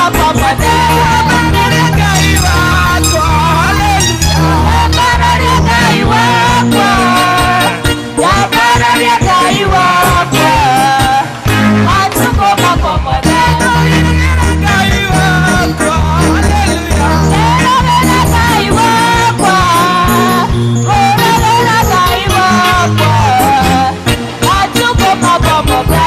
makwa mothe. Ngai wakwa, haleluya. Nyambararia Ngai wakwa, nyambararia Ngai wakwa, matukũ makwa mothe. Ngai wakwa, haleluya. Nderorera Ngai wakwa, ngũrorera Ngai wakwa, matukũ makwa mothe.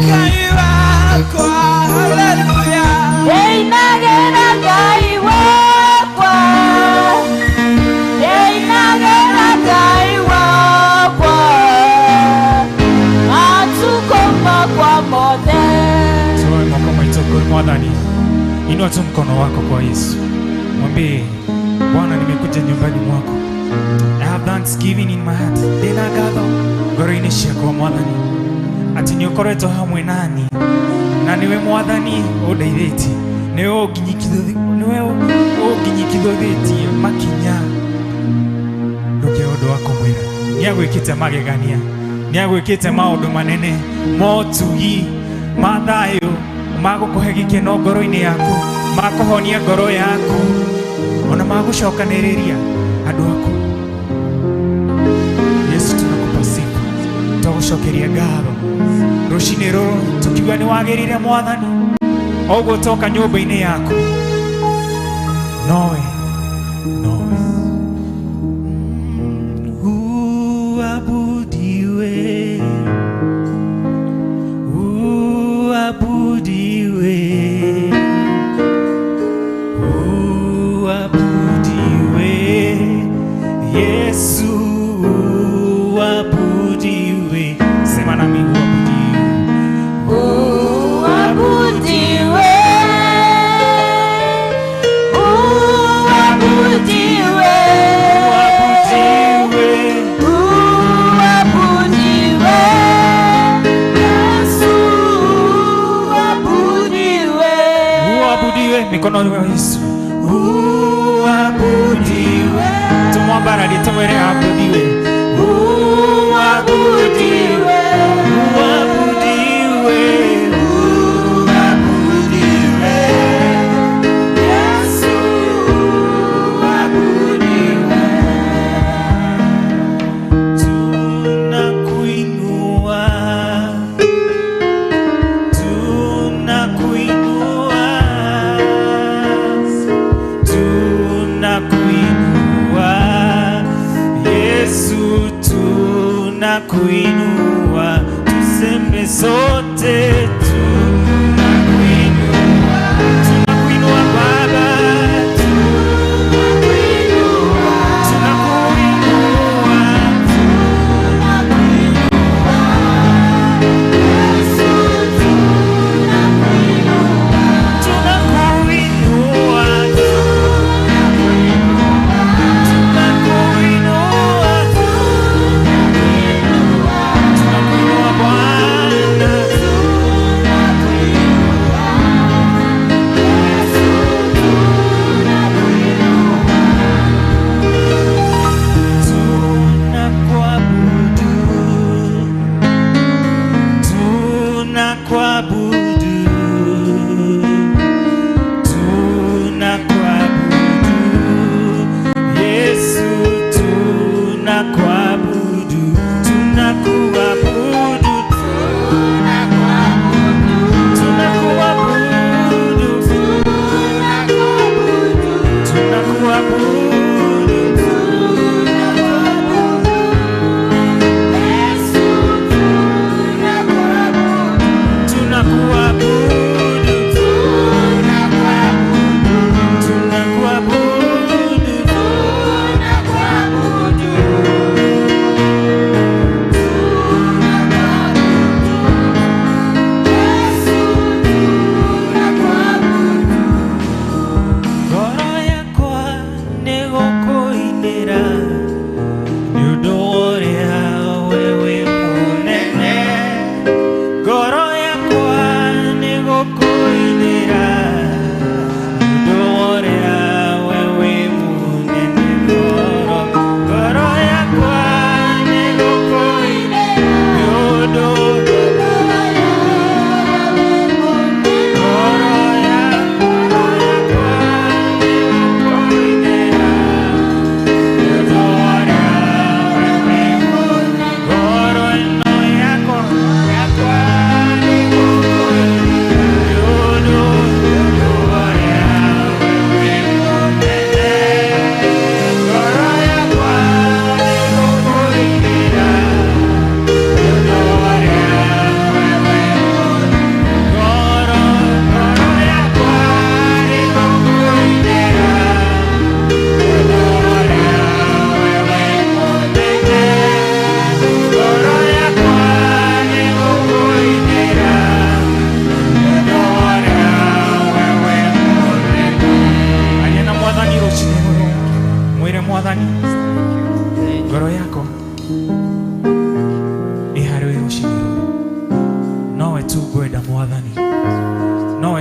Ngai wakwa, haleluya. Ndĩinagĩra Ngai wakwa, ndĩinagĩra Ngai wakwa, matukũ makwa mothe. Tuoe moko maitũ kwa Mwathani. Inua tu mkono wako kwa Yesu, mwambie Bwana, nimekuja nyumbani mwako. I have thanksgiving in my heart. Ndĩna ngatho ngoro-inĩ ciakwa Mwathani, atĩ nĩ ũkoretwo hamwe nani na nĩwe Mwathani ũndeithĩtie, nĩwe ũnginyikithũthĩtie makinya. Ndũngĩaga ũndũ wa kũmwĩra. Nĩ agwĩkĩte magegania, nĩ agwĩkĩte maũndũ manene, motugi ma thayũ, ma gũkũhe gĩkeno ngoro-inĩ yaku, ma kũhonia ngoro yaku, ona ma gũcokanĩrĩria andũ aku. Yesu, tunakupa sifa, twagũcokeria ngatho rũcinĩ rũrũ tũkiuga nĩ wagĩrĩire Mwathani, oguo toka nyũmba-inĩ yaku nowe nowe uabudiwe, uabudiwe, uabudiwe, Yesu uabudiwe. Sema nami, uabudiwe. Uabudiwe, uabudiwe, uabudiwe, uabudiwe, Yesu uabudiwe. Uabudiwe. Mikono ya Yesu, uabudiwe. Tumwambararie, tumwĩre abudiwe. Uabudiwe, uabudiwe, uabudiwe, Yesu uabudiwe. Tunakuinua, tunakuinua, tunakuinua, Yesu tunakuinua, tuseme.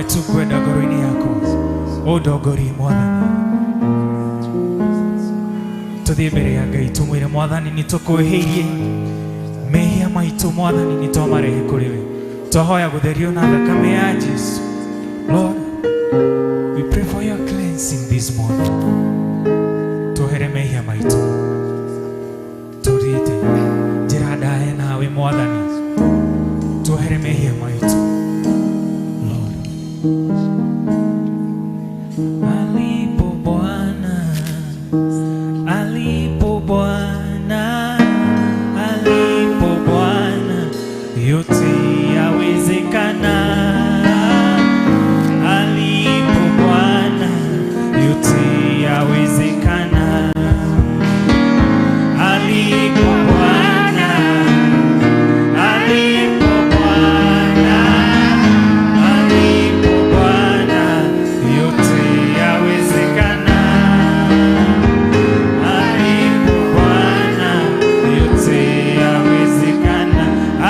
tu ngwenda ngoro-inĩ yakwa ũndongorie Mwathani. Tũthiĩ mbere ya Ngai tũmwĩre Mwathani nĩ tũkwĩhĩirie mehia maitũ, Mwathani nĩ twamarehe kũrĩ we, twahoya gũtherio na thakame ya Jesu. Lord, we pray for your cleansing this morning. Tuohere mehia maitũ, tũthiĩte njĩra ndaya nawe Mwathani, tuohere mehia maitũ Lord. Alipo Bwana, alipo Bwana, alipo Bwana, yote yawezekana. Alipo Bwana, yote yawezekana. Alipo Bwana, alipo Bwana, alipo Bwana, yote yawezekana. Alipo Bwana, yote yawezekana.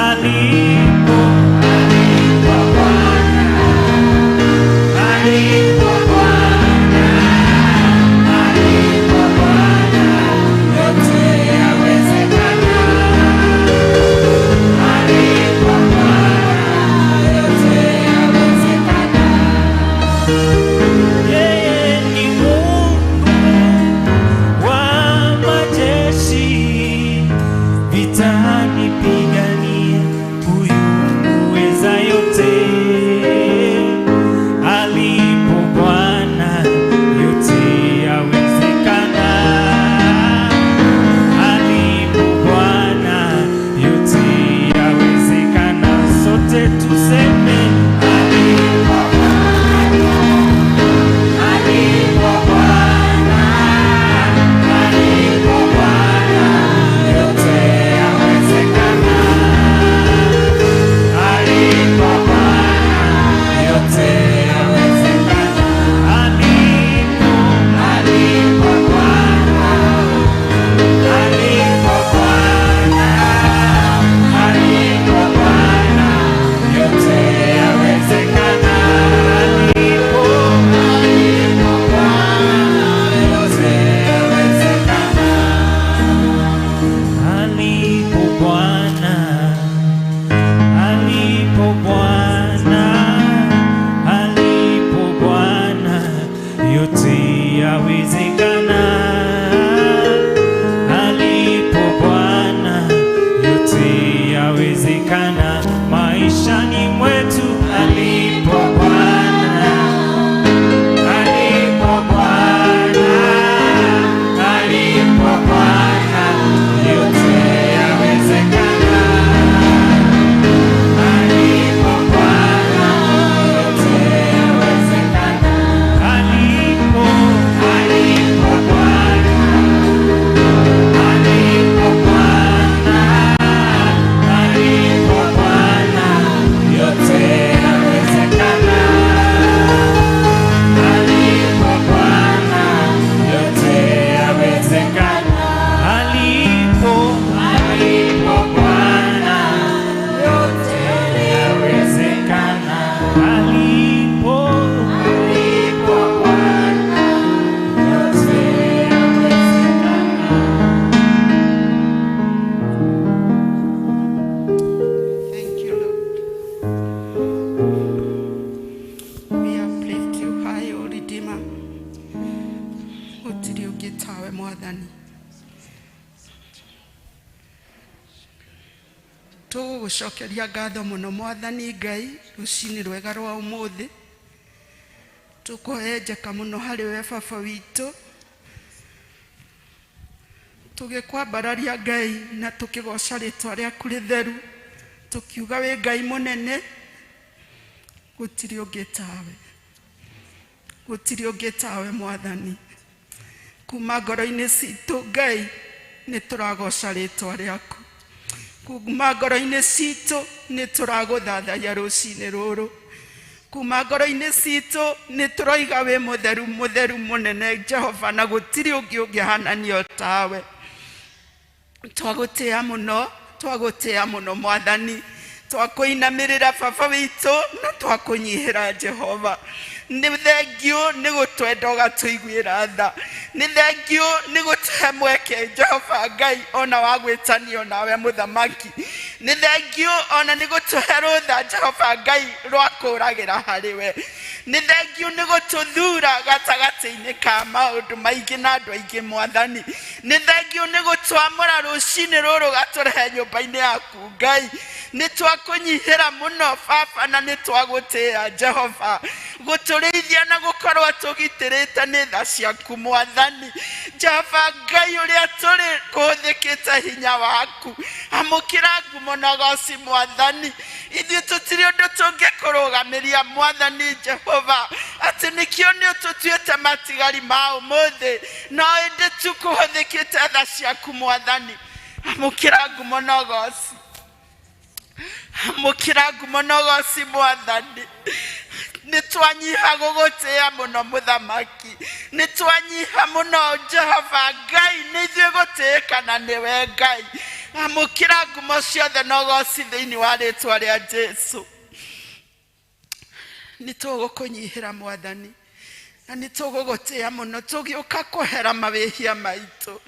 Alipo, alipo Bwana, alipo Bwana, alipo Bwana, yote yawezekana. Alipo Bwana, yote yawezekana. Yeye ni Mungu wa majeshi, vita anipigania, huyu muweza yote. Alipo Bwana, yote yawezekana. Alipo Bwana, yote yawezekana. Sote tuseme alipo Alipo Bwana, alipo Bwana, yote yawezekana. Alipo Bwana, yote yawezekana. Alipo, alipo Bwana, alipo Bwana, alipo Bwana, yote yawezekana. Alipo, alipo Bwana, yote yawezekana. Alipo Bwana, alipo Bwana, alipo Bwana, yote yawezekana. Alipo Bwana, yote yawezekana maishani mwetu. Alipo Bwana, alipo Bwana, alipo Bwana, yote yawezekana. Alipo Bwana, yote yawezekana. Alipo, alipo Bwana, alipo Bwana, alipo Bwana, yote yawezekana. Alipo Bwana, yote yawezekana. Alipo, alipo Bwana, yote yawezekana. Alipo, alipo Bwana, yote yawezekana. Thank you, Lord. We uplift you high, O Redeemer. Gũtirĩ ũngĩ tawe Mwathani. Tũgũgũcokeria ngatho mũno Mwathani Ngai rũcinĩ rwega rwa ũmũthĩ. Tũkũhenjeka mũno harĩ we baba witũ. Tũgĩkwambararia Ngai na tũkĩgoca rĩtwa rĩaku rĩtheru, tũkiuga wĩ Ngai mũnene, gũtirĩ ũngĩ tawe, gũtirĩ ũngĩ tawe Mwathani. Kuma ngoro-inĩ citũ Ngai nĩ tũragoca rĩtwa rĩaku, kuma ngoro-inĩ citũ nĩ tũragũthathaiya rũcinĩ rũrũ, kuma ngoro-inĩ citũ nĩ tũroiga wĩ mũtheru, mũtheru mũnene Jehova, na gũtirĩ ũngĩ ũngĩhananio tawe. Twagũtĩa mũno, twagũtĩa mũno Mwathani, Twakũinamĩrĩra baba witũ na twakũnyihĩra Jehova. Nĩ thengiũ nĩ gũtwenda ũgatũiguĩra tha. Nĩ thengiũ nĩ gũtũhe mweke Jehova Ngai ona wa gwĩtanio nawe mũthamaki. Nĩ thengiũ ona nĩ gũtũhe rũtha Jehova Ngai rwa kũragĩra harĩ we. Nĩ thengiũ nĩ gũtũthura gatagatĩ-inĩ ka maũndũ maingĩ na andũ aingĩ mwathani. Nĩ thengiũ nĩ gũtwamũra rũcinĩ rũrũ gatũrehe nyũmba-inĩ yaku Ngai. Nĩ twakũnyihĩra mũno baba na nĩ twagũtĩĩa Jehova. Gũtũrĩithia na gũkorwo tũgitĩrĩte nĩ tha ciaku mwathani. Jehova Ngai ũrĩa tũrĩ kũhũthĩkĩte hinya waku. Amũkĩra ngumo na ũgoci mwathani. Ithuĩ tũtirĩ ũndũ tũngĩkũrũgamĩria mwathani Jehova, atĩ nĩkĩo nĩ ũtũtuĩte matigari ma ũmũthĩ, no ĩndĩ tu kũhũthĩkĩte tha ciaku mwathani. Amũkĩra ngumo na ũgoci. Amũkĩra ngumo na ũgoci mwathani. Nĩ twanyiha gũgũtĩĩa mũno mũthamaki. Nĩ twanyiha mũno Jehova Ngai, nĩ ithuĩ gũtĩĩka na nĩwe Ngai. Amũkĩra ngumo ciothe na ũgoci thĩinĩ wa rĩtwa rĩa Jesu. Nĩ tũgũkũnyihĩra mwathani na nĩ tũgũgũtĩĩa mũno tũgĩũka kũhera mawĩhia maitũ.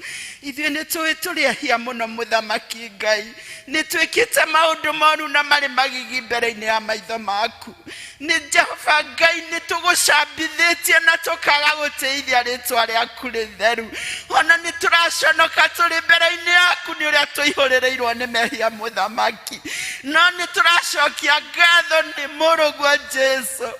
Ithuĩ nĩ tũĩ tũrĩ ehia mũno mũthamaki Ngai. Nĩ twĩkĩte maũndũ moru na marĩ magigi mbere-inĩ ya maitho maku. Nĩ Jehova Ngai, nĩ tũgũcambithĩtie na tũkaga gũtĩithia rĩtwa rĩaku rĩtheru. Ona nĩ tũraconoka tũrĩ mbere-inĩ yaku nĩ ũrĩa tũihũrĩrĩirwo nĩ mehia mũthamaki. No nĩ tũracokia ngatho nĩ mũrũguo Jesu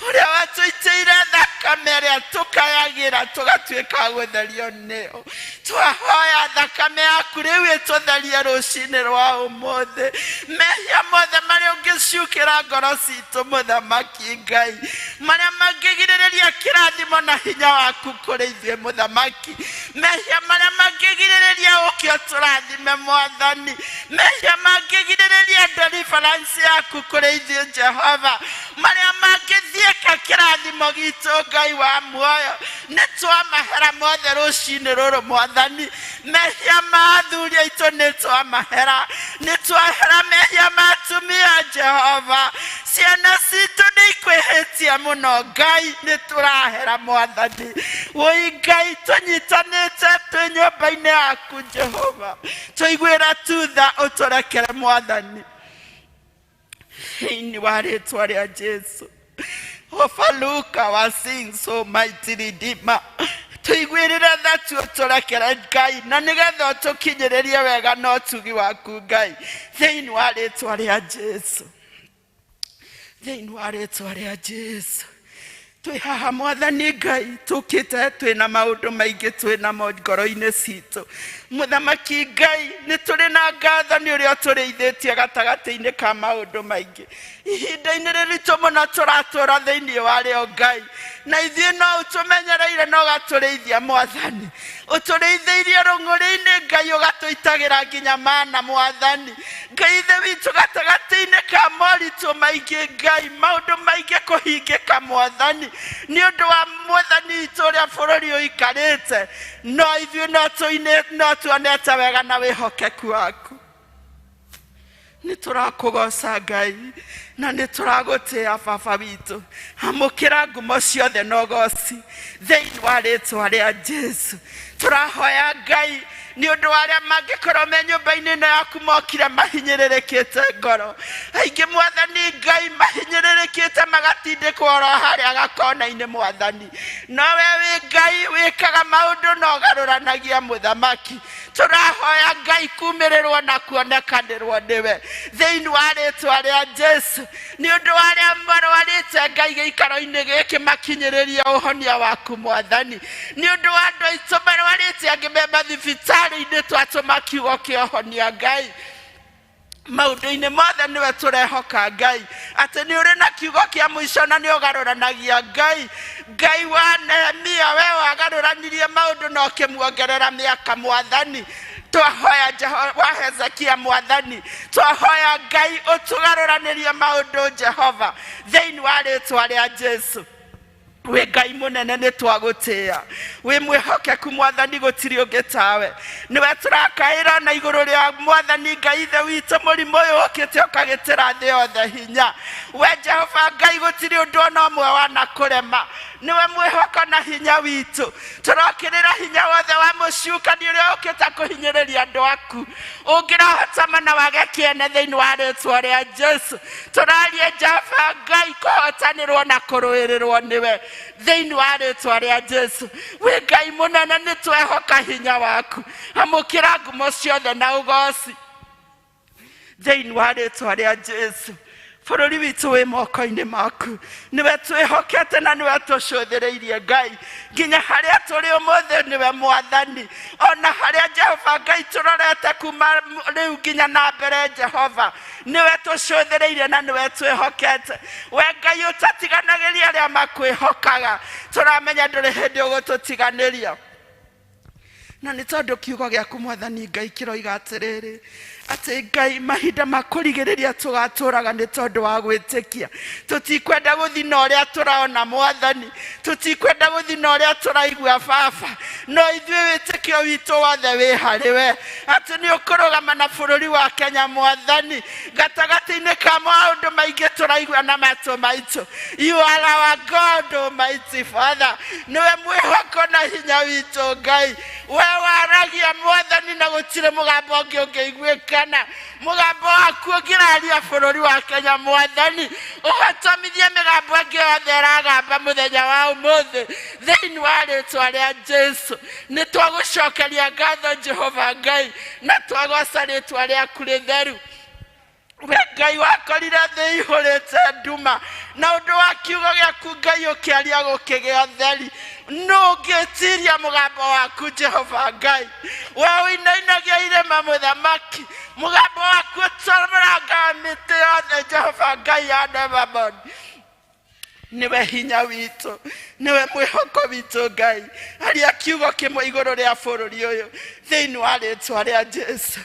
ũrĩa watũitĩire thakame ĩrĩa tũkayagĩra tũgatuĩka a gũtherio nĩyo. Twahoya thakame yaku rĩu ĩtũtherie rũcinĩ rwa ũmũthĩ. Mehia mothe marĩa ũngĩciukĩra ngoro citũ mũthamaki Ngai, marĩa mangĩgirĩrĩria kĩrathimo na hinya waku kũrĩ ithuĩ mũthamaki, mehia marĩa mangĩgirĩrĩria ũke ũtũrathime mwathani, mehia mangĩgirĩrĩria deliverance yaku kũrĩ ithuĩ Jehova, marĩa mangĩthiĩka kĩrathimo gitũ Ngai wa muoyo, nĩ twamahera mothe rũcinĩ rũrũ mwathani. Mehia ma athuri aitũ nĩ twamahera, nĩ twahera mehia ma atumia Jehova. Ciana citũ nĩ ikwĩhĩtie mũno Ngai, nĩ tũrahera mwathani. Wũi Ngai, tũnyitanĩte twĩ nyũmba-inĩ yaku Jehova, tũiguĩra tu tha ũtũrekere mwathani. Thĩinĩ wa rĩtwa rĩa Jesu. Overlook our sins, Almighty Redeemer. Tũiguĩrĩre tha tu ũtũrekere Ngai, na nĩgetha ũtũkinyĩrĩrie wega na ũtugi waku Ngai, thĩinĩ wa rĩtwa rĩa Jesu. Thĩinĩ wa rĩtwa rĩa Jesu. Twĩ haha mwathani Ngai, tũkĩte twĩna maũndũ maingĩ twĩnamo ngoro-inĩ citũ. Mũthamaki Ngai, nĩ tũrĩ na ngatho nĩ ũrĩa ũtũrĩithĩtie gatagatĩ-inĩ ka maũndũ maingĩ. Ihinda-inĩ rĩritũ mũno tũratũra thĩinĩ warĩo Ngai, na ithuĩ no ũtũmenyereire na ũgatũrĩithia mwathani. Ũtũrĩithĩirie rũng'ũrĩ-inĩ Ngai, ũgatũitagĩra nginya mana mwathani. Ngai ithe witũ, gatagatĩ-inĩ ka moritũ maingĩ Ngai, maũndũ maingĩ kũhingĩka mwathani, nĩ ũndũ wa mwathani witũ ũrĩa bũrũri ũikarĩte, no ithuĩ no tuonete wega na wĩhokeku waku. Nĩ tũrakũgoca Ngai na nĩ tũragũtĩĩa baba witũ. Amũkĩra ngumo ciothe na ũgoci thĩinĩ wa rĩtwa rĩa Jesu. Tũrahoya Ngai nĩ ũndũ wa arĩa mangĩkorwo me nyũmba-inĩ ĩno yaku mokire mahinyĩrĩrĩkĩte ngoro. Aingĩ mwathani Ngai mahinyĩrĩrĩkĩte magatindĩkwo oro harĩa gakona-inĩ mwathani. No we wĩ Ngai wĩkaga maũndũ na ũgarũranagia mũthamaki. Tũrahoya Ngai kumĩrĩrwo na kuonekanĩrwo nĩwe thĩinĩ wa rĩtwa rĩa Jesu. Nĩ ũndũ wa arĩa marwarĩte Ngai gĩikaro-inĩ gĩkĩ makinyĩrĩrie ũhonia waku mwathani. Nĩ ũndũ wa andũ aitũ marwarĩte angĩ me mathibitarĩ-inĩ, twatũma kiugo kĩa ũhonia Ngai. Maũndũ-inĩ mothe nĩwe tũrehoka Ngai, atĩ nĩ ũrĩ na kiugo kĩa mũico na nĩ ũgarũranagia Ngai. Ngai wa Nehemia, we wagarũranirie maũndũ na ũkĩmuongerera mĩaka mwathani. Twahoya Jehova wa Hezekia mwathani, twahoya Ngai ũtũgarũranĩrie maũndũ Jehova, thĩinĩ wa rĩtwa rĩa Jesu. Wĩ Ngai mũnene, nĩ twagũtĩĩa. Wĩ mwĩhokeku Mwathani, gũtirĩ ũngĩ tawe. Nĩwe tũrakaĩra na igũrũ rĩa Mwathani Ngai Ithe witũ, mũrimũ ũyũ ũkĩte ũkagĩtĩra thĩ yothe hinya. We Jehova Ngai, gũtirĩ ũndũ ona ũmwe wanakũrema. Nĩwe mwĩhoko na hinya witũ. Tũrokĩrĩra hinya wothe wa mũcukani ũrĩa ũkĩte kũhinyĩrĩria andũ aku. Ũngĩrahotama na wage kĩene thĩinĩ wa rĩtwa rĩa Jesu. Tũraria Jehova Ngai kũhotanĩrwo na kũrũĩrĩrwo nĩwe thĩinĩ wa rĩtwa rĩa Jesu. Wĩ Ngai mũnene, nĩ twehoka hinya waku. Amũkĩra ngumo ciothe na ũgoci thĩinĩ wa rĩtwa rĩa Jesu. Bũrũri witũ wĩ moko-inĩ maku, nĩwe twĩhokete na nĩwe tũcũthĩrĩirie Ngai nginya harĩa tũrĩ ũmũthĩ, nĩwe Mwathani. Ona harĩa Jehova Ngai tũrorete kuma rĩu nginya na mbere, Jehova nĩwe tũcũthĩrĩirie na nĩwe twĩhokete. We Ngai ũtatiganagĩria arĩa makwĩhokaga, tũramenya ndũrĩ hĩndĩ ũgũtũtiganĩria. Na nĩ tondũ kiugo gĩaku Mwathani Ngai kĩroiga atĩrĩrĩ, atĩ Ngai mahinda ma kũrigĩrĩria tũgatũraga nĩ tondũ wa gwĩtĩkia. Tũtikwenda gũthi na ũrĩa tũraona Mwathani, tũtikwenda gũthi na ũrĩa tũraigua Baba, no ithuĩ wĩtĩkio witũ wothe wĩ harĩ we, atĩ nĩ ũkũrũgama na bũrũri wa Kenya Mwathani, gatagatĩ-inĩ ka maũndũ maingĩ tũraigua na matũ maitũ. You are our God, Almighty Father. Nĩwe mwĩhoko na hinya witũ Ngai. We waragia Mwathani na gũtirĩ mũgambo ũngĩ ũngĩiguĩkana. Mũgambo waku ũngĩraria bũrũri wa Kenya Mwathani, ũhotomithie mĩgambo ĩngĩ yothe ĩragamba mũthenya wa ũmũthĩ thĩinĩ wa rĩtwa rĩa Jesu. Nĩ twagũcokeria ngatho Jehova Ngai, na twagoca rĩtwa rĩaku rĩtheru. We Ngai wakorire thĩ ihũrĩte nduma, na ũndũ wa kiugo gĩaku Ngai ũkĩaria gũkĩgĩa theri. Nũ ũngĩtiria mũgambo waku Jehova Ngai? We ũinainagia irĩma mũthamaki, mũgambo waku ũtũrangaga mĩtĩ yothe Jehova Ngai ya Lebanoni. Nĩwe hinya witũ, nĩwe mwĩhoko witũ Ngai. Aria kiugo kĩmwe igũrũ rĩa bũrũri ũyũ thĩinĩ wa rĩtwa rĩa Jesu.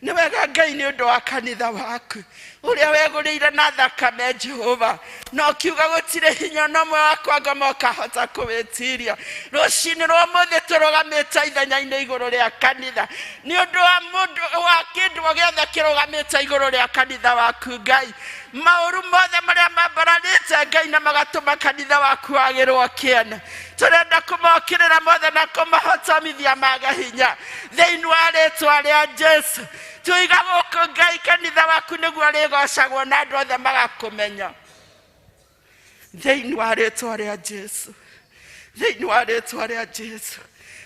Nĩ wega Ngai nĩ ũndũ wa kanitha waku ũrĩa wegũrĩire na thakame Jehova, na ũkiuga gũtirĩ hinya ona ũmwe wa kwangoma ũkahota kũwĩtiria. Rũcinĩ rwa ũmũthĩ tũrũgamĩte ithenya-inĩ igũrũ rĩa kanitha nĩ ũndũ wa mũndũ wa kĩndũ o gĩothe kĩrũgamĩte igũrũ rĩa kanitha waku Ngai. Maũru mothe marĩa mambararĩte Ngai na magatũma kanitha waku wagĩrwo kĩene, tũrenda kũmokĩrĩra mothe na kũmahotomithia mage hinya thĩinĩ wa rĩtwa rĩa Jesu. Tuiga gũkũ Ngai kanitha waku nĩguo rĩgocagwo na andũ othe magakũmenya thĩinĩ wa rĩtwa rĩa Jesu, thĩinĩ wa rĩtwa rĩa Jesu.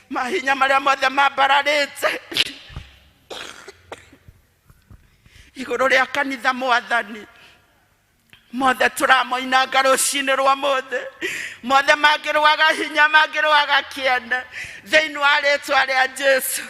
Mahinya marĩa mothe mambararĩte igũrũ rĩa kanitha Mwathani, mothe tũramoinanga rũcinĩ rwa mũthĩ, mothe mangĩrwaga hinya, mangĩrwaga kĩene thĩinĩ wa rĩtwa rĩa Jesu.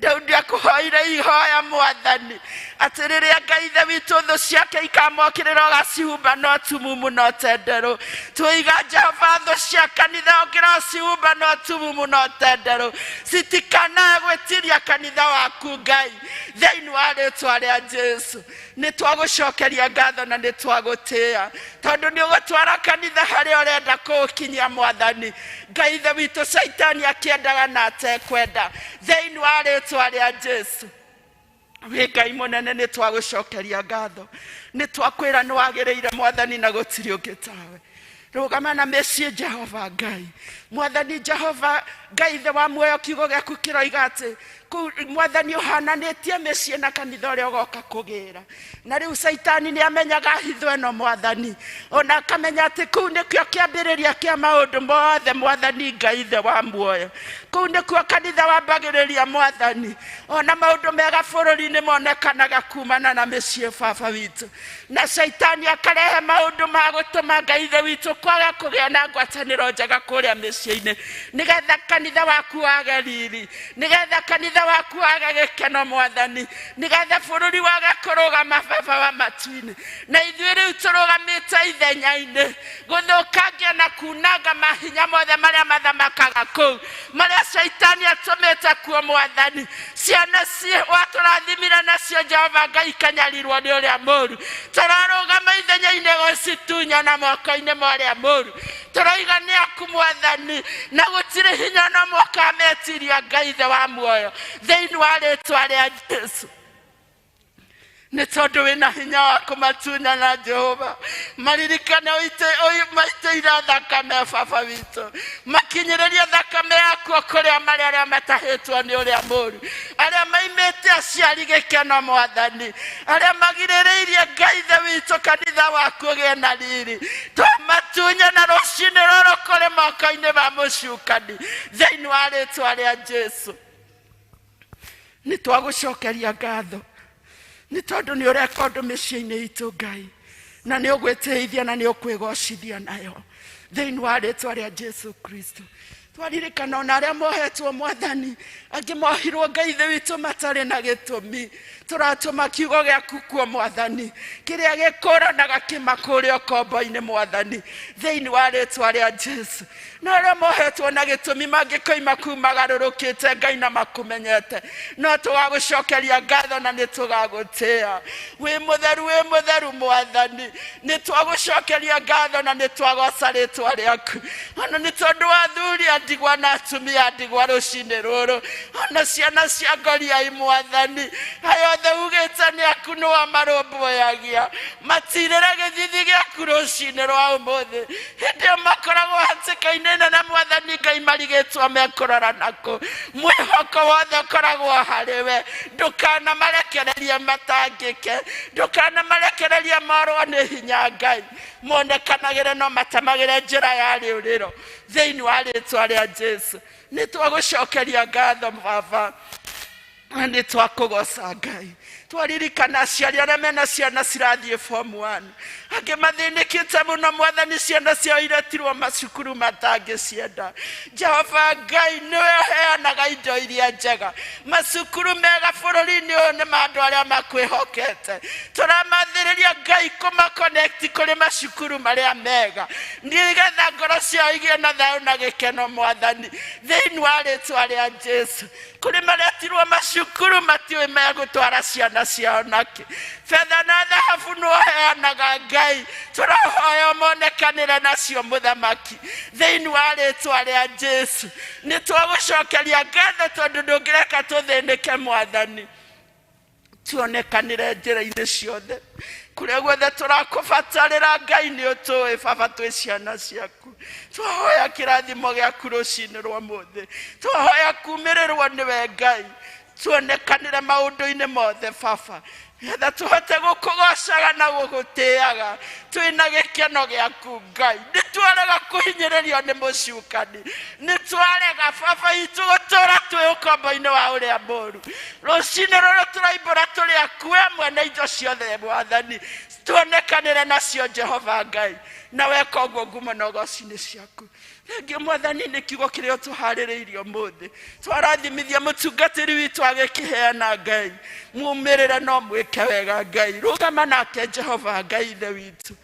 Daudi akũhoire ihoya Mwathani, atĩ rĩrĩa Ngai Ithe witũ thũ ciake ikamokĩrĩra ũgacihumba no tumumu no tenderũ. Tuiga Jehova thũ cia kanitha ũngĩrocihumba no tumumu no tenderũ, citikanae gwĩtiria kanitha waku Ngai thĩinĩ wa rĩtwa rĩa Jesu. Nĩ twagũcokeria ngatho na nĩ twagũtĩĩa tondũ nĩ ũgũtwara kanitha harĩa ũrenda kũũkinyia Mwathani Ngai Ithe witũ, Caitani akĩendaga na atekwenda thĩinĩ wa rĩtwa rĩa Jesu. Wĩ Ngai mũnene, nĩ twagũcokeria ngatho, nĩ twakwĩra nĩ wagĩrĩire Mwathani na gũtirĩ ũngĩ tawe. Rũgama na mĩciĩ Jehova Ngai, Mwathani Jehova Ngai Ithe wa muoyo, kiugo gĩaku kĩroiga atĩ kũu Mwathani ũhananĩtie mĩciĩ na kanitha ũrĩa ũgoka kũgĩra. Na rĩu Caitani nĩ amenyaga hitho ĩno Mwathani, ona akamenya atĩ kũu nĩkĩo kĩambĩrĩria kĩa maũndũ mothe Mwathani Ngai Ithe wa muoyo. Kũu nĩkuo kanitha wambagĩrĩria Mwathani, ona maũndũ mega bũrũri-inĩ monekanaga kumana na mĩciĩ Baba witũ. Na Caitani akarehe maũndũ ma gũtũma Ngai Ithe witũ kwaga kũgĩa na ngwatanĩro njega kũrĩa mĩciĩ-inĩ, nĩgetha kanitha waku wage riri, nĩgetha kanitha waku wage gĩkeno Mwathani, nĩgetha bũrũri wage kũrũgama Baba wa matu-inĩ. Na ithuĩ rĩu tũrũgamĩte ithenya-inĩ gũthũkangia na kunanga mahinya mothe marĩa mathamakaga kũu, marĩa Caitani atũmĩte kuo Mwathani. Ciana watũrathimire nacio Jehova Ngai ikanyarirwo nĩ ũrĩa mũru, tũrarũgama ithenya-inĩ gũcitunya na moko-inĩ ma ũrĩa mũru. Tũroiga nĩ aku Mwathani, na gũtirĩ hinya na mwaka metiria Ngai ithe wa muoyo thĩinĩ wa rĩtwa rĩa Jesu. Nĩ tondũ wĩna hinya wa kũmatunyana Jehova, maririkane maitĩire thakame baba witũ, makinyĩrĩrie thakame yaku kũrĩa marĩ arĩa matahĩtwo nĩ ũrĩa mũru, arĩa maimĩte aciari gĩkeno Mwathani, arĩa magirĩrĩirie Ngai ithe witũ kanitha waku ũgĩe na riri, twamatunyana rũcinĩ rũrũ kũrĩ moko-inĩ ma mũcukani thĩinĩ wa rĩtwa rĩa Jesu. Nĩ twagũcokeria ngatho nĩ tondũ nĩ ũreka ũndũ mĩciĩ-inĩ itũ Ngai, na nĩ ũgwĩtĩithia na nĩ ũkwĩgocithia nayo thĩinĩ wa rĩtwa rĩa Jesu Kristo. Twaririkana ona arĩa mohetwo Mwathani, angĩ mohirwo Ngai ithe witũ matarĩ na gĩtũmi, tũratũma kiugo gĩaku kuo Mwathani, kĩrĩa gĩkũranaga kĩmakũrĩ ũkombo-inĩ Mwathani thĩinĩ wa rĩtwa rĩa Jesu. Na arĩa mohetwo na gĩtũmi mangĩkoima kuu magarũrũkĩte Ngai na makũmenyete, no tũgagũcokeria ngatho na nĩ tũgagũtĩa. Wĩ mũtheru, wĩ mũtheru Mwathani, nĩ twagũcokeria ngatho na nĩ twagoca rĩtwa rĩaku. Ona nĩ tondũ wa athuri a ndigwa na atumia a ndigwa rũcinĩ rũrũ, ona ciana cia ngoriai Mwathani, aya othe ugĩte nĩ aku nĩ wamarũmbũyagia, matirĩre gĩthithi gĩaku rũcinĩ rwa ũmũthĩ. Hĩndĩ ĩyo makoragwo hatĩka-inĩ nene Mwathani Ngai, marigĩtwo mekũrora nakũ, mwĩhoko wothe ũkoragwo harĩ we. Ndũkanamarekererie matangĩke, ndũkanamarekererie morwo nĩ hinya Ngai, monekanagĩre no matemagĩre njĩra ya rĩũrĩro thĩinĩ wa rĩtwa rĩa Jesu. Nĩ twagũcokeria ngatho Baba, na nĩ twakũgoca Ngai. Twaririkana aciari arĩa mena ciana cirathiĩ form 1, angĩ mathĩnĩkĩte mũno Mwathani, ciana ciao iretirwo macukuru matangĩcienda. Jehova Ngai nĩwe ũheanaga indo iria njega, macukuru mega bũrũri-inĩ ũyũ nĩ ma andũ arĩa makwĩhokete. Tũramathĩrĩria Ngai kũmakonekti kũrĩ macukuru marĩa mega, nĩgetha ngoro ciao igĩe na thayũ na gĩkeno Mwathani thĩinĩ wa rĩtwa rĩa Jesu. Kũrĩ maretirwo macukuru matiũĩ megũtwara ciana ciao nakĩ, betha na thahabu nĩ ũheanaga Ngai, tũrahoya monekanĩre nacio Mũthamaki thĩinĩ wa rĩtwa rĩa Jesu. Nĩ twagũcokeria ngatho tondũ ndũngĩreka tũthĩnĩke Mwathani, tuonekanĩre njĩra-inĩ ciothe kũrĩa guothe tũrakũbatarĩra Ngai nĩ ũtũĩ Baba, twĩ ciana ciaku. Twahoya kĩrathimo gĩaku rũcinĩ rwa mũthĩ, twahoya kumĩrĩrwo nĩwe Ngai, tuonekanĩre maũndũ-inĩ mothe Baba, nĩgetha tũhote gũkũgocaga na gũgũtĩaga twĩna gĩkeno gĩaku Ngai. Nĩ twarega kũhinyĩrĩrio nĩ mũcukani, nĩ twarega Baba itũ gũtũra twĩ ũkombo-inĩ wa ũrĩa mũru. Rũcinĩ rũrũ tũraimbũra tũrĩ aku we mwene indo ciothe Mwathani, tuonekanĩre nacio Jehova Ngai, na weka ũguo ngumo na ũgoci-inĩ ciaku. Thengiũ Mwathani nĩ kiugo kĩrĩa ũtũharĩrĩirie ũmũthĩ, twarathimithia mũtungatĩri witũ agĩkĩheana Ngai, mumĩrĩre no mwĩke wega Ngai, rũgama nake Jehova Ngai ithe witũ,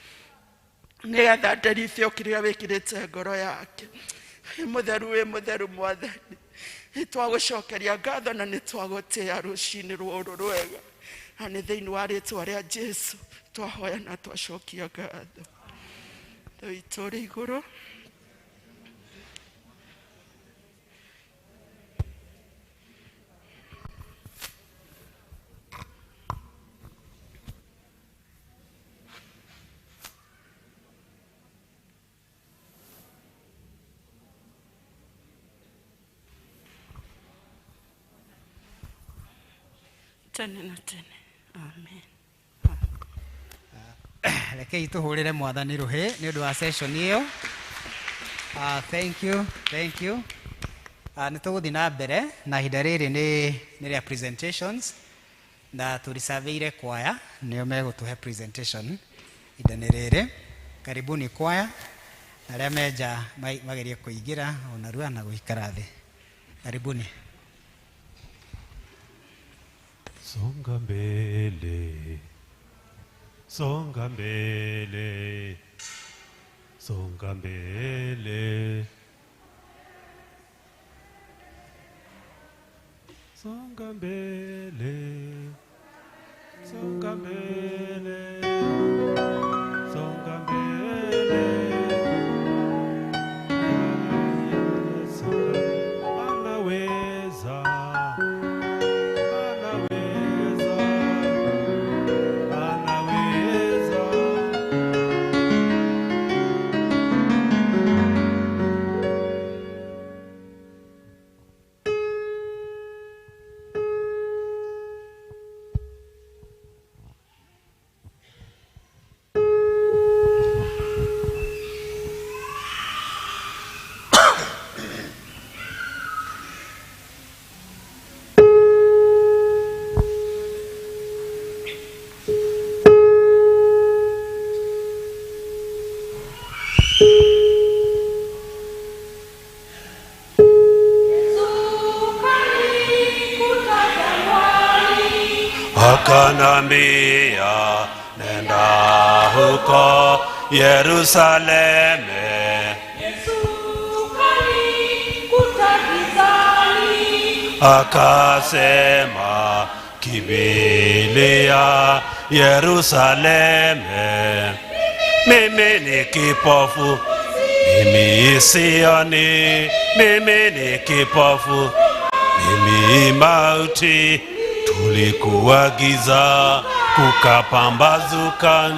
nĩgetha nderithio kĩrĩa wĩkĩrĩte ngoro yake. Wĩ mũtheru, wĩ mũtheru Mwathani, nĩ twagũcokeria ngatho na nĩ twagũtĩa rũcinĩ rũrũ rwega, na nĩ thĩinĩ wa rĩtwa rĩa Jesu twahoya na twacokia ngatho. Ithe witũ ũrĩ igũrũ, tene na tene, amen. Rekei tũhũrĩre Mwathani rũhĩ nĩ ũndũ wa session ĩyo. Thank you, thank you. Nĩ tũgũthiĩ na mbere na ihinda rĩrĩ nĩ rĩa presentations, na tũricabeire kwaya nĩo megũtũhe presentation ihinda-inĩ rĩrĩ. Karibuni kwaya, na arĩa menja magerie kũingĩra onarua na gũikara thĩ. Karibuni. Songa mbele, songa mbele, songa mbele, songa mbele, songa mbele, songa mbele. Akanambia, nenda huko Yerusalemu. Akasema, kimbilia Yerusalemu. Mimi ni kipofu, mimi sioni, mimi ni kipofu, mimi mauti. Tulikuwa giza, kukapambazuka,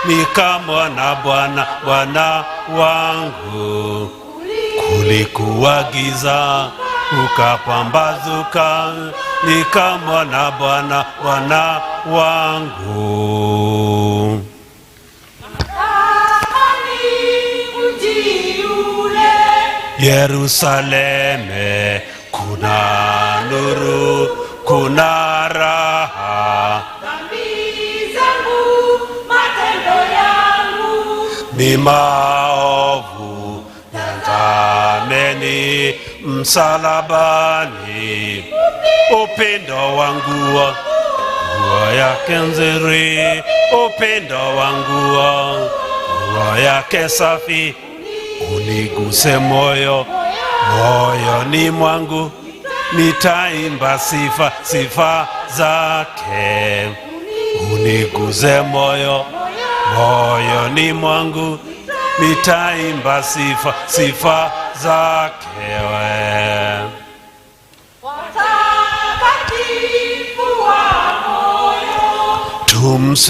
nikamwona Bwana, Bwana wangu. Kulikuwa giza, kukapambazuka, nikamwona Bwana, Bwana wangu. Yerusaleme kuna nuru, kuna raha, ni maovu yandameni msalabani. Upendo wa nguo, nguo yake nzuri, upendo wa nguo, nguo yake safi, uniguse moyo, moyoni mwangu, nitaimba sifa, sifa zake. Uniguze moyo, moyoni mwangu, nitaimba sifa, sifa zake we.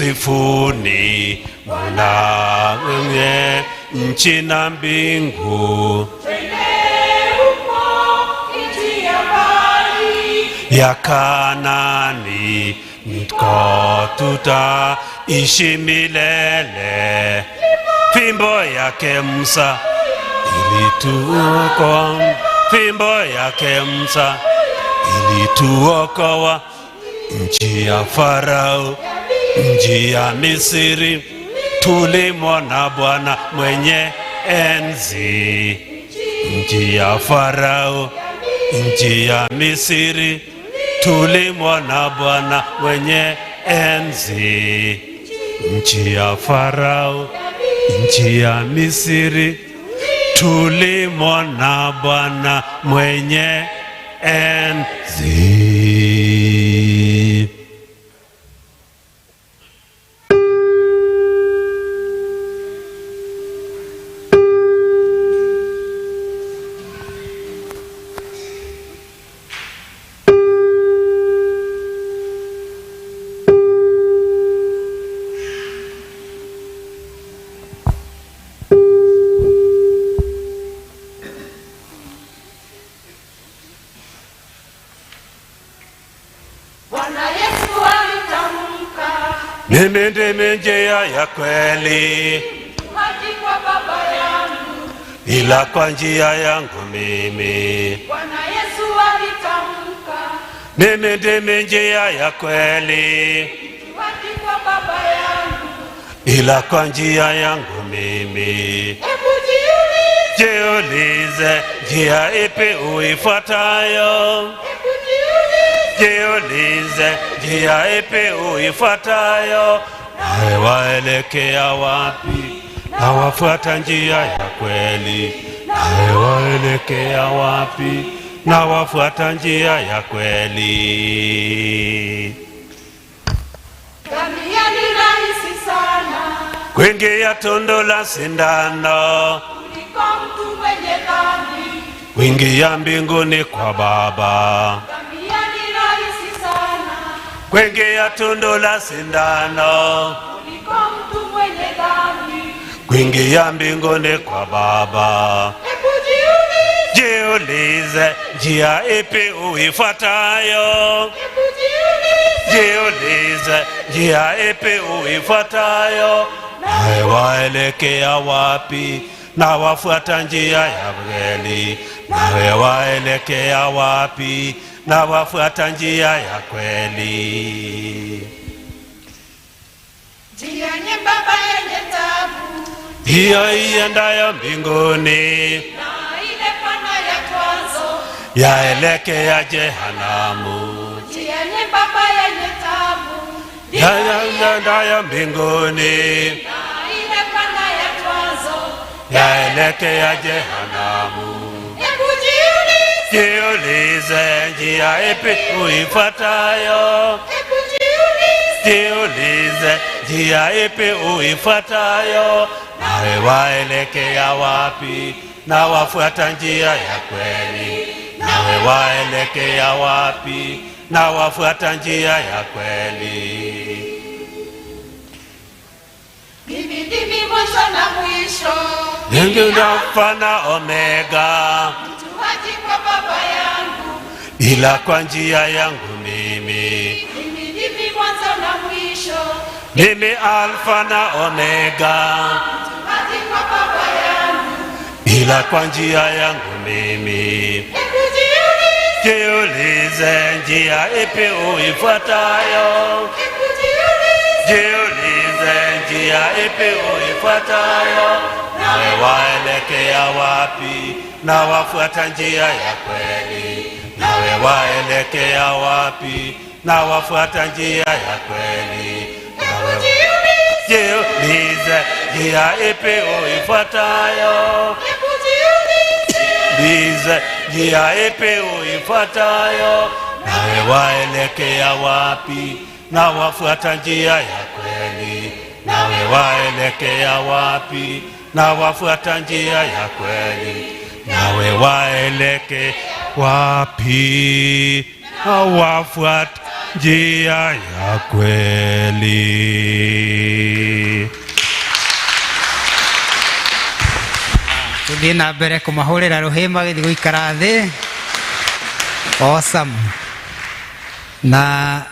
Tumsifuni Bwana mwenye nchi na mbingu, ya Kanani mko tutaishi milele. Fimbo yake Musa ilituokoa, fimbo yake Musa ilituokoa nchi ya Farao, nchi ya Misri, tulimwona Bwana mwenye enzi. Nchi ya Farao, nchi ya Misri, tulimwona Bwana mwenye enzi. Nchi ya Farao, nchi ya Misri, tulimwona Bwana mwenye enzi. Mimi ndimi njia ya kweli, ila kwa njia yangu mimi. Mimi ndimi njia ya kweli, ila kwa njia yangu mimi. Jiulize, njia ipi uifuatayo? Jiulize, njia ipi uifuatayo? Nawe waelekea wapi? Na wafuata njia ya kweli. Nawe waelekea wapi? Na wafuata njia ya kweli. Ngamia ni rahisi sana Kuingia tundu la sindano, kuliko mtu mwenye dhambi. kuingia mbinguni kwa Baba. Ngamia ni rahisi sana Kuingia tundu la sindano, kuliko mtu mwenye dhambi. kuingia mbinguni kwa Baba. Hebu jiulize, Jiulize, njia ipi uifuatayo? hebu jiulize, Jiulize, njia ipi uifuatayo? Nawe waelekea wapi? Na wafuata njia ya kweli. Nawe waelekea wapi? Na wafuata njia ya kweli. njia nyembamba yenye tabu Hiyo iendayo mbinguni na ile pana ya twazo, yaelekea jehanamu. njia nyembamba yenye tabu Yaendayo mbinguni na ile panda ya twazo yaelekea jehanamu. Hebu jiulize, Jiulize njia ipi uifuatayo. hebu jiulize, Jiulize njia ipi uifuatayo, nawe waelekea wapi? Na wafuata njia ya kweli, nawe waelekea wapi? Na wafuata njia ya kweli. Mimi ndimi mwanzo na mwisho, Mimi Alfa na Omega, mtu haji kwa Baba yangu ila kwa njia yangu mimi. Mimi ndimi mwanzo na mwisho, Mimi Alfa na Omega, mtu haji kwa Baba yangu ila kwa njia yangu mimi. Hebu jiulize, Jiulize njia ipi uifuatayo. hebu jiulize, Jiulize njia ipi uifuatayo, nawe waelekea wapi? Na wafuata njia ya kweli, nawe waelekea wapi? Na wafuata njia ya kweli, hebu nawe jiulize, jiulize njia ipi uifuatayo. hebu jiulize, Jiulize njia ipi uifuatayo, nawe waelekea wapi? Na wafuata njia ya kweli, nawe waelekea wapi? Na wafuata njia ya kweli, nawe waelekea wapi? Na wafuata njia ya kweli. Tuthiĩ na mbere kũmahũrĩra rũhĩ magĩthiĩ gũikara thĩ. Awesome. Na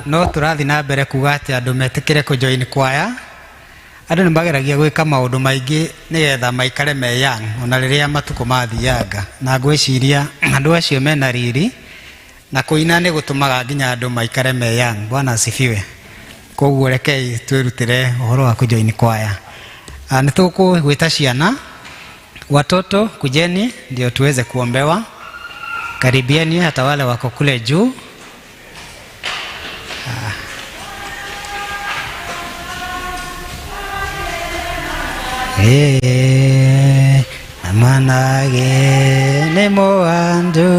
no tũrathiĩ na mbere kuga atĩ andũ metĩkĩre kũjoin kwaya. Andũ nĩ mageragia gwĩka maũndũ maingĩ nĩgetha maikare me young ona rĩrĩa matukũ mathianga, na ngwĩciria andũ acio mena riri na kũina nĩ gũtũmaga nginya andũ maikare me young. Bwana asifiwe. Koguo rekei twĩrutĩre ũhoro wa kũjoin kwaya. Nĩ tũkũgwĩta ciana, watoto kujeni ndio tuweze kuombewa. Karibieni hata wale wako kule juu. Amanage nĩ mũandu.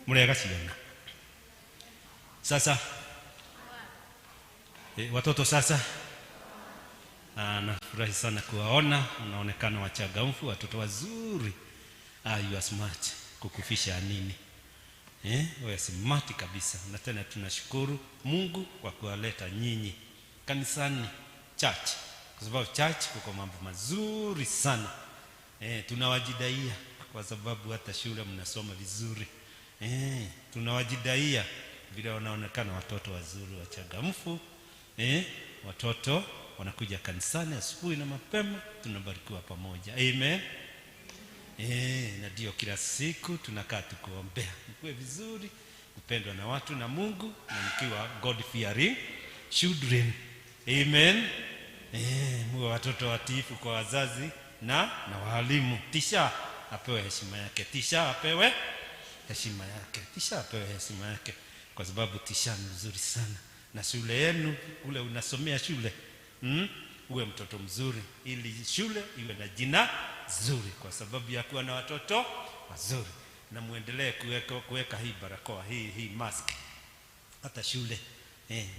Murega ciana. Sasa watoto sasa, nafurahi sana kuwaona, mnaonekana wachangamfu, watoto wazuri. You are smart. Kukufisha nini? Wewe smart kabisa. Na tena tunashukuru Mungu kwa kuwaleta nyinyi kanisani church, kwa sababu church kuko mambo mazuri sana. Tunawajidaia kwa sababu hata shule mnasoma vizuri. Tunawajidaia vile wanaonekana watoto wazuri wachangamfu. Watoto wanakuja kanisani asubuhi na mapema, tunabarikiwa pamoja. Amen. Na ndio kila siku tunakaa tukuombea mkuwe vizuri, kupendwa na watu na Mungu, na mkiwa God fearing children. Amen. Muwe watoto watiifu kwa wazazi na walimu. Tisha apewe heshima yake. Tisha apewe heshima yake. Tisha apewe heshima yake, kwa sababu tisha ni mzuri sana. Na shule yenu ule unasomea shule, uwe mtoto mzuri ili shule iwe na jina zuri, kwa sababu ya kuwa na watoto wazuri. Na muendelee kuweka hii barakoa, hii mask hata shule.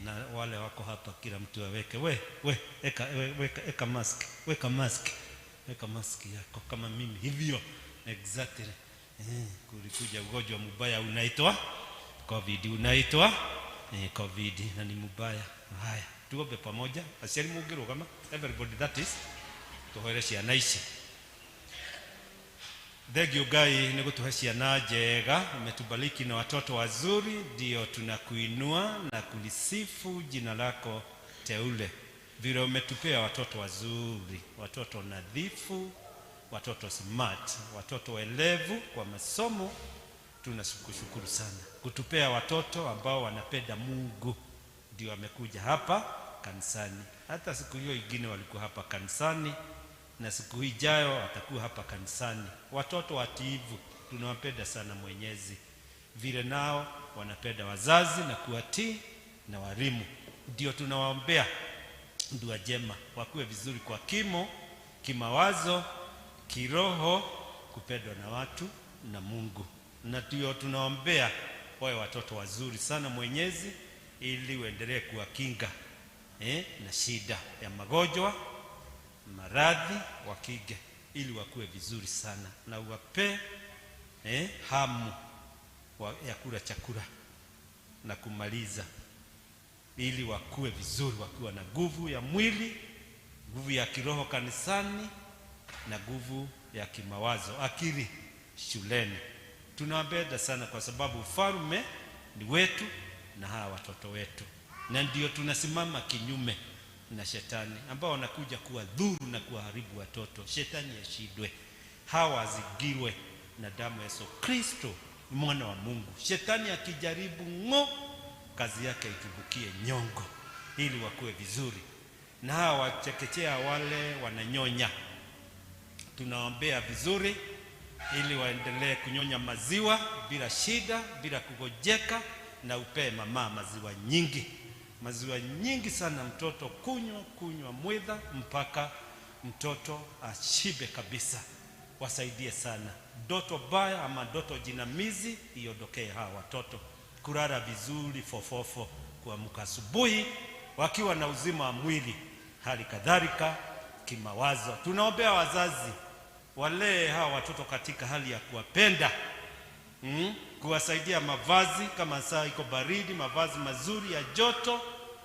Na wale wako hapa kila mtu aweke, weka mask, weka mask, weka mask yako kama mimi hivyo exactly. Kulikuja ugonjwa mbaya unaitwa COVID, unaitwa Covid na ni mubaya. Haya, tuombe pamoja. Aciari mũngĩrũgama, everybody that is, tũhoere ciana ici. Thank you Ngai nĩ gũtũhe ciana njega, umetubariki na watoto wazuri, ndio tunakuinua na kulisifu jina lako teule. Vile umetupea watoto wazuri, watoto nadhifu, watoto smart, watoto welevu kwa masomo, tunakushukuru sana kutupea watoto ambao wanapenda Mungu, ndio wamekuja hapa kanisani. Hata siku hiyo ingine walikuwa hapa kanisani, na siku ijayo watakuwa hapa kanisani. Watoto watiivu, tunawapenda sana Mwenyezi, vile nao wanapenda wazazi na kuwatii na walimu, ndio tunawaombea dua jema, wakuwe vizuri kwa kimo, kimawazo, kiroho, kupendwa na watu na Mungu. Na ndio tunaombea wawe watoto wazuri sana Mwenyezi, ili uendelee kuwakinga na shida ya magonjwa, maradhi, wakige ili wakuwe vizuri sana, na uwape hamu ya kula chakula na kumaliza, ili wakuwe vizuri, wakiwa na nguvu ya mwili, nguvu ya kiroho kanisani, na nguvu ya kimawazo, akili shuleni. Tunawapenda sana kwa sababu ufalme ni wetu na hawa watoto wetu, na ndio tunasimama kinyume na shetani ambao wanakuja kuwadhuru na kuwaharibu watoto. Shetani ashindwe, hawa wazingirwe na damu ya Yesu Kristo mwana wa Mungu. Shetani akijaribu ng'o, kazi yake itumbukie nyongo, ili wakuwe vizuri. Na hawa wachekechea wale wananyonya, tunaombea vizuri ili waendelee kunyonya maziwa bila shida, bila kugojeka, na upee mama maziwa nyingi, maziwa nyingi sana, mtoto kunywa kunywa mwidha mpaka mtoto ashibe kabisa. Wasaidie sana, ndoto baya ama ndoto jinamizi iondokee hawa watoto, kulala vizuri fofofo, kuamka asubuhi wakiwa na uzima wa mwili, hali kadhalika kimawazo. Tunaombea wazazi walee hawa watoto katika hali ya kuwapenda, kuwasaidia mavazi, kama saa iko baridi, mavazi mazuri ya joto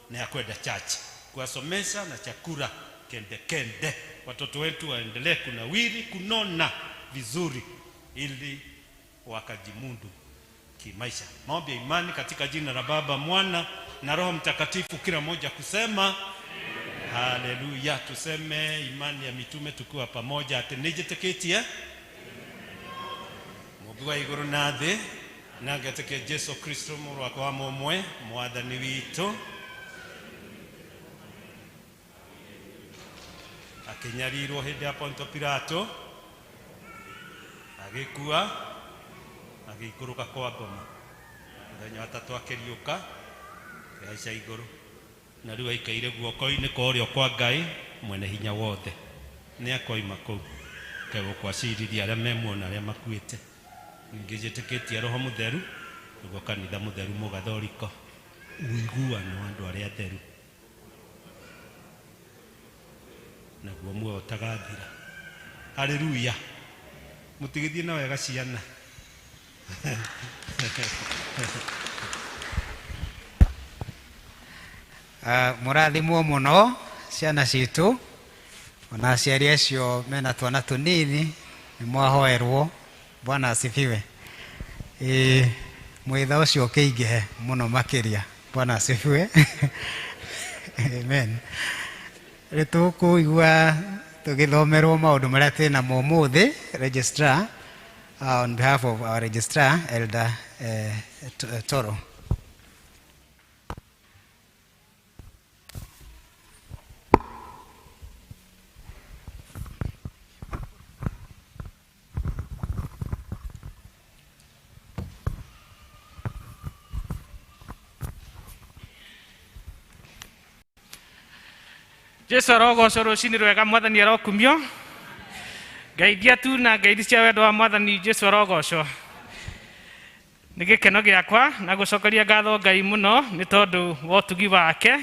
na ya kwenda chache, kuwasomesha na chakula kende kende. Watoto wetu waendelee kunawiri, kunona vizuri, ili wakajimundu kimaisha. Maombi ya imani katika jina la Baba, Mwana na Roho Mtakatifu, kila mmoja kusema haleluya. Tuseme imani ya mitume tukiwa pamoja. Ati nĩnjĩtĩkĩtie Mũmbi wa igũrũ na thĩ, na ngetĩkia Jesu Kristo mũrũ wakwa wa mũmwe mwathani witũ, akĩnyarirwo hĩndĩ ya Ponto Pilato, agĩkua, agĩikũrũka kwa ngoma, mũthenya wa tatũ akĩriũka, akĩhaica igũrũ, na rĩu aikaire guoko-inĩ kwa ũrĩo kwa Ngai mwene hinya wothe. Nĩ akoima kũu kegũkwa acirithia arĩa me muoyo na arĩa makuĩte. Ningĩ njĩtĩkĩtie Roho Mũtheru, nĩguo kanitha mũtheru mũgathoriko, ũiguano wa andũ arĩa atheru, naguo muoyo ũtagathira. Haleluya. Mũtigithie na wega ciana. Mũrathimwo mũno ciana citũ, ona aciari acio mena twana tũnini nĩ mwahoerwo. Bwana asifiwe. Mwitha ũcio ũkĩingĩhe mũno makĩria. Bwana asifiwe. Amen. Rĩ tũkũigua tũgĩthomerwo maũndũ marĩa twĩnamo ũmũthĩ. Registrar, on behalf of our registrar Elder Toro. Jesu arogocwo rũcinĩ rwega, mwathani arokumio. Ngeithia tu na ngeithi cia wendo wa mwathani Jesu arogocwo. Nĩ gĩkeno gĩakwa na gũcokeria ngatho Ngai mũno nĩ tondũ wa ũtugi wake,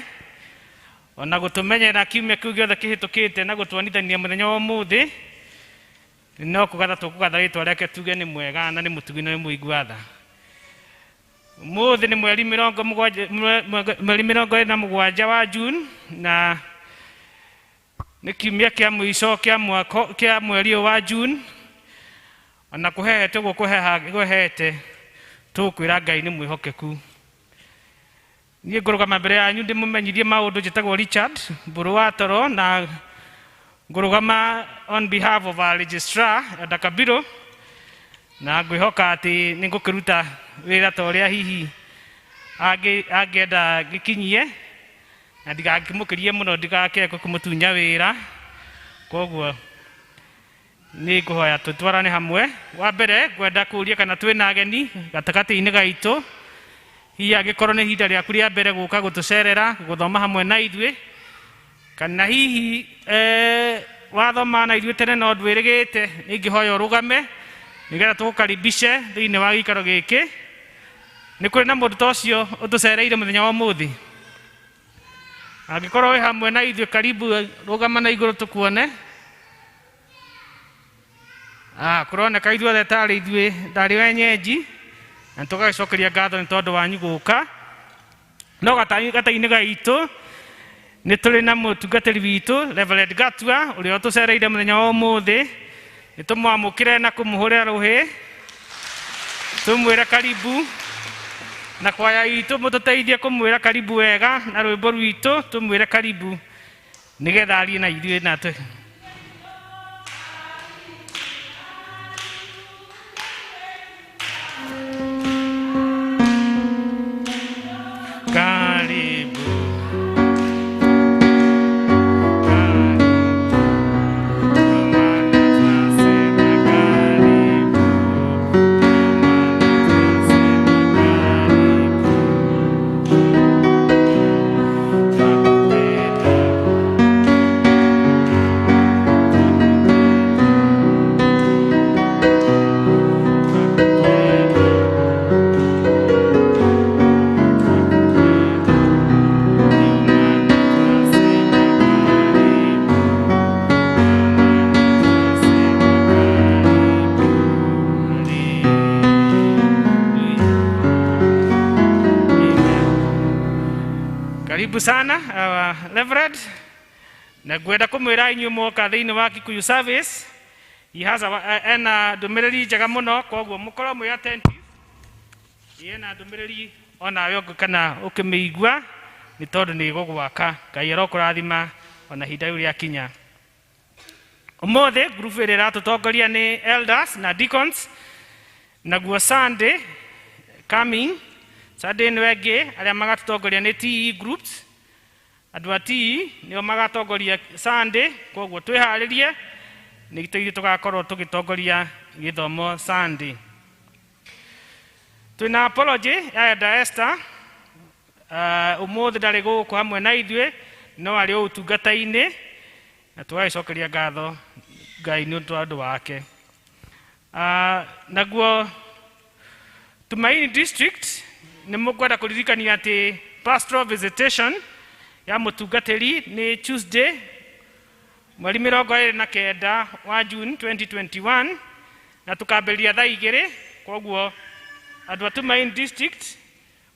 ona gũtũmenyera kiumia kĩu gĩothe kĩhĩtũkĩte na gũtuonithania mũthenya wa ũmũthĩ. No kũgatha tũkũgatha rĩtwa rĩake, tuge nĩ mwega na nĩ mũtugi na nĩ mũigua tha. Ũmũthĩ nĩ mweri mĩrongo mũgwanja mweri 27 wa June, na nĩ kiumia kĩa mũico kĩa mwaka kĩa mweri ũyũ wa June. Ona kũhehete ũguo kũheha kũhehete, tũkwĩra Ngai nĩ mwĩhokeku. Niĩ ngũrũgama mbere yanyu ndĩmũmenyithie maũndũ. Njĩtagwo Richard Mbũrũ wa Toro, na ngũrũgama on behalf of our registrar, Elder Kabiro, na ngwĩhoka atĩ nĩ ngũkĩruta wĩra ta ũrĩa hihi angĩenda ngĩkinyie, na ndigakĩmũkĩrie mũno, ndigakĩe kũmũtunya wĩra. Koguo nĩ ngũhoya tũtwarane hamwe. Wa mbere, ngwenda kũũria kana twĩna ageni gatagatĩ-inĩ gaitũ. Hihi angĩkorwo nĩ ihinda rĩaku rĩa mbere gũka gũtũcerera, gũthoma hamwe na ithuĩ, kana hihi wathoma na ithuĩ tene no ndwĩrĩgĩte, nĩ ingĩhoya ũrũgame nĩgetha tũgũkaribishe thĩinĩ wa gĩikaro gĩkĩ. Nĩ kũrĩ na mũndũ ta ũcio ũtũcereire mũthenya wa ũmũthĩ? Angĩkorwo wĩ hamwe na ithuĩ, karibu, rũgama na igũrũ tũkuone. Ah, kũroneka ithuothe tarĩ ithuĩ tarĩ wenyenji, na tũgagĩcokeria ngatho nĩ tondũ wanyu gũka. No gatagatĩ-inĩ gaitũ nĩ tũrĩ na mũtungatĩri witũ, Reverend Gatua, ũrĩa ũtũcereire mũthenya wa ũmũthĩ. Nĩ tũmwamũkĩre na kũmũhũrĩra rũhĩ, tũmwĩre karibu, na kwaya itũ mũtũteithie kũmwĩra karibu wega na rwĩmbo rwitũ, tũmwĩre karibu nĩgetha arie na ithuĩ na tũ karibu. Ndio maana tunasema karibu, ndio maana tunasema karibu. Twakupenda, twakupenda, twakupenda, twakupenda. Ndio maana tunasema karibu, ndio maana tunasema karibu. Haleluya. Amen. Karibu sana, Reverend, na ngwenda kũmwĩra inyuĩ mwoka thĩinĩ wa Kikuyu service, he has ena ndũmĩrĩri njega mũno, koguo mũkorwo mwĩ attentive. Ena ndũmĩrĩri onawe ũngĩ kana ũkĩmĩigua nĩ tondũ nĩ ĩgũgwaka. Ngai arokũrathima ona ihinda rĩu rĩakinya. Ũmũthĩ ngurubu ĩrĩa ĩratũtongoria nĩ elders na deacons, naguo Sunday coming, Sunday ĩno ĩngĩ, arĩa magatũtongoria nĩ TE groups. Andũ a TE nĩo magatongoria Sunday, koguo twĩharĩrie nĩ ithuĩ tũgakorwo tũgĩtongoria gĩthomo Sunday. Twĩna apology ya Elder Esther. Ũmũthĩ ndarĩ gũkũ hamwe na ithuĩ, no arĩ o ũtungata-inĩ, na tũgagĩcokeria ngatho Ngai nĩ ũndũ wa ũndũ wake. Naguo Tumaini District nĩ mũkwenda kũririkania atĩ pastoral visitation ya mũtungatĩri nĩ Tuesday mweri 29 wa June 2021, na tũkambĩrĩria thaa 2. Koguo andũ a Tumaini District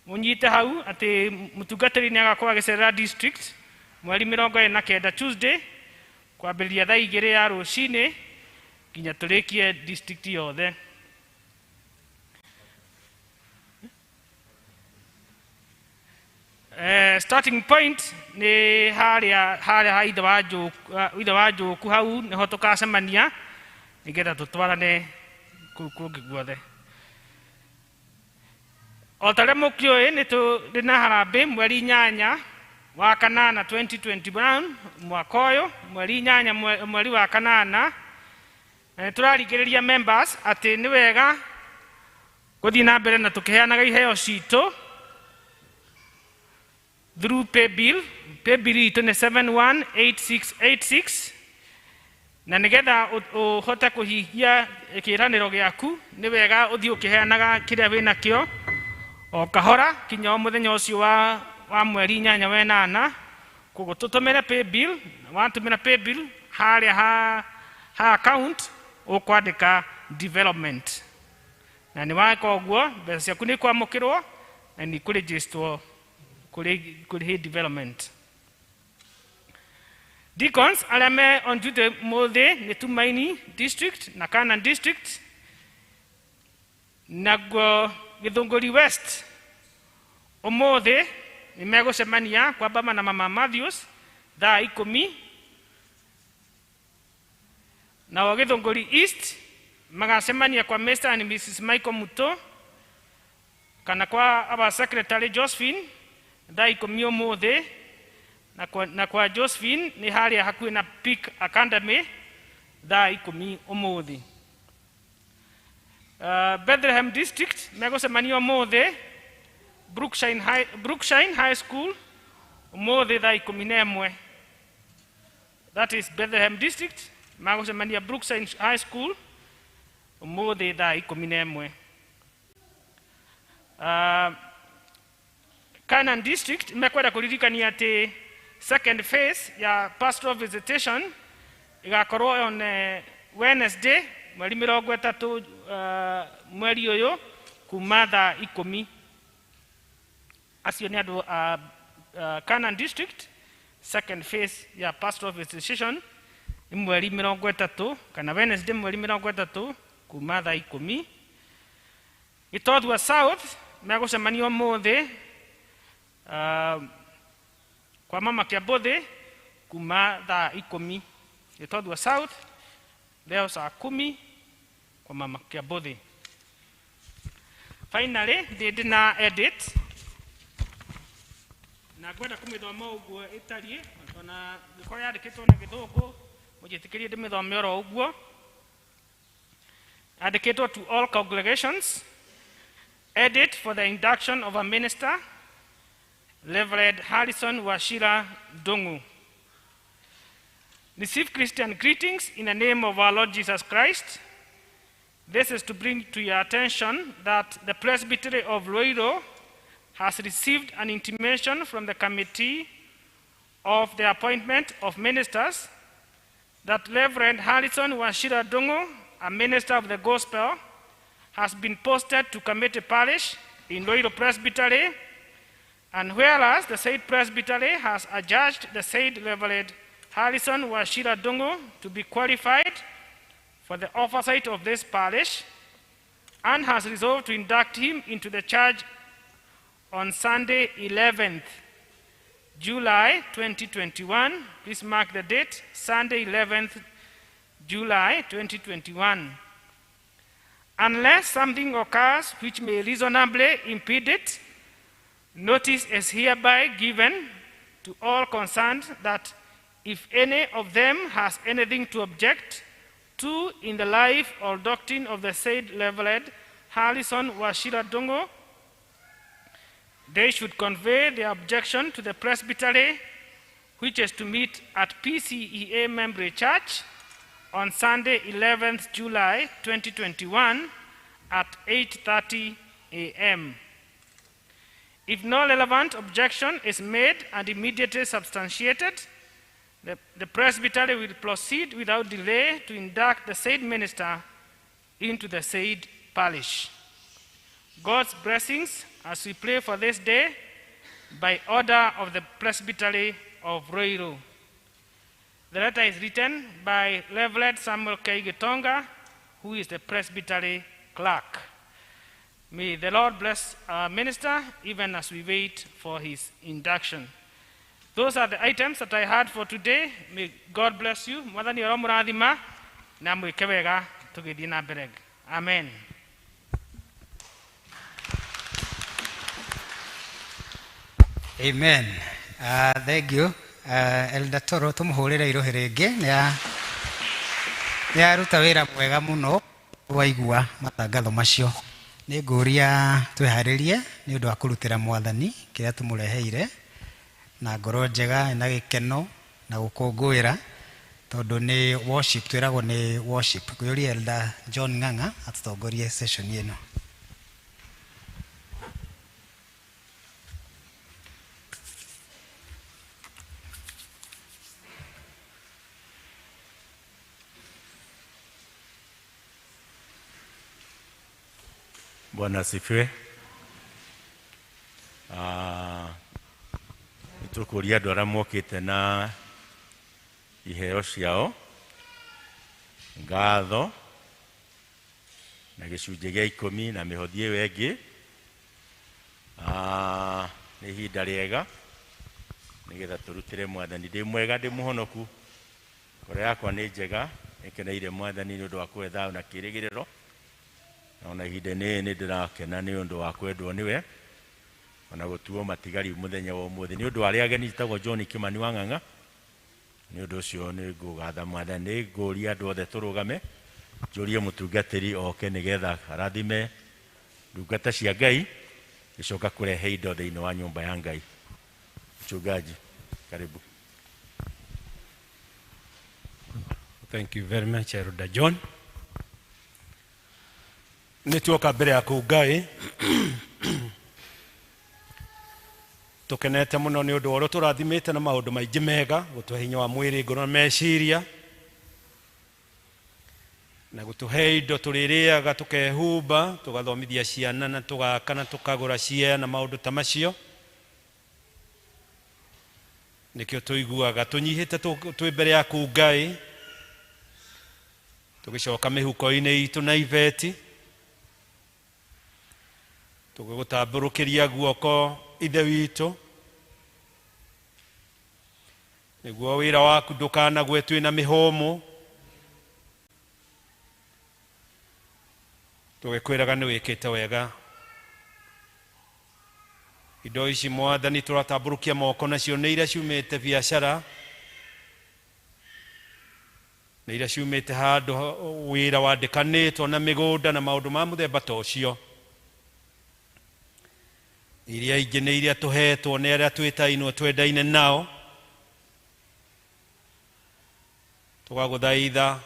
mũnyite hau atĩ mũtungatĩri nĩ agakorwo agĩcerera district mweri 29, Tuesday, kwambĩrĩria thaa 2 ya rũcinĩ nginya tũrĩkie district yothe. Starting point nĩ harĩa ha ithe wa Njoku, ithe wa Njoku, hau nĩho tũkacemania nĩgetha tũtwarane kũu kũngĩ guothe. O ta ũrĩa mũkĩũĩ, nĩ tũrĩ na harambĩ mweri 8 wa kanana 2021, mwaka ũyũ, mweri 8 mweri wa kanana, na nĩ tũraringĩrĩria members atĩ nĩ wega gũthiĩ na mbere na tũkĩheanaga iheo citũ through paybill. Paybill itũ nĩ 718686, na nĩgetha ũhote kũhingia kĩĩranĩro gĩaku, nĩ wega ũthiĩ ũkĩheanaga kĩrĩa wĩnakĩo o kahora kinya o mũthenya ũcio wa mweri 8 wa ĩnana. Koguo tũtũmĩre paybill. Watũmĩra paybill, harĩa ha account ũkwandĩka development, na nĩ weka ũguo mbeca ciaku nĩ ikwamũkĩrwo. na nĩ kũregistwo kũrĩ development. Deacons arĩa me on duty mũthĩ nĩ Tumaini District na Canaan District, naguo Gĩthũngũri West ũmũthĩ nĩ megũcemania kwa baba na mama Matthews thaa 10, nao Gĩthũngũri East magacemania kwa Mr. and Mrs. Michael Muto kana kwa our secretary Josephine thaa 10 ũmũthĩ, na kwa Josephine nĩ harĩa hakuhĩ na Peak Academy thaa 10 ũmũthĩ. Bethlehem District megũcemania ũmũthĩ Brookshine High School ũmũthĩ thaa 11. That is Bethlehem District magũcemania Brookshine High School ũmũthĩ thaa 11. Canaan District mekwenda kũririkania atĩ second phase ya pastoral visitation ĩgakorwo on Wednesday mweri 30 mweri ũyũ kuma thaa 10. Acio nĩ andũ a Canaan District. Second phase ya pastoral visitation nĩ mweri 30 kana Wednesday mweri 30 kuma thaa 10. Gĩtothua South megũcemania ũmũthĩ kwa mama Kĩambũthĩ kuma thaa 10. Gĩtothua South leo saa 10 kwa mama Kĩambũthĩ. Finally, ndĩ na edit na ngwenda kũmĩthoma ũguo ĩtariĩ, ona gĩkorwo yandĩkĩtwo na gĩthũngũ mũnjĩtĩkĩrie ndĩmĩthome oro ũguo. Yandĩkĩtwo to all congregations, edit for the induction of a minister, Reverend Harrison Wachira Ndungu. Receive Christian greetings in the name of our Lord Jesus Christ. This is to bring to your attention that the Presbytery of Ruiru has received an intimation from the Committee of the Appointment of Ministers that Reverend Harrison Wachira Ndungu, a minister of the gospel, has been posted to Kamiti Parish in Ruiru Presbytery, and whereas the said Presbytery has adjudged the said Reverend Harrison Wachira Ndungu to be qualified for the oversight of this parish and has resolved to induct him into the charge on Sunday 11th July 2021. Please mark the date, Sunday 11th July 2021. Unless something occurs which may reasonably impede it, notice is hereby given to all concerned that if any of them has anything to object to in the life or doctrine of the said Reverend Harrison Wachira Ndungu, they should convey their objection to the Presbytery, which is to meet at PCEA Membre Church on Sunday 11th July 2021 at 8:30 a.m. If no relevant objection is made and immediately substantiated, the Presbytery will proceed without delay to induct the said minister into the said parish. God's blessings as we pray for this day by order of the Presbytery of Ruiru. The letter is written by Reverend Samuel K. Gitonga, who is the Presbytery clerk. May the Lord bless our minister even as we wait for his induction. Those are the items that I had for today. May God bless you. Mwathani aromũrathima na mwĩke wega tũgĩthiĩ na mbere. Amen. Amen. Thank you. Elder Toro tumuhurire irohe rĩngĩ nĩ aruta wĩra mwega mũno waigua matangatho macio. Nĩ ngũria twĩharĩrie nĩ ũndũ wa kũrutĩra mwathani kĩrĩa tũmũreheire na ngoro njega na gĩkeno na gũkũngũĩra tondũ nĩ worship, twĩragwo nĩ worship. Ngũria Elder John Ng'ang'a atũtongorie session ĩno. Bwana asifiwe. Tũkũria andũ arĩa mokĩte na iheo ciao ngatho na gĩcunjĩ gĩa ikũmi na mĩhothi ĩyo ĩngĩ. Ah, nĩ ihinda rĩega nĩgetha tũrutĩre mwathani. Ndĩ mwega, ndĩ mũhonoku, ngoro yakwa nĩ njega, nĩkeneire mwathani nĩ ũndũ wa kũhe thayũ na kĩĩrĩgĩrĩro, na ona ihinda-inĩ rĩrĩ nĩ ndĩrakena nĩ ũndũ wa kwendwo nĩwe ona gũtuo matigari mũthenya wa ũmũthĩ. Nĩ ũndũ wa arĩa ageni, njĩtagwo John Kĩmani wa Ng'ang'a. Nĩ ũndũ ũcio nĩ ngũgatha mwathani, nĩ ngũria andũ othe tũrũgame, njũrie mũtungatĩri oke nĩgetha arathime ndungata cia Ngai gĩcoka kũrehe indo thĩinĩ wa nyũmba ya Ngai. Mchungaji, karibu. Thank you very much, Elder John. Nĩ tuoka mbere yaku Ngai tũkenete mũno nĩ ũndũ wa ũrĩa tũrathimĩte na maũndũ maingĩ mega, gũtũhe hinya wa mwĩrĩ, ngoro na meciria, na gũtũhe indo tũrĩrĩaga, tũkehumba, tũgathomithia ciana na tũgaka na tũkagũra cia na maũndũ ta macio. Nĩkĩo tũiguaga tũnyihĩte twĩ mbere yaku Ngai, tũgĩcoka mĩhuko-inĩ itũ na ibeti, tũgĩgũtambũrũkĩria guoko Ithe witũ, nĩguo wĩra waku ndũkanagwe twĩ na mĩhũmũ, tũgĩkwĩraga nĩ wĩkĩte wega. Indo ici mwathani tũratambũrũkia moko nacio nĩ iria ciumĩte biacara, nĩ iria ciumĩte handũ wĩra wandĩkanĩtwo na mĩgũnda na maũndũ ma mũthemba ta ũcio. Iria ingĩ nĩ iria tũhetwo nĩ arĩa twĩtainwo twendaine nao. Tũgagũthaitha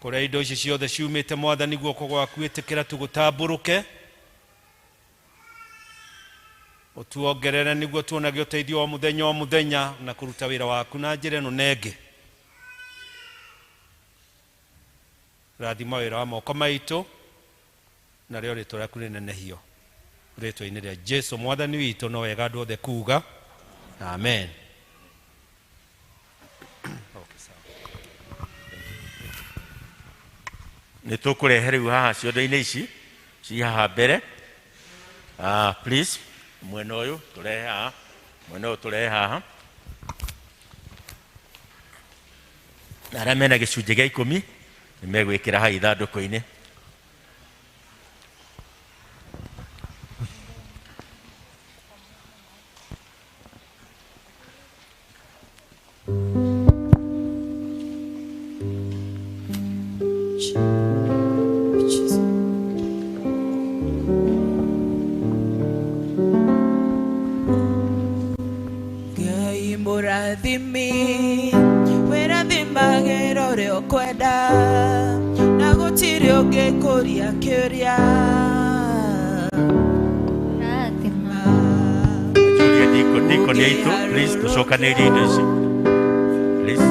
kũrĩa indo ici ciothe ciumĩte mwathani, guoko gwaku ĩtĩkĩra tũgũtambũrũke, ũtuongerere nĩguo tuonage ũteithio wa mũthenya o mũthenya na kũruta wĩra waku na njĩra ĩno na ĩngĩ. Rathima wĩra wa moko maitũ, narĩo rĩtwa rĩaku rĩnenehio, rĩtwa-inĩ rĩa Jesu mwathani witũ. No wega andũ othe kuga amen. Okay, sawa. Nĩ tũkũrehe rĩu haha ciondo-inĩ ici ci haha mbere. Ah, please, mwena ũyũ tũrehe haha, mwena ũyũ tũrehe haha, na arĩa mena gĩcunjĩ gĩa ikũmi nĩ megwĩkĩra haha ithandũkũ-inĩ. Ngai mũrathimi, wĩrathimagĩra ũrĩa ũkwenda, na gũtirĩ ũngĩkũria kĩũria. Njũrie ndikoni aitũ, please, tũcokanĩrie indo ici, please.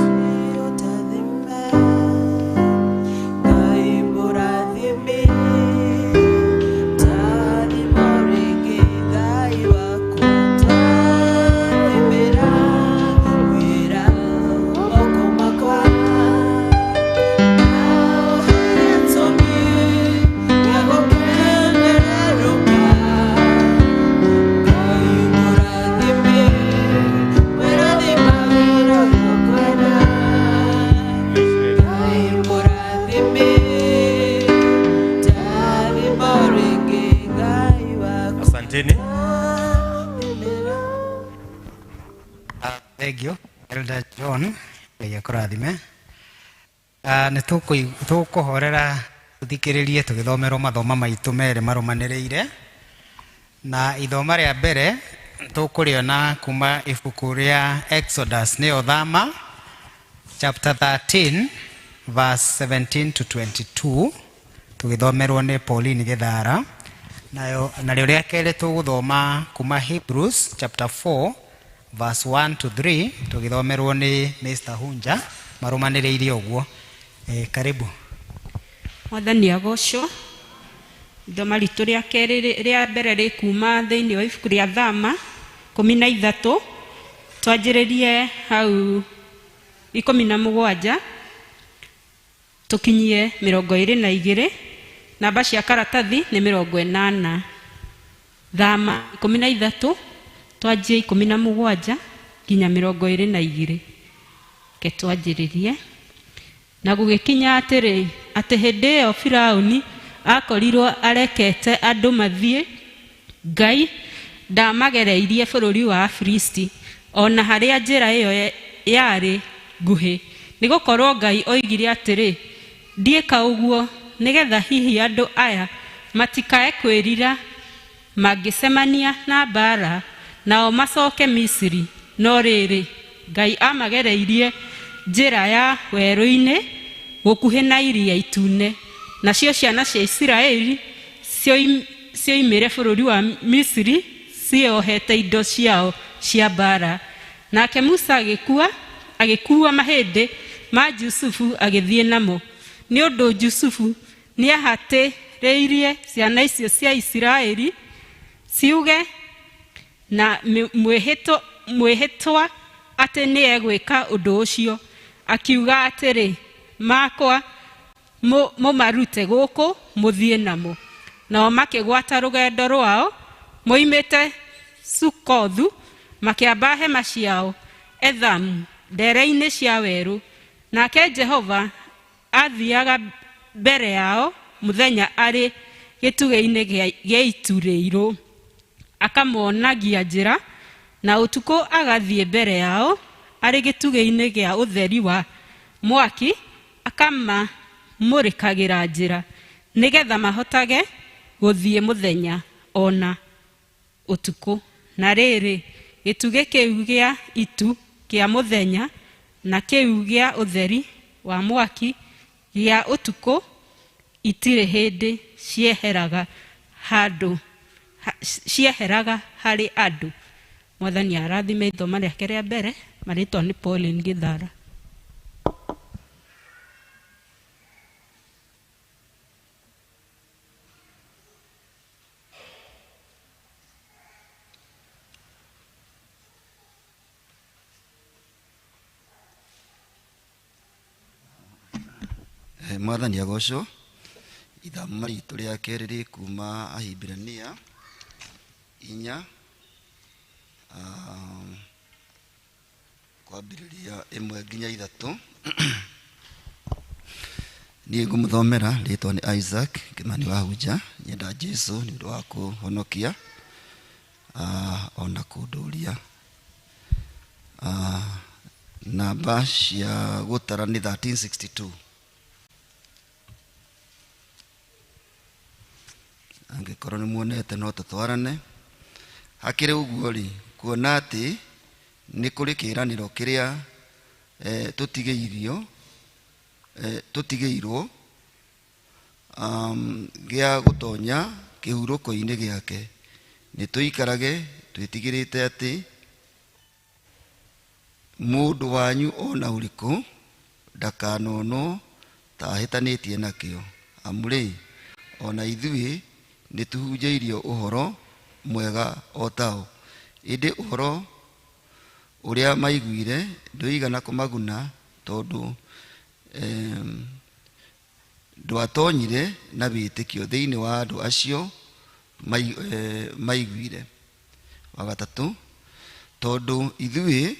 Ngai mũrathimi, tathima rĩngĩ, Ngai wakwa, tathimĩra wĩra moko makwa. Gĩtũmi gĩa gũkenererũka. Ngai mũrathimi, wĩrathimagĩra ũrĩa ũkwenda. Ngai mũrathimi, tathima rĩngĩ, Ngai wakwa. Asanteni. Thank you, Elder John. Ngai akũrathime. Nĩ tũkũhorera tũthikĩrĩrie tũgĩthomerwo mathoma maitũ merĩ marũmanĩrĩire, na ithoma rĩa mbere tũkũrĩona kuma ibuku rĩa Exodus, nĩyo Thama, chapter 13 verse 17 to 22, tũgĩthomerwo nĩ Pauline Gĩthara. Nayo narĩo rĩa kerĩ tũgũthoma kuma Hebrews chapter 4 verse 1 to 3, tũgĩthomerwo nĩ Mr. Hunja, marũmanĩrĩire ũguo. Karibu. Mwathani agocwo. Ithoma ritũ rĩa kerĩ, rĩa mbere rĩ kuma thĩinĩ wa ibuku rĩa Thama 13, twanjĩrĩrie hau 17 tũkinyie 22. Namba cia karatathi nĩ 80. Thama 13, twanjie 17 nginya 22. Ke twanjĩrĩrie. Na gũgĩkinya atĩrĩ, atĩ hĩndĩ ĩyo Firaũni akorirwo arekete andũ mathiĩ, Ngai ndamagereirie bũrũri wa Afilisti, o na harĩa njĩra ĩyo yarĩ nguhĩ. Nĩgũkorwo Ngai oigire atĩrĩ, ndiĩka ũguo, nĩgetha hihi andũ aya matikae kwĩrira mangĩcemania na mbaara, nao macoke Misiri. No rĩrĩ, Ngai amagereirie njĩra ya werũ-inĩ gũkuhĩ na Iria Itune, nacio ciana cia Isiraeli cioimire bũrũri wa Misiri ciohete indo ciao cia mbaara. Nake Musa agĩkua, agĩkuua mahĩndĩ ma Jusufu agĩthiĩ namo, nĩ ũndũ Jusufu nĩahatĩrĩirie ciana icio cia Isiraeli ciuge na mwĩhĩtwa atĩ nĩegwĩka ũndũ ũcio, akiuga atĩrĩ, makwa mũmarute gũkũ mũthiĩ namo. Nao makĩgwata rũgendo rwao moimĩte Sukothu, makĩamba hema ciao Ethamu ndere-inĩ cia werũ. Nake Jehova aathiaga mbere yao mũthenya arĩ gĩtugĩ-inĩ gĩa itu rĩirũ, akamonagia njĩra, na ũtukũ agathiĩ mbere yao arĩ gĩtugĩ-inĩ gĩa ũtheri wa mwaki, akamamũrĩkagĩra njĩra, nĩgetha mahotage gũthiĩ mũthenya ona ũtukũ. Na rĩrĩ, gĩtugĩ kĩu gĩa itu kĩa mũthenya na kĩu gĩa ũtheri wa mwaki gĩa ũtukũ itirĩ hĩndĩ cieheraga handũ cieheraga harĩ andũ. Mwathani arathime ithoma rĩake rĩa mbere. Marĩtwa nĩ Pauline Gĩthara. Mwathani agocwo. Ithama ritũ rĩa kerĩ rĩ kuma Ahibirania 4, kwambĩrĩria 1 nginya 3. Niĩ ngũmũthomera, rĩtwa nĩ Isaac Kĩmani wa Hunja. Nyenda Jesu nĩ ũndũ wa kũhonokia, ona kũndũria. Namba cia gũtara nĩ 1362. Angĩkorwo nĩ muonete no tũtwarane. Hakĩrĩ ũguo rĩ, kuona atĩ nĩ kũrĩ kĩĩranĩro kĩrĩa tũtigĩirwo, gĩa gũtonya kĩhurũko-inĩ gĩake, nĩ tũikarage twĩtigĩrĩte atĩ mũndũ wanyu ona ũrĩkũ ndakanonwo ta ahĩtanĩtie nakĩo. Amu rĩ, ona ithuĩ nĩ tũhunjĩirio ũhoro mwega o tao, ĩndĩ ũhoro ũrĩa maiguire ndũigana kũmaguna, tondũ ndwatonyire na wĩtĩkio thĩinĩ wa andũ acio maiguire. Wa gatatũ, tondũ ithuĩ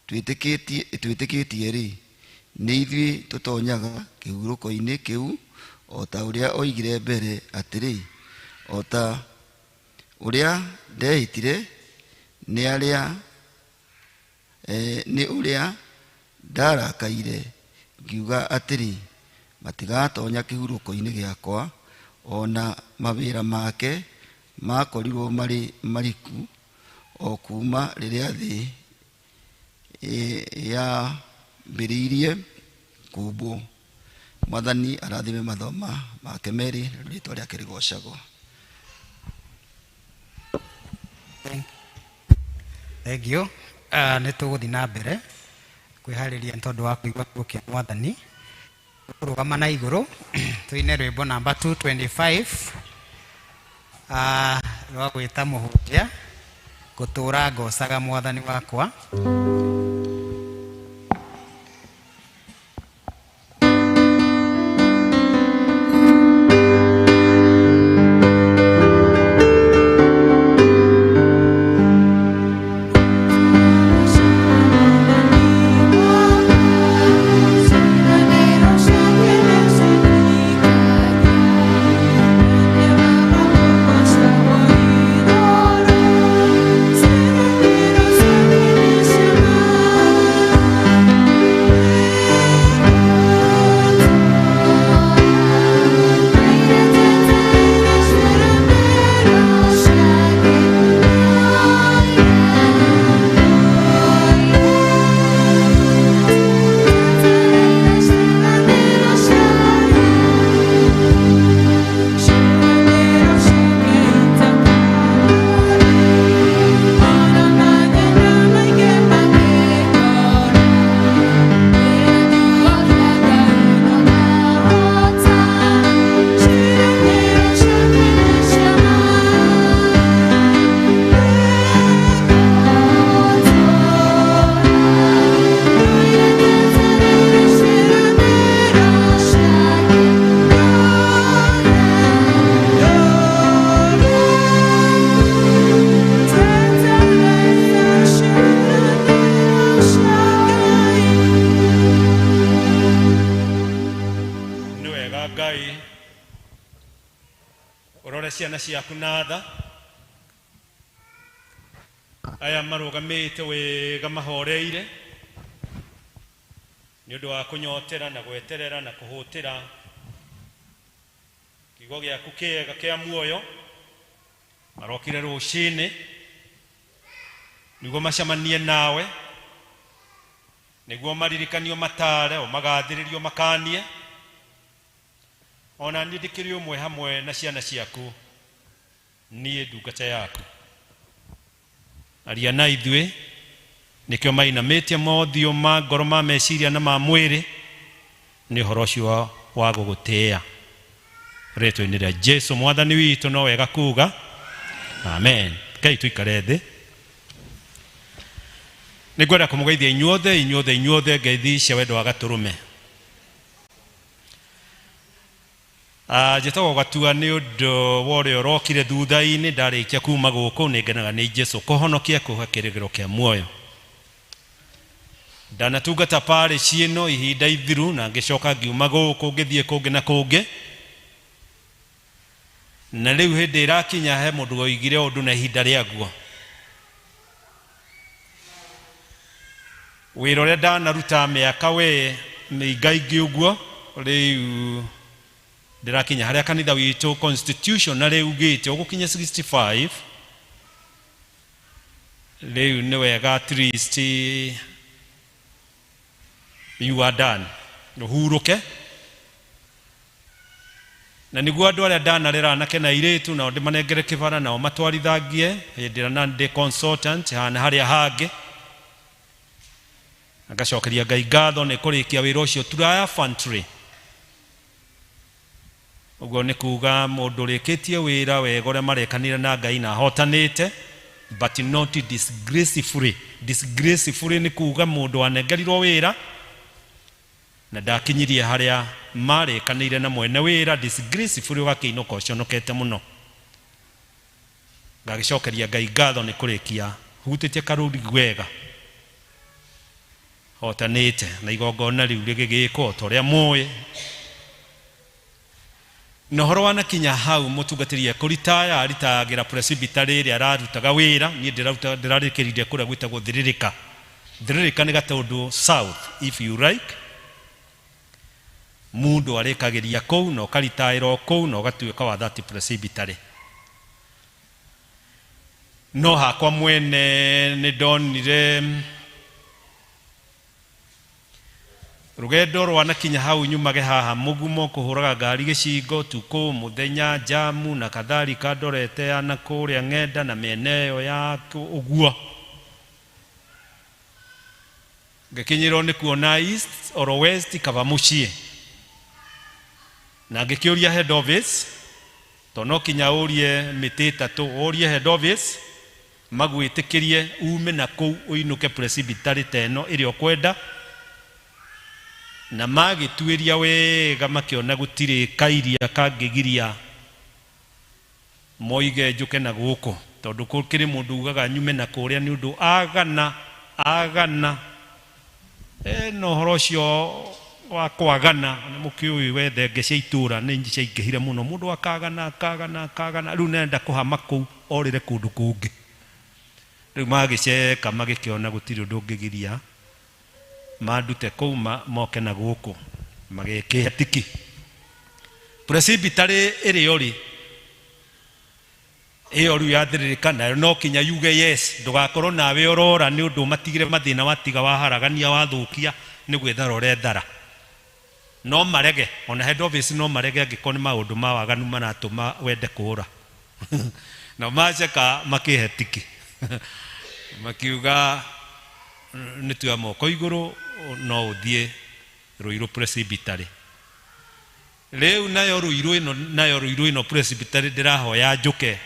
twĩtĩkĩtie rĩ, nĩ ithuĩ tũtonyaga kĩhurũko-inĩ kĩu, o ta ũrĩa oigire mbere atĩrĩ, o ta ũrĩa ndehĩtire nĩ arĩa, nĩ ũrĩa ndarakaire ngiuga atĩrĩ, matigatonya kĩhurũko-inĩ gĩakwa, ona mawĩra make makorirwo marĩ mariku o kuma rĩrĩa thĩ yambĩrĩirie kũmbwo. Mwathani arathime mathoma make merĩ, rĩtwa rĩake rĩgocagwo. Thank you. Nĩ tũgũthiĩ na mbere kwĩharĩria nĩ tondũ wa kũigua kiugo kĩa Mwathani. Tũrũgama na igũrũ tũine rwĩmbo namba 225, rwa gwĩta mũhunjia. Ngũtũũra ngocaga mwathani wakwa. Nĩ wega Ngai ũrore ciana ciaku na tha, aya marũgamĩte wega mahoreire nĩ ũndũ wa kũnyotera na gweterera na kũhũtĩra kiugo gĩaku kĩega kĩa muoyo. Marokire rũcinĩ nĩguo macemanie nawe, nĩguo maririkanio matare o magathĩrĩrio makanie. Ona niĩ ndĩkĩrĩ ũmwe hamwe na ciana ciaku, niĩ ndungata yaku. Aria na ithuĩ, nĩkĩo mainamĩtie mothiũ ma ngoro, ma meciria na ma mwĩrĩ, nĩ ũhoro ũcio wa gũgũtĩĩa. Rĩtwa-inĩ rĩa Jesu mwathani witũ, no wega kuga amen. Ngai tũikare thĩ. Nĩ ngwenda kũmũgeithia inyuothe, inyuothe, inyuothe, ngeithi cia wendo wa Gatũrũme. Njĩtagwo Gatua nĩ ũndũ wa ũrĩa ũrokire thutha-inĩ ndarĩkia kuma gũkũ. Nĩ ngenaga nĩ Jesu kũhonokia, kũhe kĩrĩgĩro kĩa muoyo. Ndanatungata parish ĩno ihinda ithiru na ngĩcoka ngiuma gũkũ ngĩthiĩ kũngĩ na kũngĩ, na rĩu hĩndĩ ĩrakinya he mũndũ woigire ũndũ na ihinda rĩaguo. Wĩra ũrĩa ndanaruta mĩaka we mĩingaingĩ ũguo, rĩu ndĩrakinya harĩa kanitha witũ constitutionally ugĩte ũgũkinya 65. Rĩu nĩ wega at least you are done, ũhurũke. Na nĩguo andũ arĩa ndanarera, anake na airĩtu, nao ndĩmanengere kĩbara nao matwarithangie hĩndĩ ĩrĩa na ndĩ consultant hana harĩa hangĩ. Ngacokeria Ngai ngatho nĩ kũrĩkia wĩra ũcio triumphantly. Ũguo nĩ kuga mũndũ ũrĩkĩtie wĩra wega ũrĩa marekanire na Ngai na ahotanĩte, but not disgracefully. Disgracefully nĩ kuga mũndũ wanengerirwo wĩra na ndakinyirie harĩa marĩkanĩire na mwene wĩra. Disgracefully, ũgakĩinũka ũconokete mũno. Ngagĩcokeria Ngai ngatho nĩ kũrĩkia hutĩtie karũri wega, hotanĩte, na igongona rĩu rĩgĩgĩkwo ta ũrĩa mũĩ. Na ũhoro wanakinya hau, mũtungatĩri ekũritaya, aritayagĩra presbytery ĩrĩa ararutaga wĩra. Niĩ ndĩrarĩkĩrire kũrĩa gwĩtagwo Thĩrĩrĩka. Thĩrĩrĩka nĩ Gatũndũ South, if you like. Mundu arĩkagĩria kũu na ũkaritaĩra o kũu na ũgatuĩka wa that presbytery. No hakwa mwene nĩ ndonire rũgendo rwanakinya hau nyumage haha mũgumo, kũhũraga ngari gĩcingo tukũ mũthenya, jamu na kadhalika, ndorete ya na kũrĩa ng'enda na mĩena ĩyo ya ũguo, ngĩkinyĩrwo nĩ kuona east or west kaba mũciĩ. Na ngĩkĩũria head office, to no kinya ũrie mĩtĩ ĩtatũ, ũrie head office. Magwĩtĩkĩrie ume na kũu ũinũke presbytery ta ĩno ĩrĩa ũkwenda. Na magĩtuĩria wega makĩona gũtirĩ kairia kangĩgiria moige njũke na gũkũ, tondũ kũrĩ mũndũ ugaga nyume na kũrĩa nĩ ũndũ agana agana na ũhoro ũcio wa kwagana nĩ mũkĩũĩ we thenge cia itũra nĩ ciaingĩhire mũno. Mũndũ akagana akagana akagana, rĩu nenda kũhama kũu orĩre kũndũ kũngĩ. Rĩu magĩceka magĩkĩona gũtirĩ ũndũ ũngĩgiria mandute kũu moke na gũkũ, magĩkĩhe tiki. Presbytery ĩrĩa ũrĩ ĩyo rĩu yathĩrĩrĩka nayo no kinya yuge yes, ndũgakorwo nawe ũrora nĩ ũndũ matigire mathĩna, watiga waharagania wathũkia nĩ gwĩthara ũrethara. No marege ona head office, no marege angĩkorwo nĩ maũndũ ma waganu maratũma wende kũũra. Na maceka makĩhe tiki, makiuga nĩ tuoya moko igũrũ, no ũthiĩ Ruiru Presbytery. Rĩu nayo Ruiru ĩno, nayo Ruiru ĩno Presbytery ndĩrahoya njũke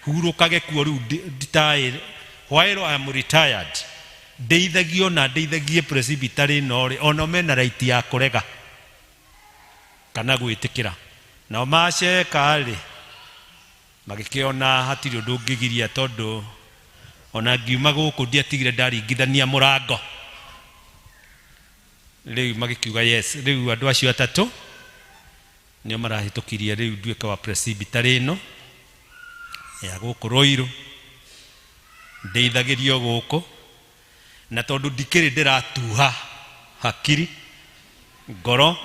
hurũkage kuo. Rĩu nditaĩ while I am retired, ndeithagio na ndeithagie presbytery ĩno rĩ, ona mena right ya kũrega kana gwĩtĩkĩra. Nao maceka rĩ, magĩkĩona hatirĩ ũndũ ũngĩgiria, tondũ ona ngiuma gũkũ ndiatigire ndaringithania mũrango. Rĩu magĩkiuga yes. Rĩu andũ acio atatũ nĩo marahĩtũkirie rĩu nduĩke wa presbytery ĩno ya gũkũ Ruiru, ndeithagĩrio gũkũ. Na tondũ ndikĩrĩ ndĩratuha hakiri, ngoro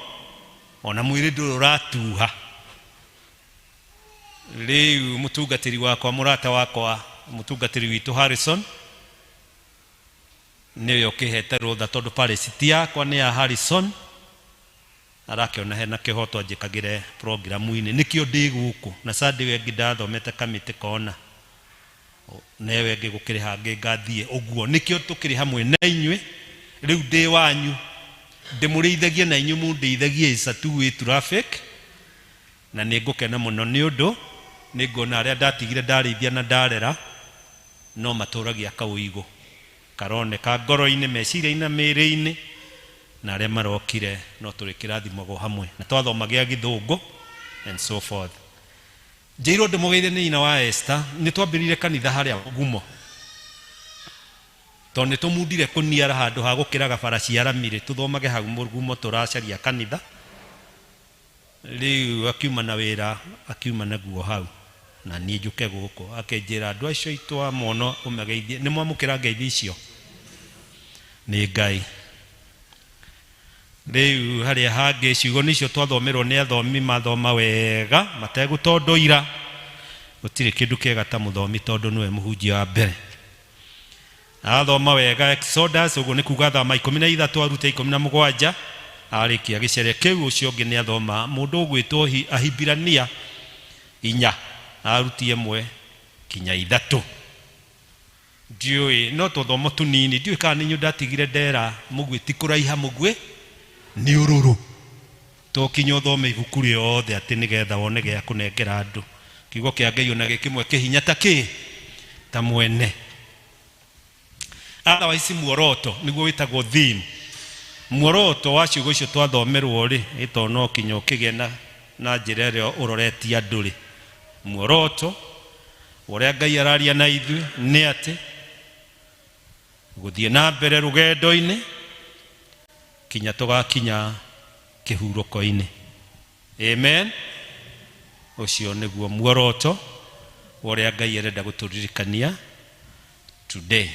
ona mwĩrĩ ndũrĩ ũratuha. Rĩu mũtungatĩri wakwa, mũrata wakwa, mũtungatĩri witũ Harrison nĩwe ũkĩhete rũtha, tondũ parish ti yakwa, nĩ ya Harrison. Arakĩona hena kĩhoto anjĩkagĩre programu-inĩ, nĩkĩo ndĩ gũkũ. Na Sunday ĩyo ĩngĩ ndathomete kamĩtĩ kona na ĩyo ĩngĩ gũkĩrĩ hangĩ ngathiĩ ũguo, nĩkĩo tũkĩrĩ hamwe na inyuĩ. Rĩu ndĩ wanyu, ndĩmũrĩithagie na inyuĩ mũndeithagie. Is a two way traffic, na nĩ ngũkena mũno nĩ ũndũ nĩ nguona arĩa ndatigire ndarĩithia na ndarera no matũragia kaũigũ karoneka ngoro-inĩ, meciria-inĩ na mĩĩrĩ-inĩ, na arĩa marokire no tũrĩ kĩrathimagwo hamwe na twathoma gĩa gĩthũngũ and so forth. Njĩirwo ndĩmũgeithie nĩ nyina wa Esther. Nĩ twambĩrĩire kanitha harĩa Gumo, tondũ nĩ tũmundire kũniara handũ ha gũkĩraga bara cia Ramire, tũthomage hau Mũgumo. Tũracaria kanitha rĩu, akiuma na wĩra, akiuma naguo hau na niĩ njũke gũkũ, akĩnjĩra andũ acio aitũ a mono ũmageithie. Nĩ mwamũkĩra ngeithi icio nĩ Ngai. Rĩu harĩa hangĩ ciugo nĩcio twathomerwo nĩ athomi, mathoma wega mategũtondoira. Gũtirĩ kĩndũ kĩega ta mũthomi, tondũ nĩwe mũhunjia wa mbere. Athoma wega Exodus, ũguo nĩ kuga thama 13 arute 17, arĩkia gĩcere kĩu. Ũcio ũngĩ nĩ athoma mũndũ ũgwĩtwo Ahibirania 4, aruti 1 kinya 3. Ndiũĩ no tũthomo tũnini, ndiũĩ kana nĩ inyuĩ ndatigire ndera mũguĩ ti kũraiha, mũguĩ nĩ ũrũrũ. To kinya ũthome ibuku rĩothe atĩ nĩgetha wone gĩa kũnengera andũ. Kiugo kĩa Ngai ona gĩ kĩmwe kĩhinya ta kĩ ta mwene. Otherwise muoroto nĩguo wĩtagwo theme. Muoroto wa ciugo icio twathomerwo rĩ, ĩto no kinya ũkĩgĩe na njĩra ĩrĩa ũroretie andũ rĩ, muoroto ũrĩa Ngai araria na ithuĩ nĩ atĩ gũthiĩ na mbere rũgendo-inĩ kinya tũgakinya kĩhurũko-inĩ. Amen. Ũcio nĩguo muoroto wa ũrĩa Ngai arenda gũtũririkania today.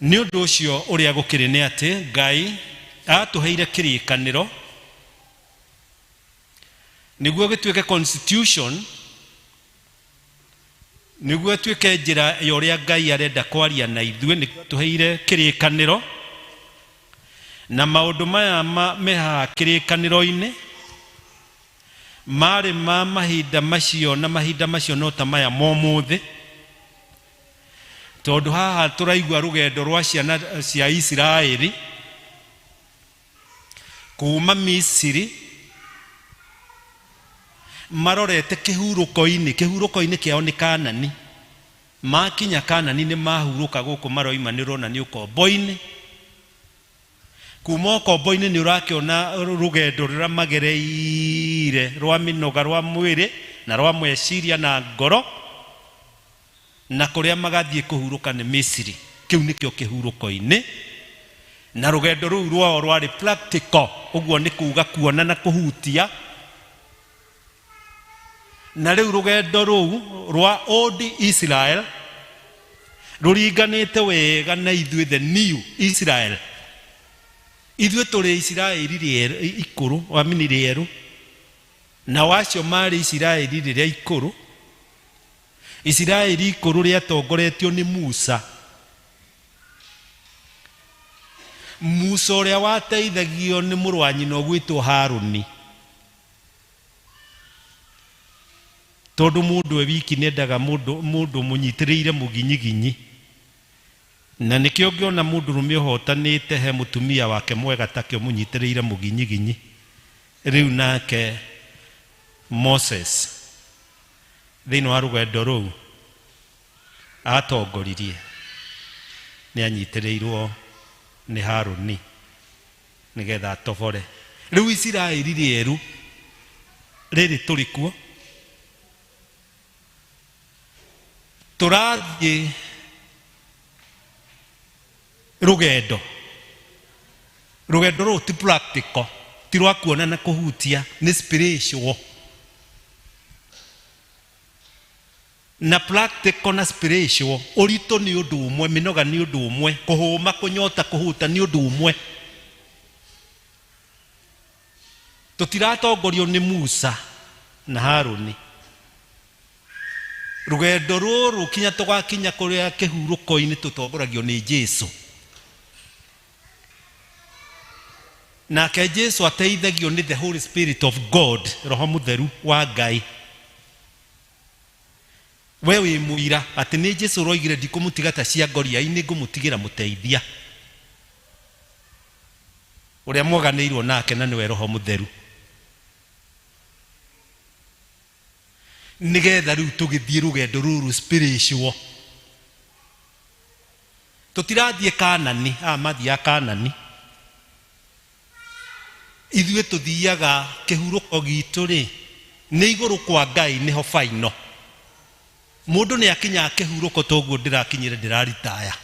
Nĩ ũndũ ũcio ũrĩa gũkĩrĩ nĩ atĩ Ngai atũheire kĩrĩkanĩro nĩguo gĩtuĩke constitution, nĩguo ĩtuĩke njĩra ya ũrĩa Ngai arenda kwaria na ithuĩ. Nĩguo atũheire kĩrĩkanĩro na maũndũ maya me haha kĩrĩkanĩro-inĩ marĩ ma mahinda macio, na mahinda macio no ta maya momũthĩ, tondũ haha tũraigua rũgendo rwa ciana cia Isiraeli kuma Misiri marorete kĩhurũko-inĩ. Kĩhurũko-inĩ kĩao nĩ Kanani. Makinya Kanani nĩ mahurũka gũkũ maroima nĩ ũrona nĩ ũkombo-inĩ. Kuma ũkombo-inĩ nĩ ũrakĩona rũgendo rũrĩa magereire rwa mĩnoga rwa mwĩrĩ na rwa meciria na ngoro, na kũrĩa magathiĩ kũhurũka nĩ Misiri. Kĩu nĩkĩo kĩhurũko-inĩ. Na rũgendo rũu rwao rwarĩ practical, ũguo nĩ kuga kuona na kũhutia. Na rĩu rũgendo rũu rwa Old Israel rũringanĩte wega na ithuĩ the New Israel. Ithuĩ tũrĩ Isiraeli rĩerũ ikũrũ, wamini rĩerũ, nao acio marĩ Isiraeli rĩrĩa ikũrũ. Isiraeli ikũrũ rĩatongoretio nĩ Musa. Musa ũrĩa wateithagio nĩ mũrũ wa nyina ũgwĩtwo Harũni. Tondũ mũndũ e wiki nĩendaga mũndũ mũnyitĩrĩire mũginyiginyi. Na nĩkĩo ũngĩona mũndũrũme ũhotanĩte he mũtumia wake mwega take ũmũnyitĩrĩire mũginyiginyi. Rĩu nake Moses thĩinĩ wa rũgendo rũu atongoririe nĩ anyitĩrĩirwo nĩ Harũni nĩgetha atobore. Rĩu Isiraeli rĩerũ rĩrĩ tũrĩ kuo, tũrathiĩ rũgendo. Rũgendo rũu ti practical, ti rwa kuona na kũhutia, nĩ spiritual. Na practical na spiritual, ũritũ nĩ ũndũ ũmwe, mĩnoga nĩ ũndũ ũmwe, kũhũma, kũnyota, kũhuta nĩ ũndũ ũmwe. Tũtiratongorio nĩ Musa na Harũni. Rũgendo rũrũ kinya tũgakinya kũrĩa kĩhurũko-inĩ tũtongoragio nĩ Jesu. Nake Jesu ateithagio nĩ the Holy Spirit of God, Roho Mũtheru wa Ngai. We wĩ mũira atĩ nĩ Jesu ũroigire ndikũmũtiga ta cia ngoriai, ngũmũtigĩra mũteithia ũrĩa mwaganĩirwo nake, na nĩwe Roho Mũtheru. Nĩgetha rĩu tũgĩthiĩ rũgendo rũrũ spiritual. Tũtirathiĩ Kanani, aya mathiaga Kanani. Ithuĩ tũthiaga kĩhurũko gitũ rĩ, nĩ igũrũ kwa Ngai nĩho final. Mũndũ nĩ akinyaga kĩhurũko toguo ndĩrakinyire ndĩraritaya.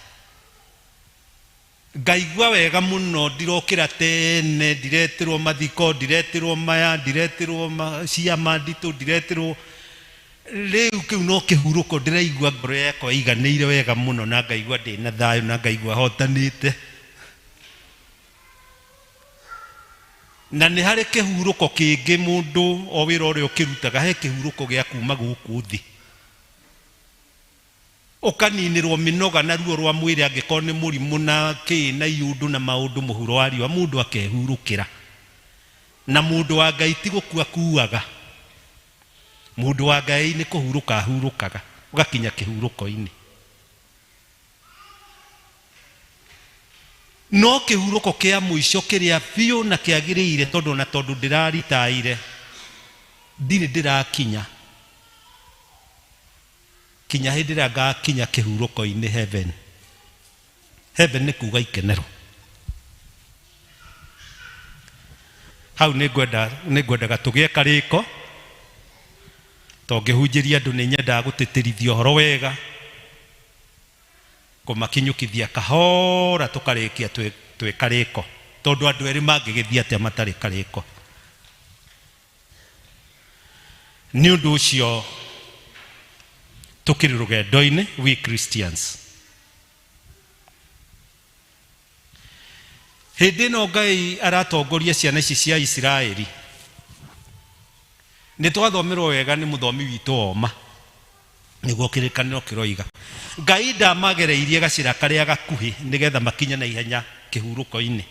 Ngaigua wega mũno, ndirokĩra tene, ndiretĩrwo mathiko, ndiretĩrwo maya, ndiretĩrwo ciama nditũ, ndiretĩrwo. Rĩu kĩu no kĩhurũko, ndĩraigua ngoro yakwa ĩiganĩire wega mũno, na ngaigua ndĩna thayũ, na ngaigua hotanĩte. Na nĩ harĩ kĩhurũko kĩngĩ mũndũ o wĩra ũrĩa ũkĩrutaga, he kĩhurũko gĩa kuma gũkũ thĩ. Ũkaninĩrwo mĩnoga na ruo rwa mwĩrĩ angĩkorwo nĩ mũrimũ na kĩ na iũndũ na maũndũ mũhuro wa riũa, mũndũ akehurũkĩra. Na mũndũ wa Ngai ti gũkua kuaga. Mũndũ wa Ngai nĩ kũhurũka ahurũkaga, ũgakinya kĩhurũko-inĩ. No kĩhurũko kĩa mũico kĩrĩa biũ na kĩagĩrĩire, tondũ na tondũ ndĩraritaire, ndirĩ ndĩrakinya. Kinya hĩndĩ ĩrĩa ngakinya kĩhurũko-inĩ heaven. Heaven nĩ kuga ikenero. Hau nĩngwendaga tũgĩe karĩko, tongĩhunjĩria andũ nĩ nyendaga gũtĩtĩrithia ũhoro wega, kũmakinyũkithia kahora tũkarĩkia twĩ karĩko, tondũ andũ erĩ mangĩgĩthiĩ atĩa matarĩ karĩko. Nĩ ũndũ ũcio tũkĩrĩ rũgendo-inĩ, we Christians. Hĩndĩ ĩno Ngai aratongoria ciana ici cia Isiraeli, nĩ twathomerwo wega nĩ mũthomi witũ Oma, nĩguo kĩrĩkanĩro kĩroiga. Ngai ndamagereirie gacĩra karĩa gakuhĩ nĩgetha makinye na ihenya kĩhurũko-inĩ.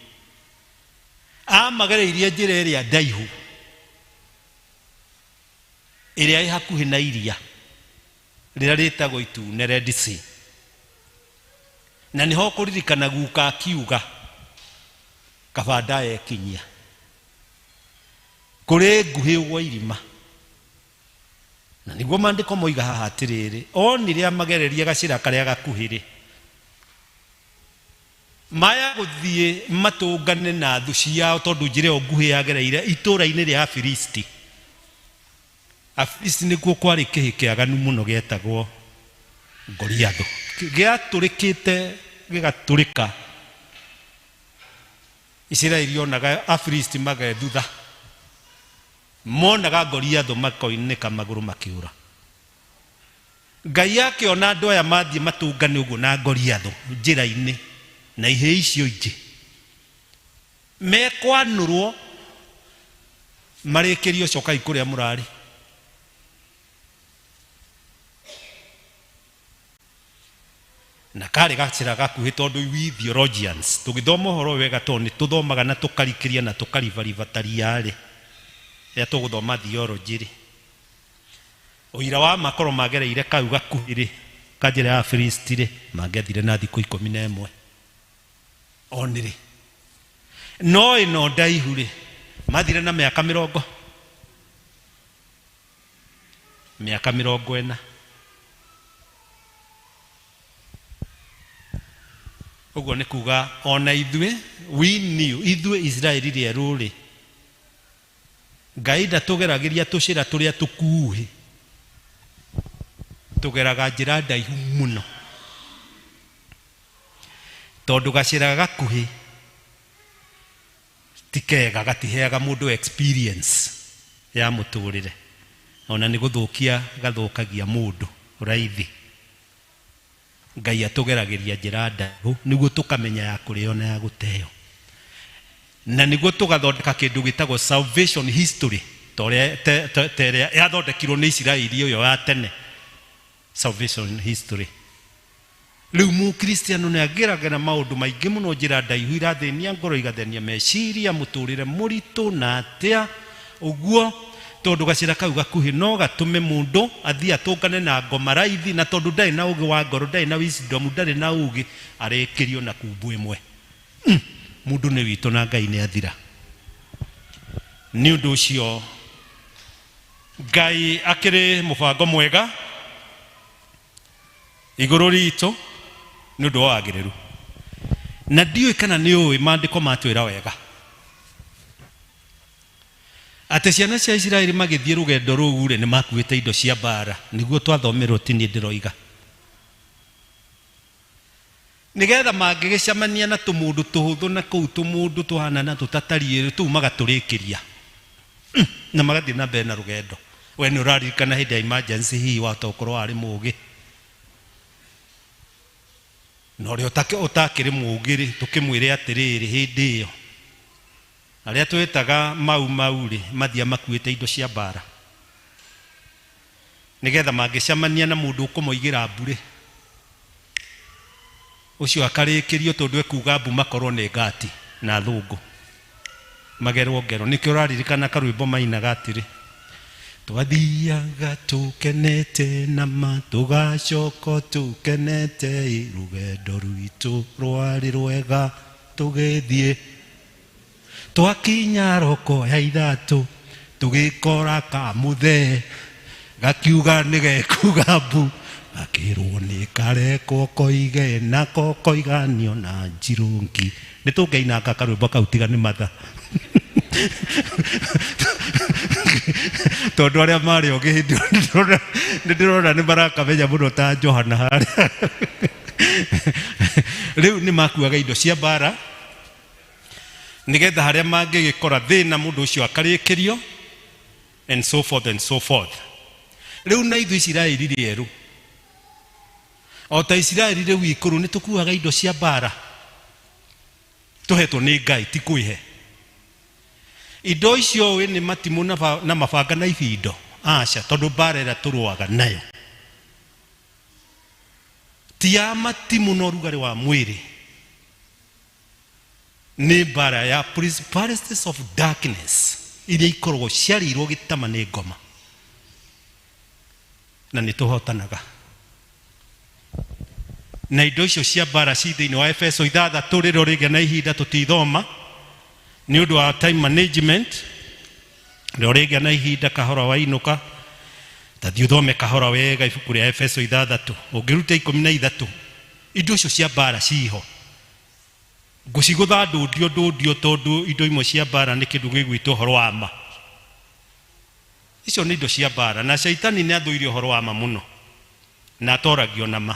Amagereirie njĩra ĩrĩa ndaihu, ĩrĩa ĩ hakuhĩ na iria rĩrĩa rĩtagwo itune Red Sea. Na nĩho kũririkana guka akiuga kaba ndaekinyia kũrĩ nguhĩ ũgwa irima. Na Nĩguo maandĩko moiga haha atĩrĩrĩ, onire amagereria gacĩra karĩa gakuhĩ-rĩ, maya gũthiĩ matũngane na thũ ciao, tondũ njĩra ĩyo nguhĩ yagereire itũũra-inĩ rĩa Afilisti. Afilisti nĩkuo kwarĩ kĩhĩ kĩaganu mũno gĩetagwo Goliathũ, gĩatũrĩkĩte gĩgatũrĩka. Isiraeli onaga Afilisti magethutha, monaga Goliathũ makoinĩka magũrũ makĩũra. Ngai akĩona andũ aya mathiĩ matũngane ũguo na Goliathũ njĩra-inĩ na ihĩĩ icio ingĩ, mekwanũrwo marĩkĩrio, cokai kũrĩa mũrarĩ. Na karĩ gacĩra gakuhĩ, tondũ we theologians tũgĩthoma ũhoro ũyũ wega, tondũ nĩ tũthomaga na tũkarikĩria na tũkaribariba ta ria-rĩ, rĩrĩa tũgũthoma theology rĩ, ũira wa makorwo magereire kau gakuhĩ rĩ, ka njĩra ya Afilisti rĩ, mangĩathire na thikũ 11 onĩrĩ. No ĩno ndaihu rĩ, mathire na mĩaka mĩrongo, mĩaka 40. Ũguo nĩ kuga ona ithuĩ, we knew, ithuĩ Isiraeli rĩerũ rĩ, Ngai ndatũgeragĩria tũcĩra tũrĩa tũkuhĩ, tũgeraga njĩra ndaihu mũno, tondũ gacĩra gakuhĩ ti kega, gatiheaga mũndũ experience ya mũtũrĩre, ona nĩ gũthũkia gathũkagia mũndũ raithi. Ngai atũgeragĩria njĩra ndaihu nĩguo tũkamenya ya kũrĩo na ya gũteo, na nĩguo tũgathondeka kĩndũ gĩtagwo salvation history, ta ĩrĩa yathondekirwo nĩ Isiraeli ĩyo ya tene, salvation history. Rĩu mũkristiano nĩ ageragĩra maũndũ maingĩ mũno, njĩra ndaihu irathĩnia ngoro, igathĩnia meciria, mũtũrĩre mũritũ na atĩa ũguo, tondũ gacĩra kau gakuhĩ no gatũme mũndũ athiĩ atũngane na ngoma raithi, na tondũ ndarĩ na ũgĩ wa ngoro, ndarĩ na wisdom, ndarĩ na ũgĩ, arĩkĩrio na kumbu ĩmwe. Mũndũ nĩ witũ na Ngai nĩ athira. Nĩ ũndũ ũcio Ngai akĩrĩ mũbango mwega igũrũ ritũ nĩ ũndũ wa wagĩrĩru. Na ndiũĩ kana nĩ ũĩ, maandĩko matwĩra wega atĩ ciana cia Isiraeli magĩthiĩ rũgendo rũu rĩ, nĩ makuĩte indo cia mbara. Nĩguo twathomerwo, ti niĩ ndĩroiga, nĩgetha mangĩgĩcemania na tũmũndũ tũhũthũ na kũu, tũmũndũ tũhana na tũtatariĩ tũu, magatũrĩkĩria na magathiĩ na mbere na rũgendo. We nĩ ũraririkana hĩndĩ ya emergency, hihi wahota gũkorwo warĩ mũũgĩ, na ũrĩa ũtakĩrĩ mũũgĩ rĩ, tũkĩmwĩre atĩrĩrĩ, hĩndĩ ĩyo arĩa twĩtaga mau mau rĩ, mathia makuĩte indo cia mbara nĩgetha mangĩcemania na mũndũ ũkũmoigĩra mbu rĩ, ũcio akarĩkĩrio, tondũ ekuga mbu makorwo nĩ ngati na thũngũ magerwo ngero. Nĩkĩo ũraririkana karwĩmbo mainaga atĩrĩ, twathiaga tũkenete nama tũgacoka tũkenete, rũgendo rwitũ rwarĩ rwega, tũgĩthiĩ twakinya roko ya ithatũ, tũgĩkora kamũthee gakiuga nĩ gekuga mbu, gakĩrwo nĩ karekwo koige nako koiganio na njirũngi. Nĩ tũngĩinanga karwĩmbo kau, tiga nĩ matha, tondũ arĩa marĩ ogĩ hĩndĩ ĩyo nĩ ndĩrona nĩ marakamenya mũno ta Johana harĩa. Rĩu nĩ makuaga indo cia mbara nĩgetha harĩa mangĩgĩkora thĩna, mũndũ ũcio akarĩkĩrio, and so forth and so forth. Rĩu na ithuĩ Isiraeli rĩerũ, o ta Isiraeli rĩu ikũrũ, nĩ tũkuaga indo cia mbara tũhetwo nĩ Ngai, ti kwĩhe indo icio. Ũĩ nĩ matimũ na mabanga na ibindo? Aca, tondũ mbara ĩrĩa tũrũaga nayo ti ya matimũ na ũrugarĩ wa mwĩrĩ, nĩ mbara ya principalities of darkness iria ikoragwo ciarĩirwo gĩtama nĩ ngoma, na nĩ tũhotanaga na indo icio cia mbara ci thĩinĩ wa Efeso 6. Rĩrĩa ũrĩgĩa na ihinda, tũtithoma nĩ ũndũ wa time management, rĩrĩa ũrĩgĩa na ihinda kahora wainũka, Ta thiĩ ũthome kahora wega ibuku rĩa Efeso 6, ũngĩruta 13, indo icio cia mbara ciho. Ngũcigũtha ndũndio ndũndio tondũ indo imwe cia mbara nĩ kĩndũ gĩgwĩtwo ũhoro wa ma. Icio nĩ indo cia mbara, na caitani nĩ athũire ũhoro wa ma mũno na atoragio na ma.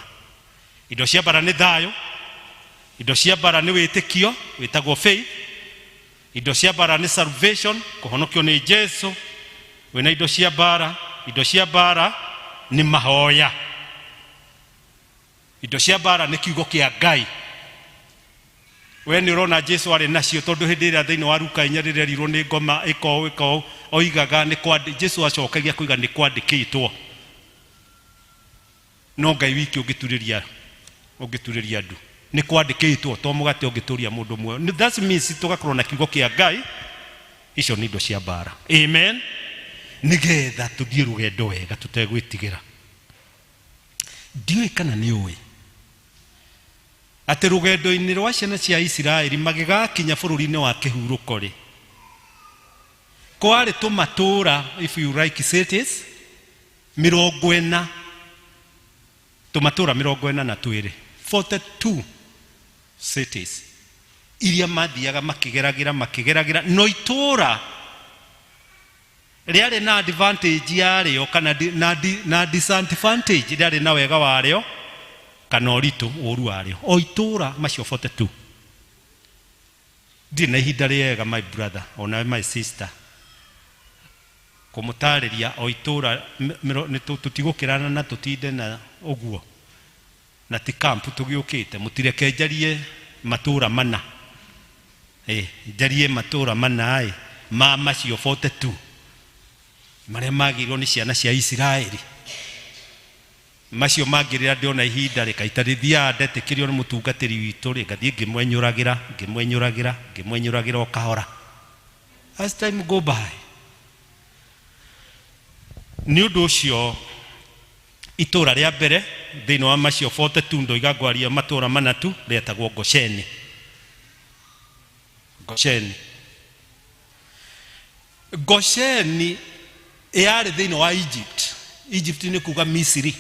Indo cia mbara nĩ thayũ, indo cia mbara nĩ wĩtĩkio wĩtagwo faith, indo cia mbara nĩ salvation, kũhonokio nĩ Jesu. Wĩna indo cia mbara, indo cia mbara nĩ mahoya, indo cia mbara nĩ kiugo kĩa Ngai. We nĩ ũrona Jesu arĩ nacio, tondũ hĩndĩ ĩrĩa thĩinĩ wa Luka 4 rĩrĩa erirwo nĩ ngoma ĩko ĩko oigaga nĩ kwandĩ, Jesu acokagia kuiga nĩ kwandĩkĩtwo. No Ngai wiki ũngĩturĩria, ũngĩturĩria andũ. Nĩ kwandĩkĩtwo, to mũgate ũngĩtũria mũndũ muoyo. That means tũgakorwo na kiugo kĩa Ngai. Icio nĩ indo cia mbara. Amen. Nĩgetha tũthiĩ rũgendo wega tũtegwĩtigĩra. Ndiũĩ kana nĩ ũĩ atĩ rũgendo-inĩ rwa ciana cia Isiraeli magĩgakinya bũrũri-inĩ wa kĩhurũko rĩ, kwarĩ tũmatũũra, if you like cities, 40, tũmatũũra 42, 42 cities iria mathiaga makĩgeragĩra makĩgeragĩra, no itũũra rĩarĩ na advantage yarĩo kana na disadvantage, rĩarĩ na wega warĩo kana ũritũ ũru warĩo, o itũũra macio 42. Ndirĩ na ihinda rĩega my brother ona my sister kũmũtarĩria o itũũra, tũtigũkĩrana na tũtinde na ũguo, na ti camp tũgĩũkĩte. Mũtireke njarie matũũra mana, njarie matũũra mana ma macio 42 marĩa magĩirwo nĩ ciana cia Isiraeli. Macio mangĩrĩra ndĩona ihinda rĩ, kaita rĩthiaga ndetĩkĩrio nĩ mũtungatĩri witũ rĩ, ngathiĩ ngĩmwenyũragĩra ngĩmwenyũragĩra ngĩmwenyũragĩra o kahora as time go by. Nĩ ũndũ ũcio itũũra rĩa mbere thĩinĩ wa macio 42, ndoiga ngwaria matũũra mana tu, rĩetagwo Gosheni. Gosheni, Gosheni yarĩ thĩinĩ wa Egypt. Egypt nĩ kuga Misiri.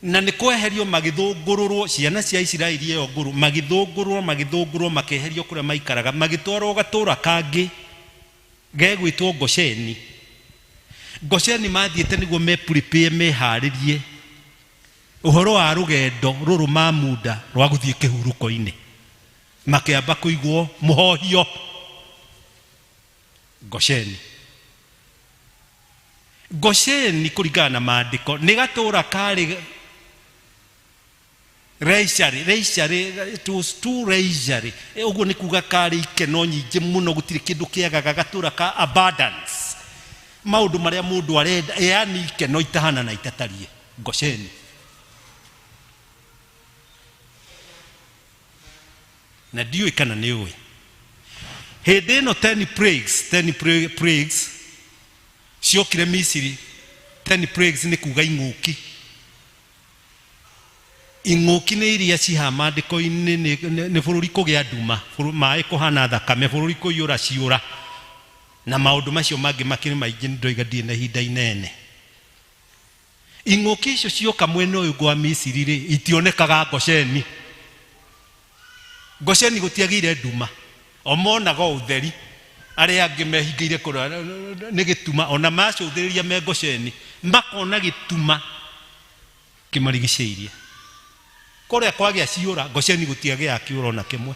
Na nĩ kweherio magĩthũngũrũrwo ciana cia Isiraeli ĩyo ngũrũ, magĩthũngũrũrwo magĩthũngũrũrwo makĩeherio kũrĩa maikaraga, magĩtwarwo gatũũra kangĩ gegwĩtwo Gosheni. Gosheni mathiĩte nĩguo me prepare, meharĩrie ũhoro wa rũgendo rũrũ ma muda rwa gũthiĩ kĩhurũko-inĩ, makĩamba kũigwo mũhohio Gosheni. Gosheni kũringana na maandĩko nĩ gatũũra karĩ leisurely, leisurely, it was too leisurely. Ũguo nĩ kuga karĩ ikeno nyingĩ mũno, gũtirĩ kĩndũ kĩagaga, gatũũra ka abundance, maũndũ marĩa mũndũ arenda, yaani ikeno itahana na itatariĩ. Gosheni. Na ndiũĩ kana nĩ ũĩ hĩndĩ ĩno 10 plagues, 10 plagues ciokire Misiri. 10 plagues nĩ kuga ing'ũki. Ing'ũki nĩ iria ciha maandĩko-inĩ, nĩ bũrũri kũgĩa nduma, maĩ kũhana thakame, bũrũri kũiyũra ciũra, na maũndũ macio mangĩ makĩrĩ maingĩ. Ndoiga ndirĩ na ihinda inene. Ing'ũki icio cioka mwena ũyũ wa Misiri rĩ, itionekaga Gosheni. Gosheni gũtiagĩire nduma, o monaga o ũtheri. Arĩa angĩ mehingĩire kũrĩa nĩ gĩtuma, ona macũthĩrĩria me Gosheni makona gĩtuma kĩmarigicĩirie. Kũrĩa kwagĩa ciũra, Gosheni gũtiagĩa kĩũra ona kĩmwe.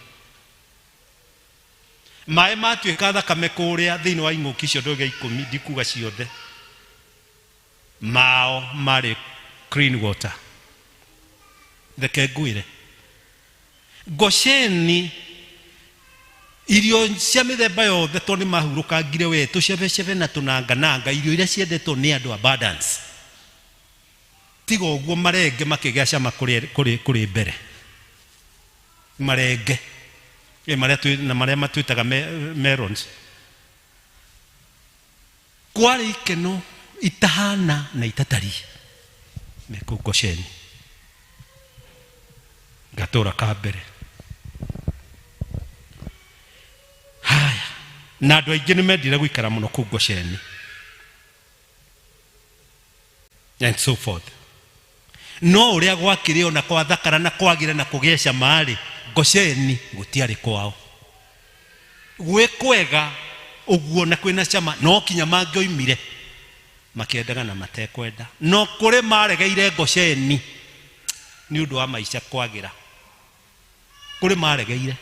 Maĩ matuĩka thakame kũrĩa thĩinĩ wa ing'ũki icio ndoiga 10, ndikuga ciothe, mao marĩ clean water. Reke ngwĩre, Gosheni irio cia mĩthemba yothe, tondũ nĩ mahurũkangire we tũcebecebe na tũnangananga, irio iria ciendetwo nĩ andũ, abundance. Tiga ũguo marenge makĩgĩa cama kũrĩ mbere, marenge marĩa na marĩa matwĩtaga melons. Kwarĩ ikeno itahana na itatariĩ me kũu Gosheni, gatũũra ka mbere. Haya, na andũ aingĩ nĩ mendire gũikara mũno kũu Gosheni. And so forth. No ũrĩa gwakĩrĩ ona gwathakara na kwagĩra na kũgĩa cama-rĩ, Gosheni gũtiarĩ kwao. Gwĩ kwega ũguo na kwĩna cama, no kinya mangĩoimire makĩendaga na matekwenda. No kũrĩ maregeire Gosheni nĩ ũndũ wa maica kwagĩra. Kũrĩ maregeire.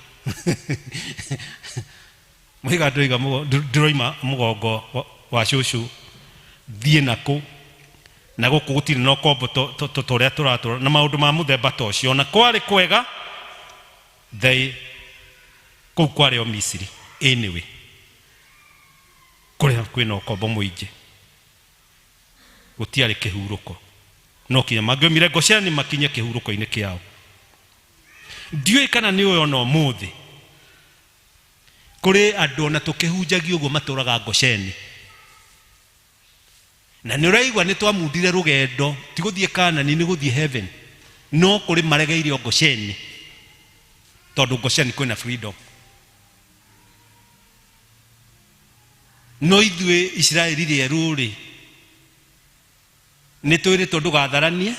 Mũiga ndĩroiga ndĩroima mũgongo wa cũcũ thiĩ nakũ na gũkũ gũtirĩ na ũkombo ta ũrĩa tũratũra na maũndũ ma mũthemba ta ũcio. Ona kwarĩ kwega, they kũu kwarĩ o Misiri anyway, kũrĩa kwĩna ũkombo mũingĩ, gũtiarĩ kĩhurũko. No kinya mangĩoimire Gosheni makinye kĩhurũko-inĩ kĩao. Ndiũĩ kana nĩ ũĩ ona ũmũthĩ kũrĩ andũ ona tũkĩhunjagia ũguo matũraga Gosheni. Na nĩ ũraigua nĩ twamundire rũgendo, ti gũthiĩ Kanani, nĩ gũthiĩ heaven. No kũrĩ maregeire o Gosheni, tondũ Gosheni kwĩna freedom. No ithuĩ Isiraeli rĩerũ rĩ, nĩ twĩrĩtwo ndũgatharanie,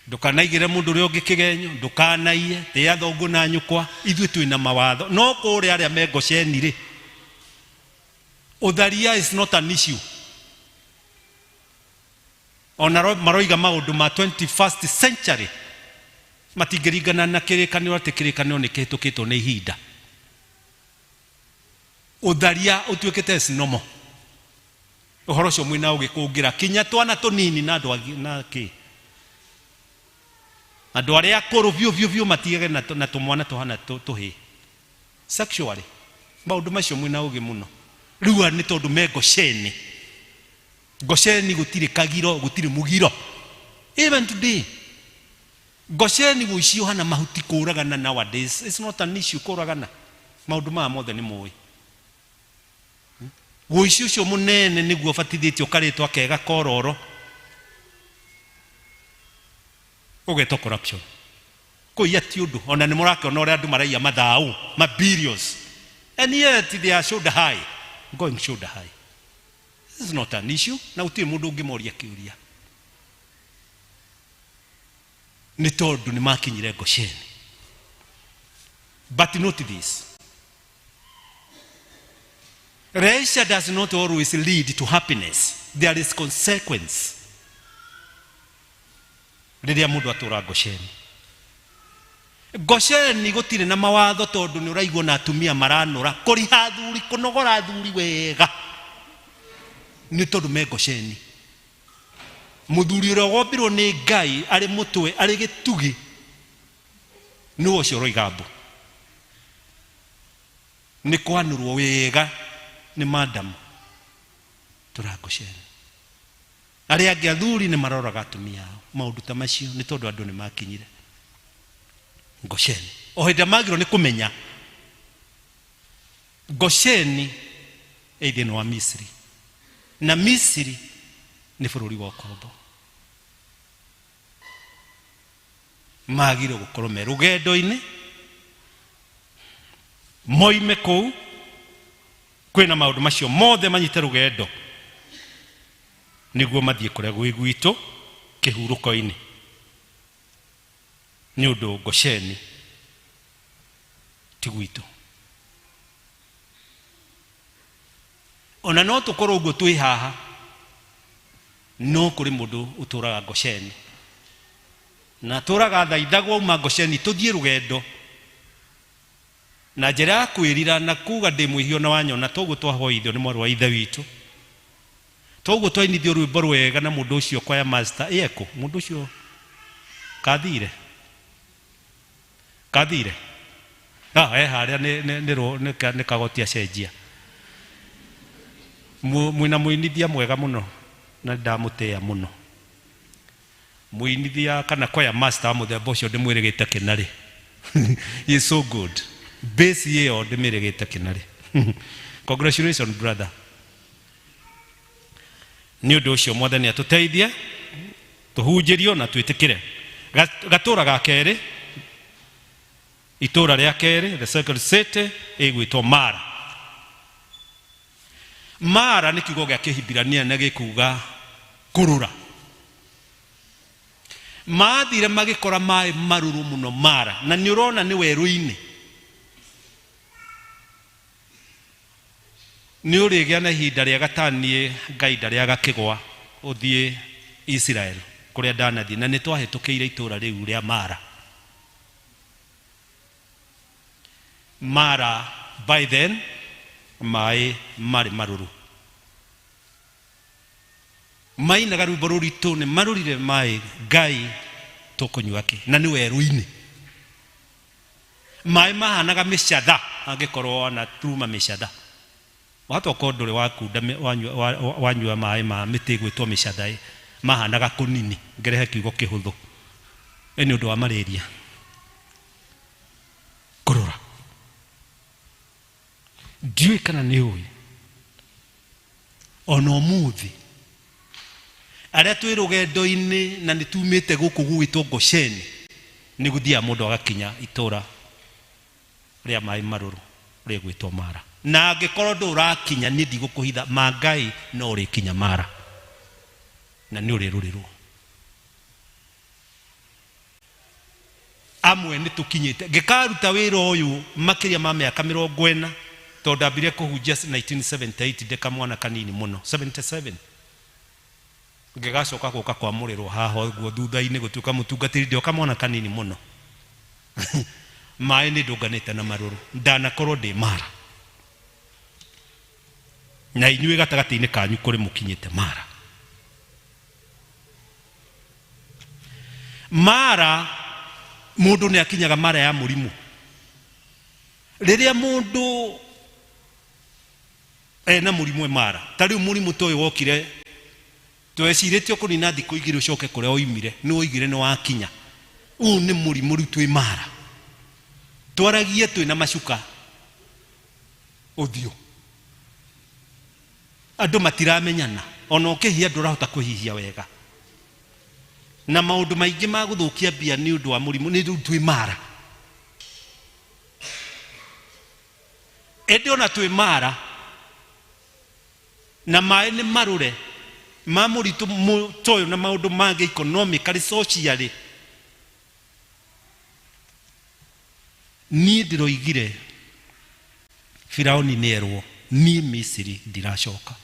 ndũkanaigĩre mũndũ ũrĩa ũngĩ kĩgenyo, ndũkanaiye, tĩa thoguo na nyũkwa. Ithuĩ twĩna mawatho. No kũrĩa arĩa me Gosheni rĩ, ũtharia is not an issue. Ona maroiga maũndũ ma 21st century matingĩringana na kĩrĩkanĩro, atĩ kĩrĩkanĩro nĩ kĩhĩtũkĩtwo nĩ ihinda. Ũtharia ũtuĩkĩte is normal. Ũhoro ũcio mwĩna ũgĩ kũngĩra kinya twana tũnini na andũ na kĩ. Andũ arĩa akũrũ biũ biũ biũ matigage na tũmwana tũhana tũhĩ. Sexually, maũndũ macio mwĩna ũgĩ mũno. Rĩu nĩ tondũ me Gosheni. Gosheni gũtirĩ kagiro, gũtirĩ mũgiro. Even today, Gosheni gũici ũhana mahuti kũragana nowadays. It's not an issue kũragana. Maũndũ maya mothe nĩ mũĩ. Ũici ũcio mũnene nĩguo ũbatithĩtio karĩtwa kega kororo, ũgetwo corruption. Kũiya ti ũndũ, ona nĩ mũrakĩona ũrĩa andũ maraiya mathaũ, ma billions. And yet they are shoulder high, going shoulder high. This is not an issue, na gũtirĩ mũndũ ũngĩmoria kĩũria. Nĩ tondũ nĩ makinyire Gosheni. But note this. Leisure does not always lead to happiness. There is consequence. Rĩrĩa mũndũ atũra Gosheni. Gosheni gũtirĩ na mawatho tondũ nĩ ũraigua na atumia maranũra kũriha athuri, kũnogora athuri wega. Nĩ tondũ me Gosheni. Mũthuri ũrĩa wombirwo nĩ Ngai arĩ mũtwe, arĩ gĩtugĩ, nĩwe ũcio ũroiga mbu. Nĩ kwanũrwo wega nĩ madam tũrangosheni. Arĩa angĩ athuri nĩ maroraga atumia ao maũndũ ta macio nĩ tondũ andũ nĩ makinyire Gosheni. O hĩndĩ magirwo nĩ kũmenya Gosheni ĩ thĩinĩ wa Misiri, na Misiri nĩ bũrũri wa ũkombo. Magirwo gũkorwo me rũgendo-inĩ moime kũu kwĩna maũndũ macio mothe, manyite rũgendo nĩguo mathiĩ kũrĩa gwĩ gwitũ kĩhurũko-inĩ, nĩ ũndũ Gosheni ti gwitũ. Ona no tũkorwo ũguo twĩ haha, no kũrĩ mũndũ ũtũraga Gosheni na atũraga athaithagwo uma Gosheni tũthiĩ rũgendo na njĩra ya kwĩrira na kuga ndĩ mwĩhia ona wanyona. Toguo twahoithio nĩ mwarĩ wa ithe witũ, toguo twainithio rwĩmbo rwega na mũndũ ũcio kwaya master ĩekũ mũndũ ũcio kathire kathire e harĩa nĩ kagoti acenjia. Mwĩna mũinithia mwega mũno na ndamũtĩĩa mũno mũinithia kana kwaya master wa mũthemba ũcio ndĩmwĩrĩgĩte kĩnarĩ. He is so good. Bass ĩyo ndĩmĩrĩgĩte kĩnarĩ. Congratulations, brother. Nĩ ũndũ ũcio Mwathani atũteithie tũhunjĩrio na twĩtĩkĩre. Gatũra ga kerĩ, itũra rĩa kerĩ, the second city, ĩgwĩtwo Mara. Mara nĩ kiugo gĩa Kĩhibirania na gĩkuga kũrũra. Mathire magĩkora maĩ marũrũ mũno Mara, na nĩ ũrona nĩ werũ-inĩ. Nĩ ũrĩgĩa na ihinda rĩega ta niĩ Ngai ndarĩaga kĩgwa ũthiĩ Israel kũrĩa ndanathiĩ, na nĩ twahĩtũkĩire itũũra rĩu rĩa Mara. Mara by then maĩ marĩ marũrũ. Mainaga rwĩmbo rũritũ nĩ marũrire maĩ Ngai tũkũnyua kĩ, na nĩ werũ-inĩ. Maĩ mahanaga mĩcatha, angĩkorwo wana turuma mĩcatha. Wahota ũkorwo ndũrĩ wakunda wanyua maĩ ma mĩtĩ ĩgwĩtwo mĩcatha ĩ, mahanaga kũnini, ngerehe kiugo kĩhũthũ. Ĩ nĩ ũndũ wa malaria. Kũrora. Ndiũĩ kana nĩ ũĩ. Ona ũmũthĩ arĩa twĩ rũgendo-inĩ na nĩ tumĩte gũkũ gũgwĩtwo Gosheni, nĩ gũthiaga mũndũ agakinya itũra rĩa maĩ marũrũ rĩgwĩtwo Mara. Na angĩkorwo ndũrakinya, niĩ ndigũkũhitha, ma Ngai no ũrĩkinya Mara na nĩ ũrĩrũrĩrwo. Amwe nĩ tũkinyĩte. Ngĩkaruta wĩra ũyũ makĩria ma mĩaka 40, tondũ ndambire kũhunjia 1978 ndĩ kamwana kanini mũno, 77. Ngĩgacoka gũka kwamũrĩrwo haha ũguo thutha-inĩ gũtuĩka mũtungatĩri ndĩ o kamwana kanini mũno. Maĩ nĩ ndũnganĩte na marũrũ, ndanakorwo ndĩ Mara. Na inyuĩ gatagatĩ-inĩ kanyu kũrĩ mũkinyĩte Mara. Mara, mũndũ nĩ akinyaga Mara ya mũrimũ. Rĩrĩa mũndũ ena mũrimũ e Mara, ta rĩu mũrimũ ta ũyũ wokire, twecirĩtie ũkũnina thikũ igĩrĩ ũcoke kũrĩa woimire, nĩ woigire nĩ wakinya. Ũyũ nĩ mũrimũ rĩu twĩ Mara. Twaragie twĩna macuka ũthiũ. Andũ matiramenyana, ona ũkĩhia ndũrahota kũhihia wega. Na maũndũ maingĩ ma gũthũkia mbia nĩ ũndũ wa mũrimũ, nĩ rĩu twĩ Mara. Ĩndĩ ona twĩ Mara, na maĩ nĩ marũre, ma mũritũ ta ũyũ na maũndũ mangĩ economically, socially, niĩ ndĩroigire Firauni nĩ erwo niĩ Misiri ndiracoka,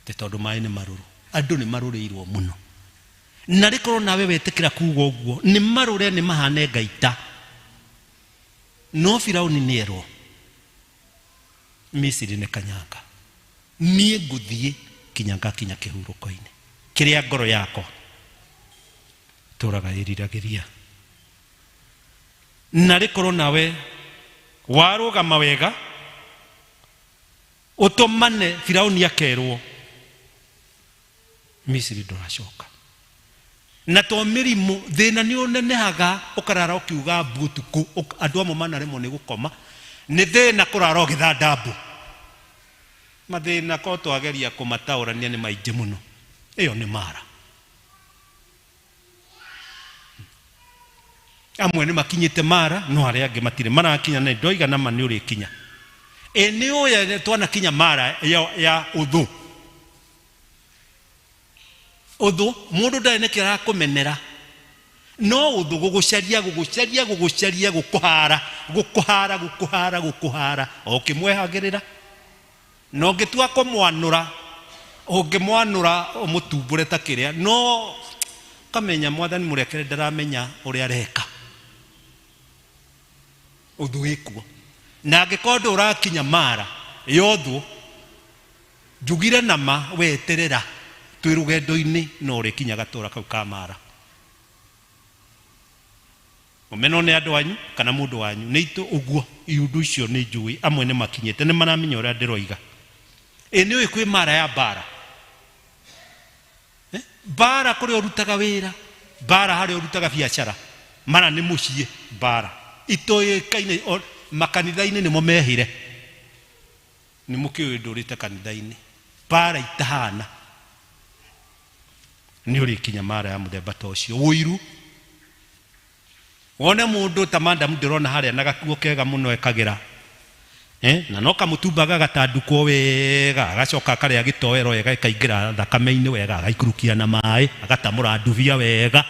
tĩ tondũ maĩ nĩ marũrũ. Andũ nĩ marũrĩirwo mũno. Na rĩkorwo nawe wetĩkĩra kuga ũguo, nĩ marũre nĩ mahane ngaita. No Firauni nĩ erwo Misiri nĩ kanyanga. Niĩ ngũthiĩ kinya ngakinya kĩhurũko-inĩ kĩrĩa ngoro yakwa tũraga ĩriragĩria. Na rĩkorwo nawe warũgama wega ũtũmane Firauni akerwo Misiri ndũracoka. Na to mĩrimũ, thĩna nĩ ũnenehaga ũkarara ũkiuga mbu ũtukũ, andũ amwe manaremwo nĩ gũkoma nĩ thĩna kũrara ũgĩthanda mbu. Mathĩna ko twageria kũmataũrania nĩ maingĩ mũno. Ĩyo nĩ Mara. Amwe nĩ makinyĩte Mara, no arĩa angĩ matirĩ marakinya, na ndoiga nama nĩ ũrĩkinya. Ĩ nĩ ũyũ twanakinya Mara ya ũthũ. Ũthũ, mũndũ ndarĩ nĩkĩ arakũmenera, no ũthũ gũgũcaria, gũgũcaria, gũgũcaria, gũkũhara, gũkũhara, gũkũhara, gũkũhara, o ũkĩmwehagĩrĩra. Na ũngĩtua kũmwanũra, ũngĩmwanũra ũmũtumbũre ta kĩrĩa, no ũkamenya Mwathani mũrekere ndaramenya ũrĩa areka. Ũthũ wĩkuo. Na angĩkorwo ndũrakinya Mara ya ũthũ, njugire nama weterera twĩ rũgendo-inĩ no ũrĩkinya gatũra kau ka Mara. Mũmenwo nĩ andũ anyu kana mũndũ wanyu, nĩ itũ ũguo, iundu icio nĩ njũĩ, amwe nĩ makinyĩte, nĩ maramenya ũrĩa ndĩroiga. Ĩ nĩ ũĩ kwĩ Mara ya mbara? Mbara kũrĩa ũrutaga wĩra, mbara harĩa ũrutaga biacara, mara nĩ mũciĩ mbara. Itũĩkaine makanitha-inĩ nĩmo mehire. Nĩ mũkĩũĩ ndũrĩte kanitha-inĩ. Mbara itahana. Nĩ ũrĩkinya Mara ya mũthemba ta ũcio. Ũiru. Wone mũndũ ta madam ndĩrona harĩa na gakuo kega mũno ekagĩra. Na no kamũtumba gagatandukwo wega, agacoka akarĩa gĩtoero wega, ĩkaingĩra thakame-inĩ wega, agaikũrũkia na maĩ, agatamũra ndubia wega.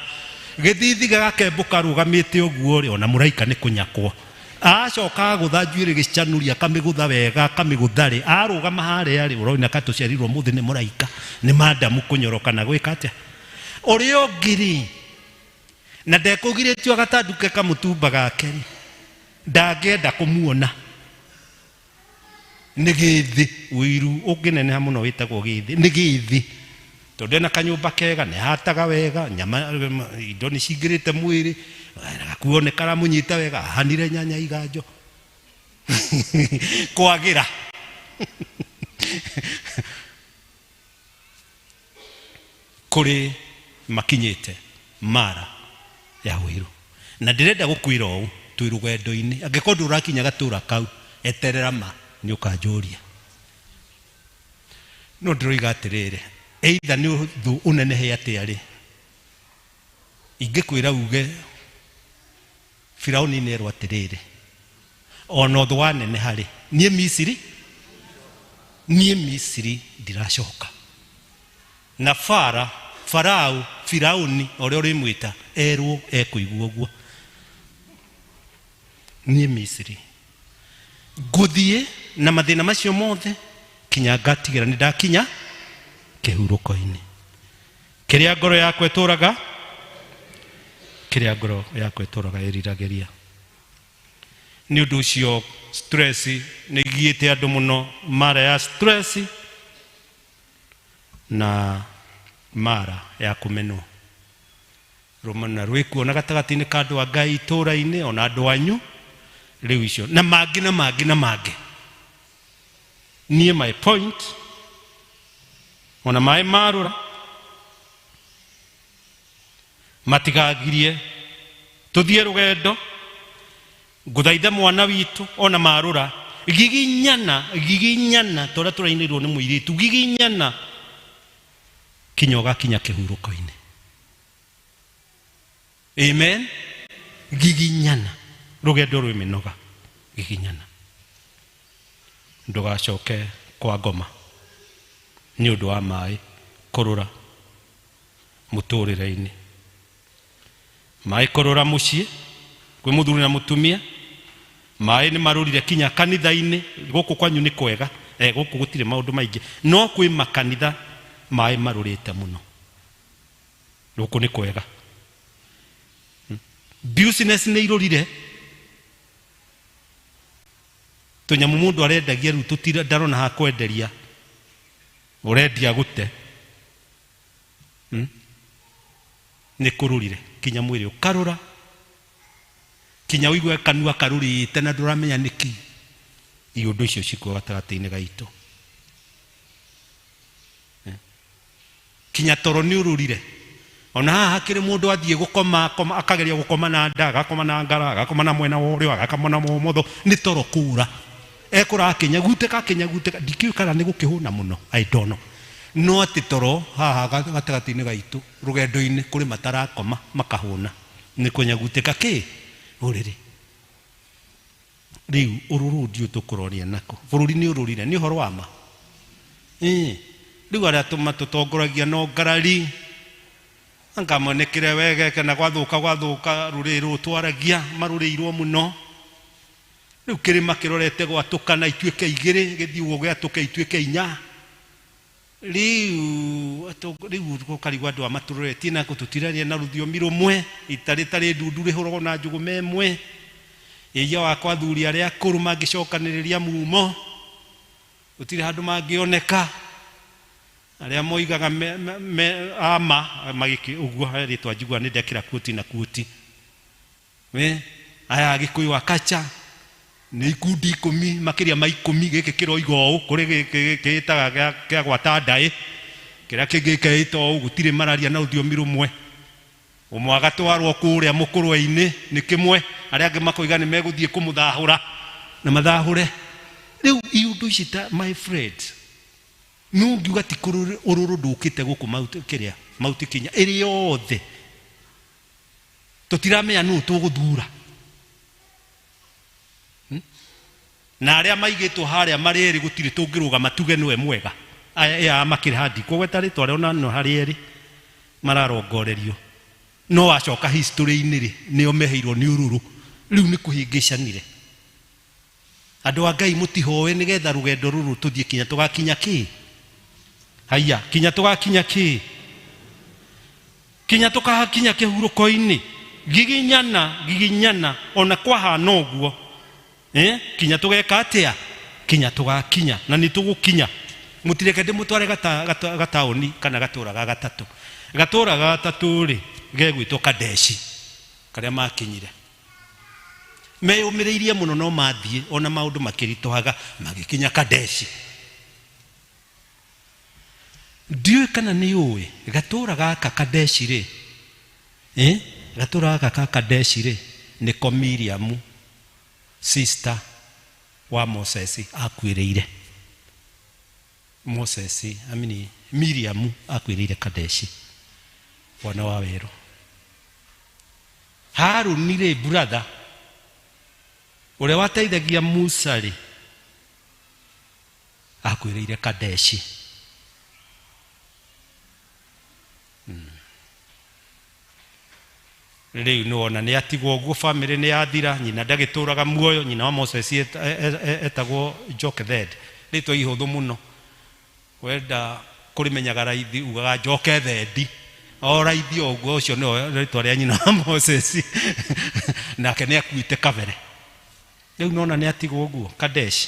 Gĩthithi gagakembũka rũgamĩte ũguo rĩ, ona mũraika nĩ kũnyakwo. Acoka agũtha njuĩrĩ gĩcanũri, akamĩgũtha wega, akamĩgũtha rĩ, arũgama harĩa rĩ, ũrona ka tũciarirwo mũthĩ nĩ mũraika, nĩ madamu kũnyoroka na gwĩka atĩa. Ũrĩa ũngĩ rĩ, na ndekũgirĩtio agatanduke kamũtumba gake rĩ, ndangĩenda kũmuona. Nĩ gĩthĩ, ũiru ũngĩneneha mũno wĩtagwo gĩthĩ, nĩ gĩthĩ. Tondũ ena kanyũmba kega, nĩ hataga wega, nyama, indo nĩ cingĩrĩte mwĩrĩ, gakuo nĩ karamũnyita wega, ahanire nyanya iganjo. Kwagĩra. Kũrĩ makinyĩte mara ya ũiru. Na ndĩrenda gũkwĩra ũũ, twĩ rũgendo-inĩ, angĩkorwo ndũrakinya gatũra kau, eterera ma, nĩ ũkanjũria. No ndĩroiga atĩrĩrĩ, either nĩ ũthũ ũnenehe atĩa rĩ, ingĩkwĩra uge Firauni nĩ erwo atĩrĩrĩ, ona ũthũ waneneha rĩ, niĩ Misiri ndiracoka. Na Farao, Firauni, ũrĩa ũrĩmwĩta, erwo ekũigua ũguo. Niĩ Misiri ngũthiĩ na mathĩna macio mothe kinya ngatigĩra nĩ ndakinya kĩhurũko-inĩ. Kĩrĩa ngoro yakwa ĩtũraga, kĩrĩa ngoro yakwa ĩtũraga ĩriragĩria. Nĩ ũndũ ũcio stress nĩ igiĩte andũ mũno, mara ya stress na mara ya kũmenwo. Rũmena rwĩkuo na gatagatĩ-inĩ ka andũ a Ngai itũũra-inĩ, ona andũ anyu, rĩu icio na mangĩ na mangĩ na mangĩ. Niĩ my point, ona maĩ marũra matigagirie tũthiĩ rũgendo, ngũthaithe mwana witũ ona marũra, giginyana, giginyana, ta ũrĩa tũrainĩirwo nĩ mũirĩtu, giginyana kinya ũgakinya kĩhurũko-inĩ. Amen. Giginyana, rũgendo rwĩ mĩnoga, giginyana, ndũgacoke kwa ngoma nĩ ũndũ wa maĩ kũrũra mũtũrĩre-inĩ. Maĩ kũrũra mũciĩ kwĩ mũthuri na mũtumia, maĩ nĩ marũrire kinya kanitha-inĩ. Gũkũ kwanyu nĩ kwega, gũkũ gũtirĩ maũndũ maingĩ, no kwĩ makanitha maĩ marũrĩte mũno. Gũkũ nĩ kwega. Business nĩ irũrire, tũnyamũ mũndũ arendagia rĩu tũtira, ndarona ha kwenderia, ũrendia gũte. Nĩ kũrũrire kinya mwĩrĩ ũkarũra, kinya ũigue kanua karũrĩte na ndũramenya nĩkĩ. Iũndũ icio cikuo gatagatĩ-inĩ gaitũ. Kinya toro nĩ ũrũrire. Ona haha hakĩrĩ mũndũ athiĩ gũkoma, akoma, akageria gũkoma na nda, agakoma na ngara, agakoma na mwena wa ũrĩo, agakoma na ũmotho, nĩ toro kũra. Ekũra akĩnyagutĩka, akĩnyagutĩka, ndikĩũĩ kana nĩ gũkĩhũna mũno, I don't know. No atĩ toro haha gatagatĩ-inĩ gaitũ, rũgendo-inĩ, kũrĩ matarakoma, makahũna. Nĩ kũnyagutĩka kĩ? Ũrĩrĩ. Rĩu ũrũrũ ndiũĩ tũkũroria nako. Bũrũri nĩ ũrũrire, nĩ ũhoro wa ma. Rĩu arĩa tũtongoragia no ngarari, anga monekire wega kana gwathũka, gwathũka, rũrĩrĩ rũũ twaragia, marũrĩirwo mũno. Rĩu kĩrĩma kĩrorete gwatũkana ituĩke igĩrĩ, gĩthiĩ ũguo gĩatũke ituĩke inya. Rĩu rĩu gũkarigwo andũ a matũroretie na tũtiraria na rũthiomi rũmwe, ita rĩtarĩ ndundu rĩhũragwo na njũgũma ĩmwe. Ĩia wakwa athuri arĩa akũrũ mangĩcokanĩrĩria mumo, gũtirĩ handũ mangĩoneka. Arĩa moigaga ama magĩkĩ ũguo he rĩtwa njiguaga nĩ ndekĩra kuoti na kuoti. We, aya Agĩkũyũ akacha nĩ ikundi ikũmi, makĩria ma ikũmi, gĩkĩ kĩroiga ũũ, kũrĩ gĩkĩ gĩtaga kĩa gwata ndaĩ, kĩrĩa kĩngĩ gĩkeĩta ũũ, gũtirĩ mararia na rũthiomi rũmwe. Ũmwe agatwarwo kũrĩa mũkũrwe-inĩ nĩ kĩmwe, arĩa angĩ makoiga nĩ megũthiĩ kũmũthahũra na mathahũre. Rĩu iũndũ ici ta my friend, no ngiuga ti ũrũrũ ndũkĩte gũkũ Mount kĩrĩa, Mount Kenya ĩrĩ yothe. Tũtiramenya nũ tũgũthura. Na arĩa maigĩtwo harĩa marĩ erĩ gũtirĩ tũngĩrũgama tuge nĩwe mwega. Aya makĩrĩ ha ndikũgweta rĩtwa rĩao na no harĩ erĩ mararongorerio. No wacoka history-inĩ rĩ, nĩo meheirwo nĩ ũrũrũ. Rĩu nĩ kũhĩngĩcanire. Andũ a Ngai mũtihoe nĩgetha rũgendo rũrũ tũthiĩ kinya tũgakinya kĩ? Haiya, kinya tũgakinya kĩ? Kinya tũkahakinya kĩhurũko-inĩ. Giginyana, giginyana, ona kwahana ũguo. Kinya tũgeka atĩa? Kinya tũgakinya, na nĩ tũgũkinya. Mũtireke ndĩmũtware gataũni kana gatũra ga gatatũ. Gatũra ga gatatũ rĩ, gegwĩtwo Kadeshi, karĩa makinyire. Meyũmĩrĩirie mũno no mathiĩ, ona maũndũ makĩritũhaga, magĩkinya Kadeshi. Ndiũĩ kana nĩ ũĩ, gatũra gaka Kadeshi rĩ, gatũra gaka ka Kadeshi rĩ, nĩko Miriamu, sister wa Moses akuĩrĩire. Moses, I mean, Miriamu akuĩrĩire Kadeshi, mwana wa werũ. Haruni rĩ, brother, ũrĩa wateithagia Musa rĩ, akuĩrĩire Kadeshi. Rĩu nĩ wona nĩ atigwo ũguo, family nĩ yathira, nyina ndagĩtũraga muoyo, nyina wa Moses etagwo Jochebed. Rĩtwa ihũthũ mũno, wenda kũrĩmenyaga raithi ugaga Jochebed, o raithi o ũguo, ũcio nĩwe rĩtwa rĩa nyina wa Moses. Nake nĩ akuĩte kabere. Rĩu nona nĩ atigwo ũguo Kadesh.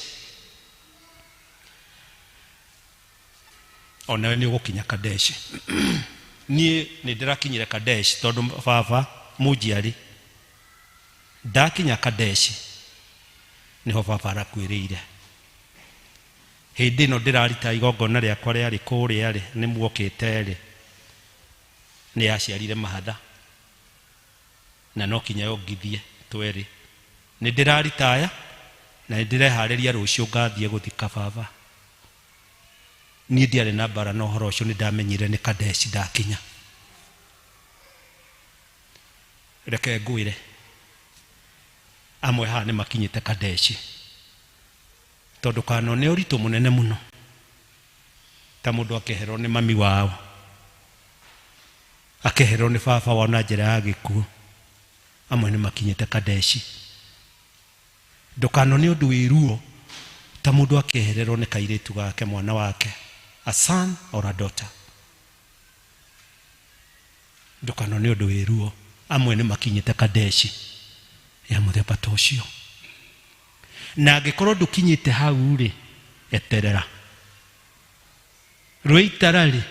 Onawe nĩ ũgũkinya Kadesh. Niĩ nĩ ndĩrakinyire Kadesh tondũ baba mũnjiari ndakinya Kadesh nĩho baba arakuĩrĩire. Hĩndĩ ĩno ndĩrarita igongona rĩakwa rĩarĩ kũrĩa rĩ, nĩ muokĩte rĩ, nĩ aciarire mahatha na no kinya yongithie twerĩ. Nĩ ndĩraritaya na nĩ ndĩreharĩria rũciũ ngathiĩ gũthika baba. Niĩ ndiarĩ na mbara na ũhoro ũcio, nĩ ndamenyire nĩ Kadesh ndakinya. Reke ngwĩre, amwe haha nĩ makinyĩte Kadesh, tondũ kana nĩ ũritũ mũnene mũno ta mũndũ akeherwo nĩ mami wao, akeherwo nĩ baba wao na njĩra ya gĩkuũ. Amwe nĩ makinyĩte Kadeshi. Ndũkanone ũndũ wĩ ruo ta mũndũ akehererwo nĩ kairĩtu gake, mwana wake, a son or a daughter. Ndũkanone ũndũ wĩ ruo. Amwe nĩ makinyĩte Kadeshi ya mũthemba ta ũcio. Na angĩkorwo ndũkinyĩte hau rĩ, eterera. Rwĩitara rĩ,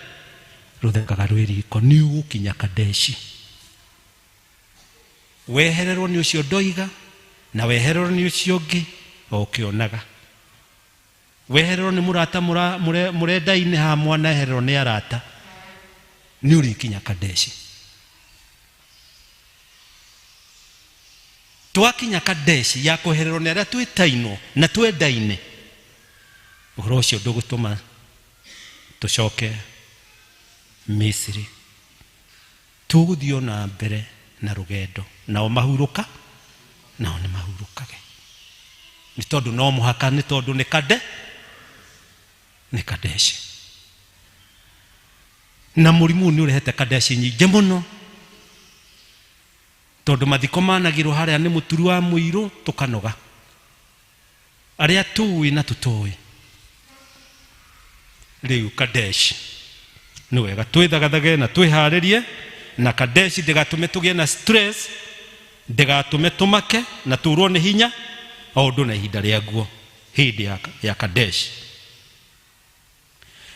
rũthekaga rwĩ riko, nĩ ũgũkinya Kadeshi. Wehererwo nĩ ũcio ndoiga, na wehererwo nĩ ũcio ũngĩ o ũkĩonaga. Wehererwo nĩ mũrata mũrendaine haha, mwana ehererwo nĩ arata, nĩ ũrĩkinya Kadeshi. Twakinya Kadeshi ya kwehererwo nĩ arĩa twĩtainwo na twendaine, ũhoro ũcio ndũgũtũma tũcoke Misiri. Tũgũthiĩ o na mbere na rũgendo, nao mahurũka, nao nĩ mahurũkage. Nĩ tondũ no mũhaka, nĩ tondũ nĩ Kade, nĩ Kadeshi. Na mũrimũ nĩ ũrehete Kadeshi nyingĩ mũno, tondũ mathiko managĩrwo harĩa nĩ mũturu wa mũirũ tũkanoga. Arĩa tũĩ na tũtoĩ. Rĩu Kadeshi nĩ wega twĩthagathage na twĩharĩrie, na Kadeshi ndĩgatũme tũgĩe na stress, ndĩgatũme tũmake na tũrwo nĩ hinya, o ũndũ na ihinda rĩaguo hĩndĩ ya Kadeshi.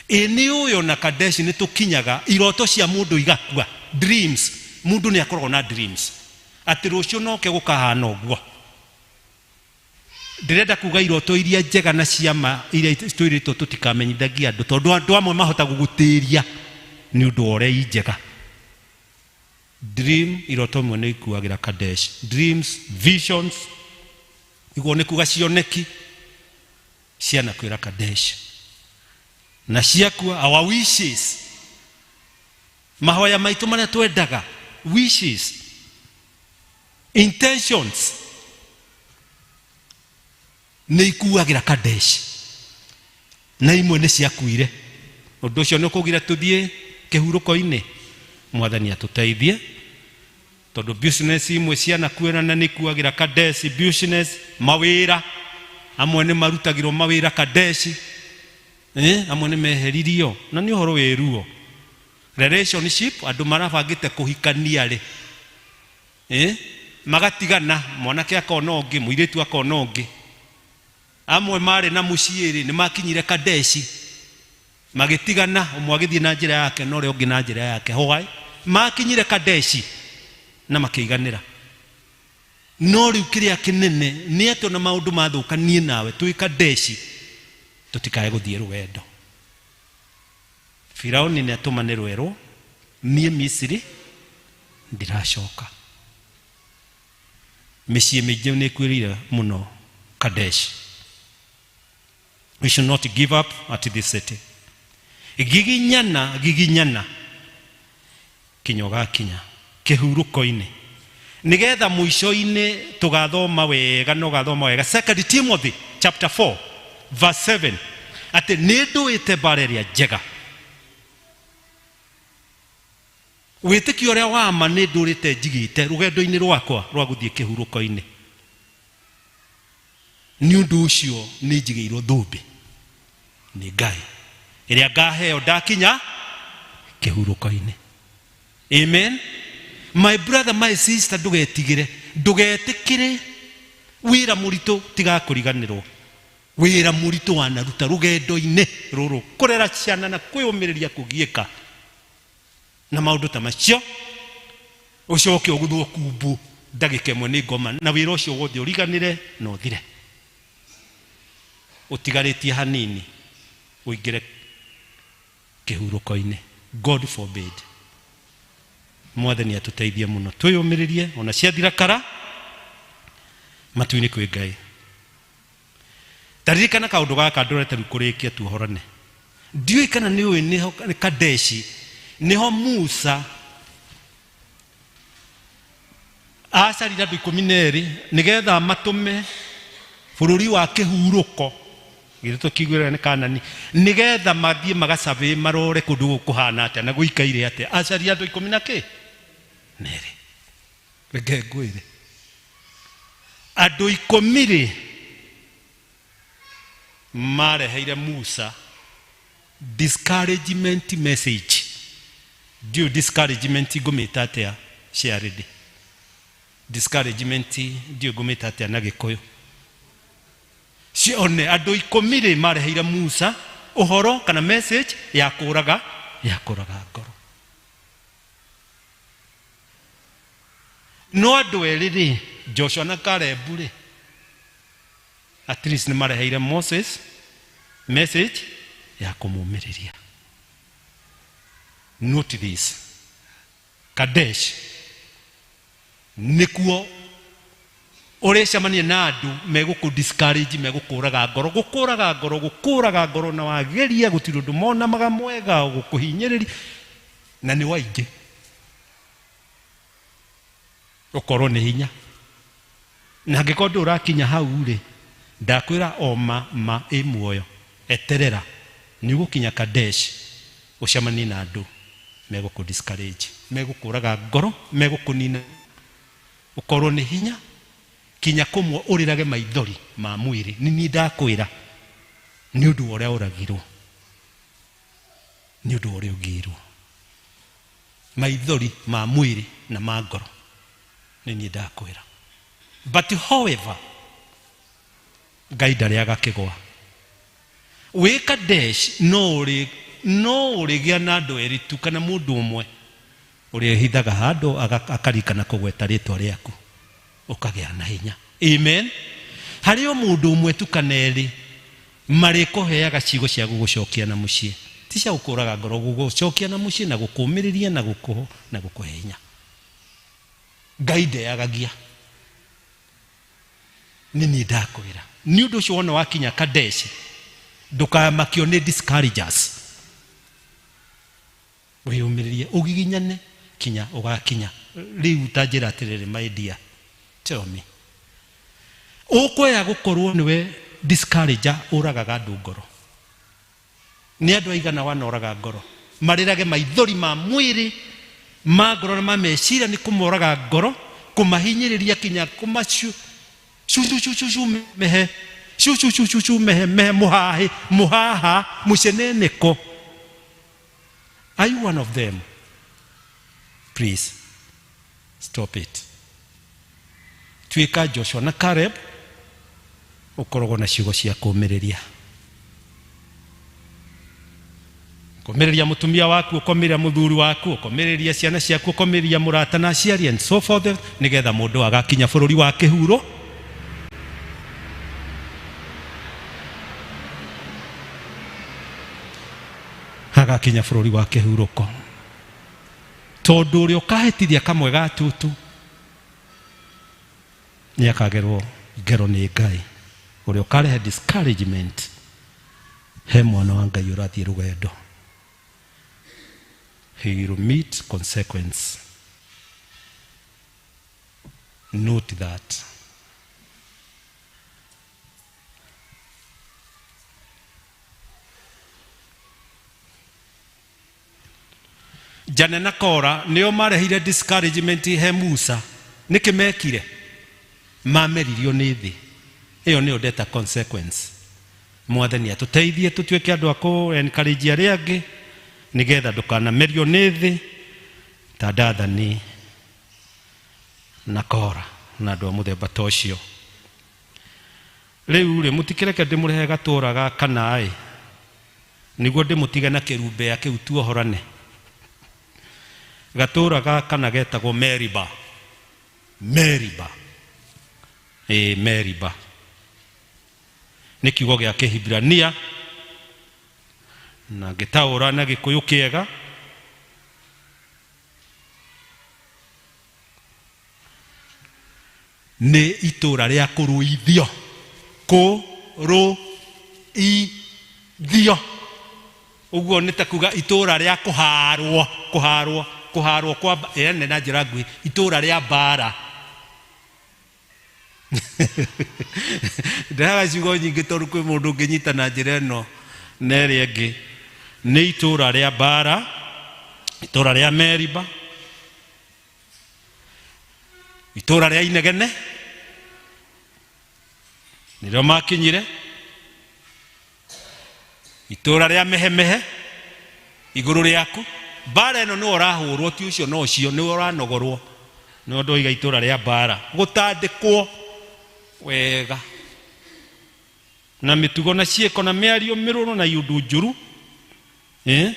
Ĩ nĩ ũyũ na Kadeshi nĩ tũkinyaga iroto cia mũndũ igakua, dreams. Mũndũ nĩ akoragwo na dreams atĩ rũciũ noke gũkahana ũguo. Ndĩrenda kuga iroto iria njega na ciama iria twĩrĩtwo tũtikamenyithagie andũ, tondũ andũ amwe mahota gũgũtĩria nĩ ũndũ wa ũrĩa i njega. Dream, iroto imwe nĩ ikuagĩra Kadesh. Dreams, visions, iguo nĩ kuga cioneki cianakuĩra Kadesh. Na ciakua our wishes, mahoya maitũ marĩa twendaga, wishes, intentions. Nĩ ikuagĩra Kadesh na imwe nĩ ciakuire. Ũndũ ũcio nĩ ũkũgira tũthiĩ kĩhurũko-inĩ. Mwathani atũteithie tondũ business imwe cianakuĩra na nĩ ikuagĩra Kadesh. Business mawĩra amwe nĩ marutagĩrwo mawĩra Kadesh, amwe nĩ meheririo na nĩ ũhoro wĩ ruo. Relationship andũ marabangĩte kũhikania rĩ, magatigana, mwanake akona ũngĩ, mũirĩtu akona ũngĩ. Amwe marĩ na mũciĩ rĩ, nĩ makinyire Kadeshi magĩtigana, ũmwe agĩthiĩ na njĩra yake na ũrĩa ũngĩ na njĩra yake. Why? Makinyire Kadeshi na makĩiganĩra. No rĩu kĩrĩa kĩnene nĩ atĩ ona maũndũ mathũka niĩ nawe twĩ Kadeshi tũtikae gũthiĩ rũgendo. Firauni nĩ atũmanĩrwo erwo niĩ Misiri ndiracoka. Mĩciĩ mĩingĩ nĩ ĩkuĩrĩire mũno Kadesh. We should not give up at this city. Giginyana giginyana kinya ũgakinya kĩhurũko-inĩ nĩgetha mũico-inĩ tũgathoma wega na ũgathoma wega 2 Timothy chapter 4 verse 7 atĩ nĩ ndũĩte mbara ĩrĩa njega, wĩtĩkio ũrĩa wa ma nĩ ndũrĩte njigĩte rũgendo-inĩ rwakwa rwa gũthiĩ kĩhurũko-inĩ. Nĩ ũndũ ũcio nĩ njigĩirwo thũmbĩ nĩ Ngai ĩrĩa ngaheo ndakinya kĩhurũko-inĩ. Amen. My brother, my sister, ndũgetigĩre, ndũgetĩkĩre wĩra mũritũ tigakũriganĩrwo. Wĩra mũritũ wanaruta rũgendo-inĩ rũrũ, kũrera ciana na kwĩyũmĩrĩria kũgiĩka na maũndũ ta macio, ũcoke ũguthwo kumbu ndagĩka ĩmwe nĩ ngoma na wĩra ũcio wothe ũriganĩre na ũthire. Ũtigarĩtie hanini ũingĩre kĩhurũko-inĩ. God forbid. Mwathani atũteithie mũno twĩyũmĩrĩrie ona ciathira kara matu-inĩ kwĩ Ngai. Taririkana kaũndũ gaka ndorete rĩu kũrĩkia tuohorane. Ndiũĩ kana nĩ ũĩ nĩho Kadeshi nĩho Musa acarire andũ 12 nĩgetha matũme bũrũri wa kĩhurũko githĩ tũkiguĩra nĩ Kanani, nĩgetha mathiĩ magacabĩ marore kũndũ gũkũ kũhana atĩa na gũikaire atĩa. Acarire andũ 12. Reke ngwĩre andũ 10 rĩ mareheire Musa discouragement message. Ndiũĩ discouragement ngũmĩta atĩa shared. Discouragement ndiũĩ ngũmĩta atĩa na Gĩkũyũ. Cione andũ 10 rĩ mareheire Musa ũhoro kana message ya kũraga ngoro. No andũ erĩ rĩ, Joshua na Caleb rĩ, at least nĩ mareheire Moses message ya kũmũmĩrĩria. Note this, Kadesh nĩkuo ũrĩcemania na andũ megũkũ discourage, megũkũraga ngoro, gũkũraga ngoro, gũkũraga ngoro, na wageria gũtirĩ ũndũ monamaga mwega gũkũhinyĩrĩria, na nĩ waingĩ ũkorwo nĩ hinya. Na angĩkorwo ndũrakinya hau rĩ, ndakwĩra o ma ĩ muoyo, eterera nĩ ũgũkinya Kadesh ũcemanie na andũ megũkũ discourage, megũkũraga ngoro, megũkũnina, ũkorwo nĩ hinya kinya kũmwe ũrĩrage maithori ma mwĩrĩ. Nĩ niĩ ndakwĩra nĩ ũndũ wa ũrĩa ũragirwo, nĩ ũndũ wa ũrĩa ũngĩirwo, maithori ma mwĩrĩ na ma ngoro, nĩ niĩ ndakwĩra. But however, Ngai ndarĩaga kĩgwa. Wĩ Kadesh no ũrĩgĩa na andũ erĩ tu kana mũndũ ũmwe ũrĩa ehithaga handũ akarikana kũgweta rĩtwa rĩaku, ũkagĩa na hinya. Amen. Harĩ o mũndũ ũmwe tu kana erĩ marĩkũheaga ciugo cia gũgũcokia na mũciĩ, ti cia gũkũraga ngoro, gũgũcokia na mũciĩ na gũkũmĩrĩria na gũkũhe hinya. Ngai ndeyagagia. Nĩ niĩ ndakwĩra. Nĩ ũndũ ũcio wona wakinya Kadesh ndũkamakio nĩ discouragers, wĩyũmĩrĩrie ũgiginyane kinya ũgakinya. Rĩu ta njĩra atĩrĩrĩ, my dear, tell me, ũkwenda gũkorwo nĩwe discourager ũragaga andũ ngoro. Nĩ andũ aigana wanoraga ngoro marĩrage maithori ma mwĩrĩ ma ngoro na ma meciria nĩ kũmoraga ngoro kũmahinyĩrĩria kinya kũmacu cu cu cu cu cu mehe cu cu cu cu cu mehe mehe mũhahĩ mũhaha mũceneneko. Are you one of them? Please stop it. Tuĩka Joshua na Caleb, ũkoragwo na ciugo cia kũũmĩrĩria. Ũkomĩrĩria mũtumia waku, ũkomĩrĩria mũthuri waku, ũkomĩrĩria ciana ciaku, ũkomĩrĩria mũrata na aciari and so forth, nĩgetha mũndũ agakinya bũrũri wa kĩhuro. Agakinya bũrũri wa kĩhurũko. Tondũ ũrĩa ũkahĩtithia kamwe ga tutu nĩ akagerwo ngero nĩ Ngai. Ũrĩa ũkarehe discouragement he mwana wa Ngai ũrathiĩ rũgendo, he will meet consequence. Note that. Jane na Kora nĩo marehire discouragement he Musa. Nĩkĩ mekire? Mameririo nĩ thĩ. Ĩyo nĩyo ndeta consequence. Mwathani atũteithie tũtuĩke andũ a kũ encourage arĩa angĩ nĩgetha ndũkanamerio nĩ thĩ ta Dathani na Kora na andũ a mũthemba ta ũcio. Rĩu rĩ, mũtikĩreke ndĩmũrehe gatũũra ga kana ĩ, nĩguo ndĩmũtige na kĩrumbea kĩu tuohorane. Gatũũra ga kana getagwo Meriba. Meriba. Ĩ, Meriba nĩ kiugo gĩa Kĩhibirania na ngĩtaũra na Gĩkũyũ kĩega nĩ itũũra rĩa kũrũithio. Kũrũithio ũguo nĩ ta kuga itũũra rĩa kũharwo, kũharwo, kũharwo kwa ene na njĩra nguhĩ, itũũra rĩa mbara. Ndehaga ciugo nyingĩ tondũ kwĩ mũndũ ũngĩnyita na njĩra ĩno na ĩrĩa ĩngĩ. Nĩ itũũra rĩa mbara, itũũra rĩa Meriba, itũũra rĩa inegene nĩrĩo makinyire, itũũra rĩa mehemehe igũrũ rĩaku. Mbara ĩno nĩwe ũrahũrwo, ti ũcio no ũcio, nĩwe ũranogorwo. Nĩwe ndoiga itũũra rĩa mbara, gũtandĩkwo wega na mĩtugo na ciĩko na mĩario mĩrũrũ na iũndũ njũru, nĩ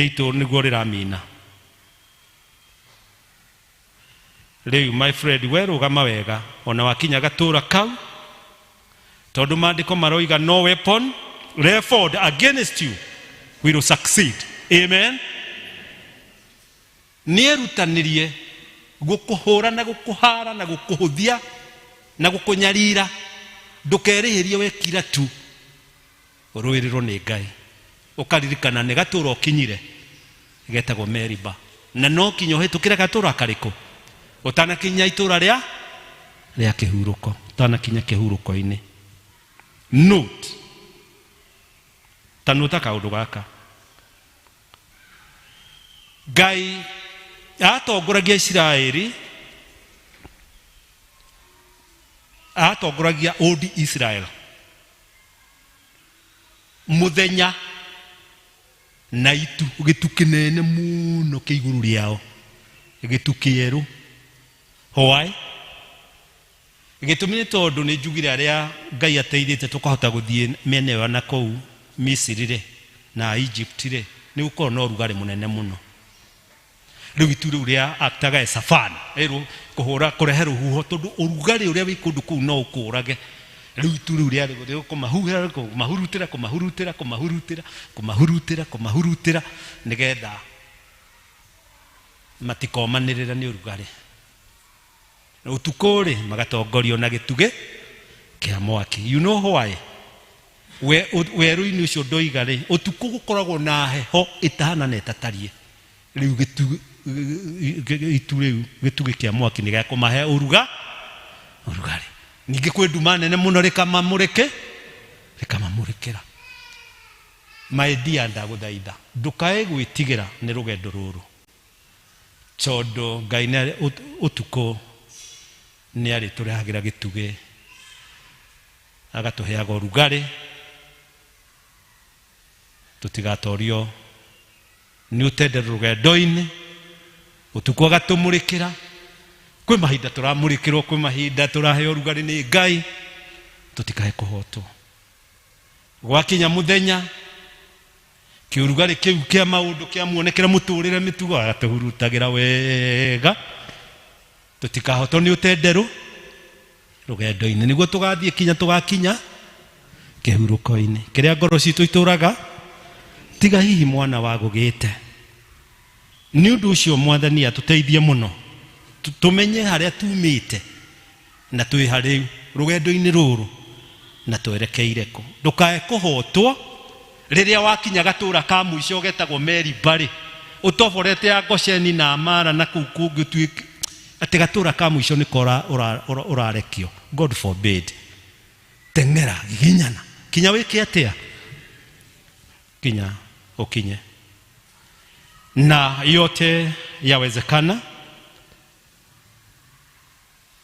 itũ nĩguo rĩramina. Rĩu my friend, we rũgama wega ona wakinya gatũũra kau, tondũ maandĩko maroiga no weapon reformed against you will succeed. Amen. Nĩerutanĩrie gũkũhũra na gũkũhara na gũkũhũthia na gũkũnyarira, ndũkerĩhĩrie wekira tu, ũrũĩrĩrwo nĩ Ngai. Ũkaririkana nĩ gatũũra ũkinyire getagwo Meriba, na no kinya ũhĩtũkĩre gatũũra karĩkũ ũtanakinya itũũra rĩa kĩhurũko, ũtanakinya kĩhurũko-inĩ. Note, ta nũta kaũndũ gaka, Ngai atongoragia Isiraeli, atongoragia Old Israel mũthenya na itu, gĩtu kĩnene mũno kĩ igũrũ rĩao, gĩtu kĩerũ. Why? Gĩtũmi nĩ tondũ nĩ njugire arĩa Ngai ateithĩte tũkahota gũthiĩ mĩena ĩyo na kũu Misiri rĩ na Egypt rĩ, nĩ gũkorwo na ũrugarĩ mũnene mũno. Rĩu itu rĩu rĩa actaga as a fan, rĩrũ kũhũra kũrehe rũhuho, tondũ ũrugarĩ ũrĩa wĩ kũndũ kũu no ũkũrage. Rĩu itu rĩu rĩa kũmahuhĩra, kũmahurutĩra, kũmahurutĩra, kũmahurutĩra, kũmahurutĩra, kũmahurutĩra, nĩgetha matikomanĩrĩre nĩ ũrugarĩ. Ũtukũ rĩ magatongorio na gĩtugĩ kĩa mwaki. You know why? Werũ-inĩ ũcio ndoiga rĩ, ũtukũ gũkoragwo na heho ĩtahana na ĩtatariĩ. Rĩu itu rĩu gĩtugĩ kĩa mwaki nĩ gĩa kũmahe ũrugarĩ. Ningĩ kwĩ nduma nene mũno rĩkamamũrĩke rĩkamamũrĩkĩra. My dear, ndagũthaitha ndũkae gwĩtigĩra nĩ rũgendo rũrũ, tondũ Ngai nĩ ũtukũ nĩ arĩtũrehagĩra gĩtugĩ, agatũheaga ũrugarĩ, tũtigatorio nĩ ũtendero rũgendo-inĩ. Ũtukũ agatũmũrĩkĩra. Kwĩ mahinda tũramũrĩkĩrwo, kwĩ mahinda tũraheo ũrugarĩ nĩ Ngai, tũtikae kũhotwo. Gwakinya mũthenya, kĩũrugarĩ kĩu kĩa maũndũ kĩamuonekera mũtũrĩre mĩtugo, agatũhurutagĩra wega, tũtikahotwo nĩ ũtenderũ rũgendo-inĩ, nĩguo tũgathiĩ kinya tũgakinya kĩhurũko-inĩ kĩrĩa ngoro citũ itũraga, tiga hihi mwana wa gũgĩte. Nĩ ũndũ ũcio Mwathani atũteithie mũno tũmenye harĩa tumĩte na twĩ harĩu rũgendo-inĩ rũrũ na twerekeire kũ. Ndũkae kũhotwo rĩrĩa wakinya gatũra ka mũico getagwo Meri Mbarĩ, ũtoborete ya Gosheni na Amara na kũu kũngĩ, ũtuĩke atĩ gatũra ka mũico nĩko ũrarekio. God forbid. Teng'era, giginyana kinya wĩke atĩa, kinya ũkinye, na yote yawezekana,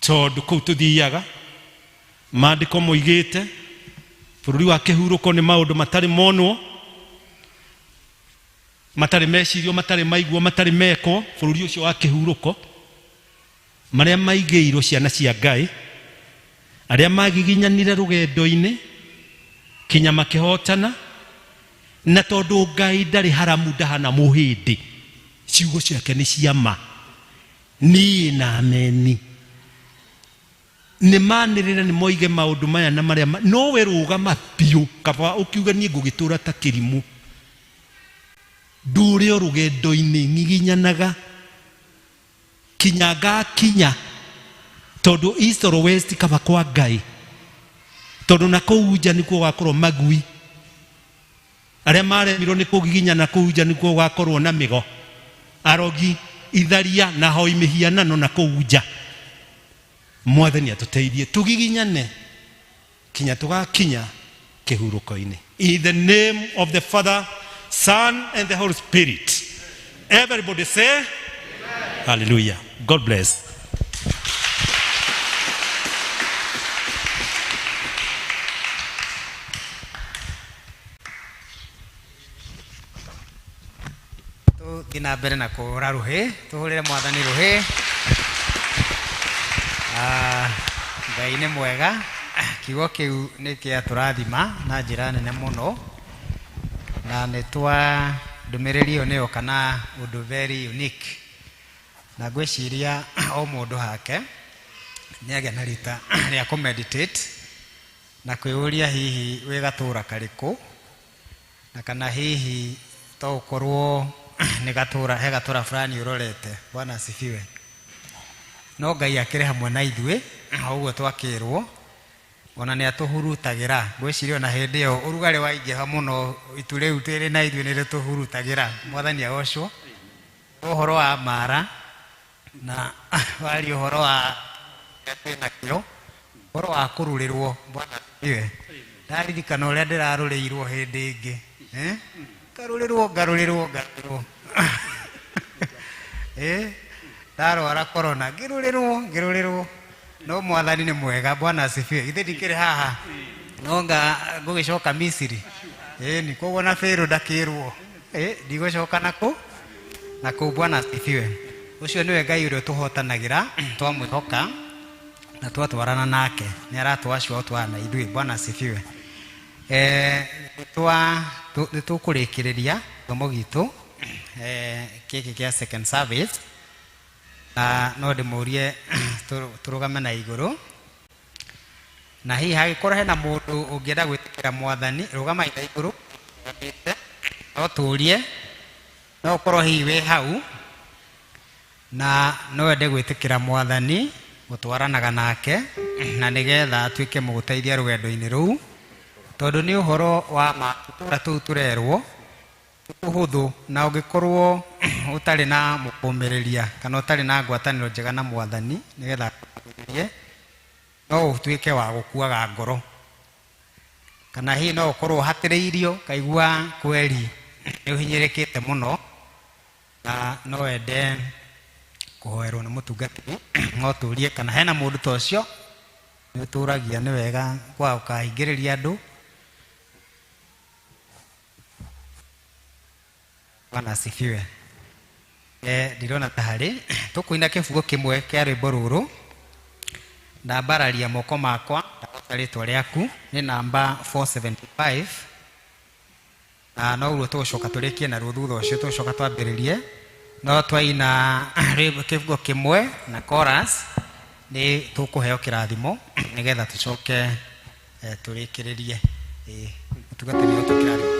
tondũ kũu tũthiaga maandĩko moigĩte bũrũri wa kĩhurũko nĩ maũndũ matarĩ monwo, matarĩ mecirio, matarĩ maiguo, matarĩ mekwo, bũrũri ũcio wa kĩhurũko marĩa maigĩirwo ciana cia Ngai arĩa magiginyanire rũgendo-inĩ kinya makĩhotana. Na tondũ Ngai ndarĩ haramu, ndahana mũhĩndĩ, ciugo ciake nĩ cia ma, niĩ na ameni. Nĩ manĩrĩre, nĩ moige maũndũ maya na marĩa nowe rũgama biũ, kaba ũkiuga niĩ ngũgĩtũra ta kĩrimũ, ndũre o rũgendo-inĩ ng'iginyanaga kinya ngakinya, tondũ east or west kaba kwa Ngai, tondũ na kũu nja nĩkuo gwakorwo magui arĩa maremirwo nĩ kũgiginyana, kũu nja nĩkuo gwakorwo na mĩgo, arogi, itharia na hoi mĩhianano na kũu nja. Mwathani atũteithie tũgiginyane kinya tũgakinya kĩhurũko-inĩ. In the name of the Father, Son and the Holy Spirit, everybody say hallelujah. God bless. Tũthiĩ na mbere na kũhũra rũhĩ, tũhũrĩre Mwathani rũhĩ. Ah, Ngai nĩ mwega. Kiugo kĩu nĩ kĩatũrathima na njĩra nene mũno, na nĩ twa ndũmĩrĩri ĩyo nĩyo kana ũndũ very unique, na ngwĩciria o mũndũ hake nĩ agĩa na rita rĩa kũ meditate na kwĩyũria hihi wĩ gatũra karĩkũ, na kana hihi to ũkorwo nĩ gatũra, he gatũra fulani ũrorete. Bwana asifiwe. No Ngai akĩrĩ hamwe na ithuĩ, o ũguo twakĩrwo, ona nĩ atũhurutagĩra. Ngwĩciria ona hĩndĩ ĩyo ũrugarĩ waingĩha mũno, itu rĩu rĩrĩ na ithuĩ nĩ rĩtũhurutagĩra. Mwathani agocwo. Ũhoro wa mara na waria ũhoro wa twĩ nakĩo, ũhoro wa kũrũrĩrwo. Bwana asifiwe. Ndaririkana ũrĩa ndĩrarũrĩirwo hĩndĩ ĩngĩ, eh? Ngarũrĩrwo, ngarũrĩrwo, ngarũrĩrwo, eh? Ndarwara corona, ngĩrũrĩrwo, ngĩrũrĩrwo, no Mwathani nĩ mwega. Bwana asifiwe. Ithe ndikĩrĩ haha, no nga ngũgĩcoka Misiri ĩni, koguo na Pharaoh ndakĩrwo, ndigũcoka nakũ na kũu. Bwana asifiwe. Ũcio nĩwe Ngai ũrĩa ũtũhotanagĩra twamwĩhoka na twatwarana nake, nĩ aratwacua ũtwarana na ithuĩ. Bwana asifiwe. Nĩ tũkũrĩkĩrĩria gĩthomo gitũ gĩkĩ kĩa second service, na no ndĩmũrie tũrũgame na igũrũ, na hihi hagĩkorwo hena mũndũ ũngĩenda gwĩtĩkĩra Mwathani, rũgamai na igũrũ. No tũrie, no ũkorwo hihi wĩ hau na no wende gwĩtĩkĩra Mwathani, gũtwaranaga nake, na nĩgetha atuĩke mũgũteithia rũgendo-inĩ rũu, tondũ nĩ ũhoro wa ma tũtũra tũu tũrerwo ũhũthũ, na ũngĩkorwo ũtarĩ na mũkũmĩrĩria kana ũtarĩ na ngwatanĩro njega na Mwathani nĩgetha akũmĩrĩrie. No ũtuĩke wa gũkuaga ngoro, kana hihi no ũkorwo ũhatĩrĩirio kaigua kweri nĩ ũhinyĩrĩkĩte mũno na no wende kũhoerwo nĩ mũtungatĩri. No tũrie kana hena mũndũ ta ũcio. Nĩ ũtũragia nĩ wega kwaga gũkahingĩrĩria andũ. Bwana asifiwe. Ndirona ta harĩ tũkũina kĩbungo kĩmwe kĩa rwĩmbo rũrũ, "Ndambararia Moko Makwa Ndagooca Rĩtwa Rĩaku", nĩ namba 475, na noguo tũgũcoka tũrĩkie naruo. Thutha ũcio tũgũcoka twambĩrĩrie, no twaina rwĩmbo kĩbungo kĩmwe na chorus nĩ tũkũheo kĩrathimo nĩgetha tũcoke tũrĩkĩrĩrie. Mũtungatĩri ũtũ kĩrathimo.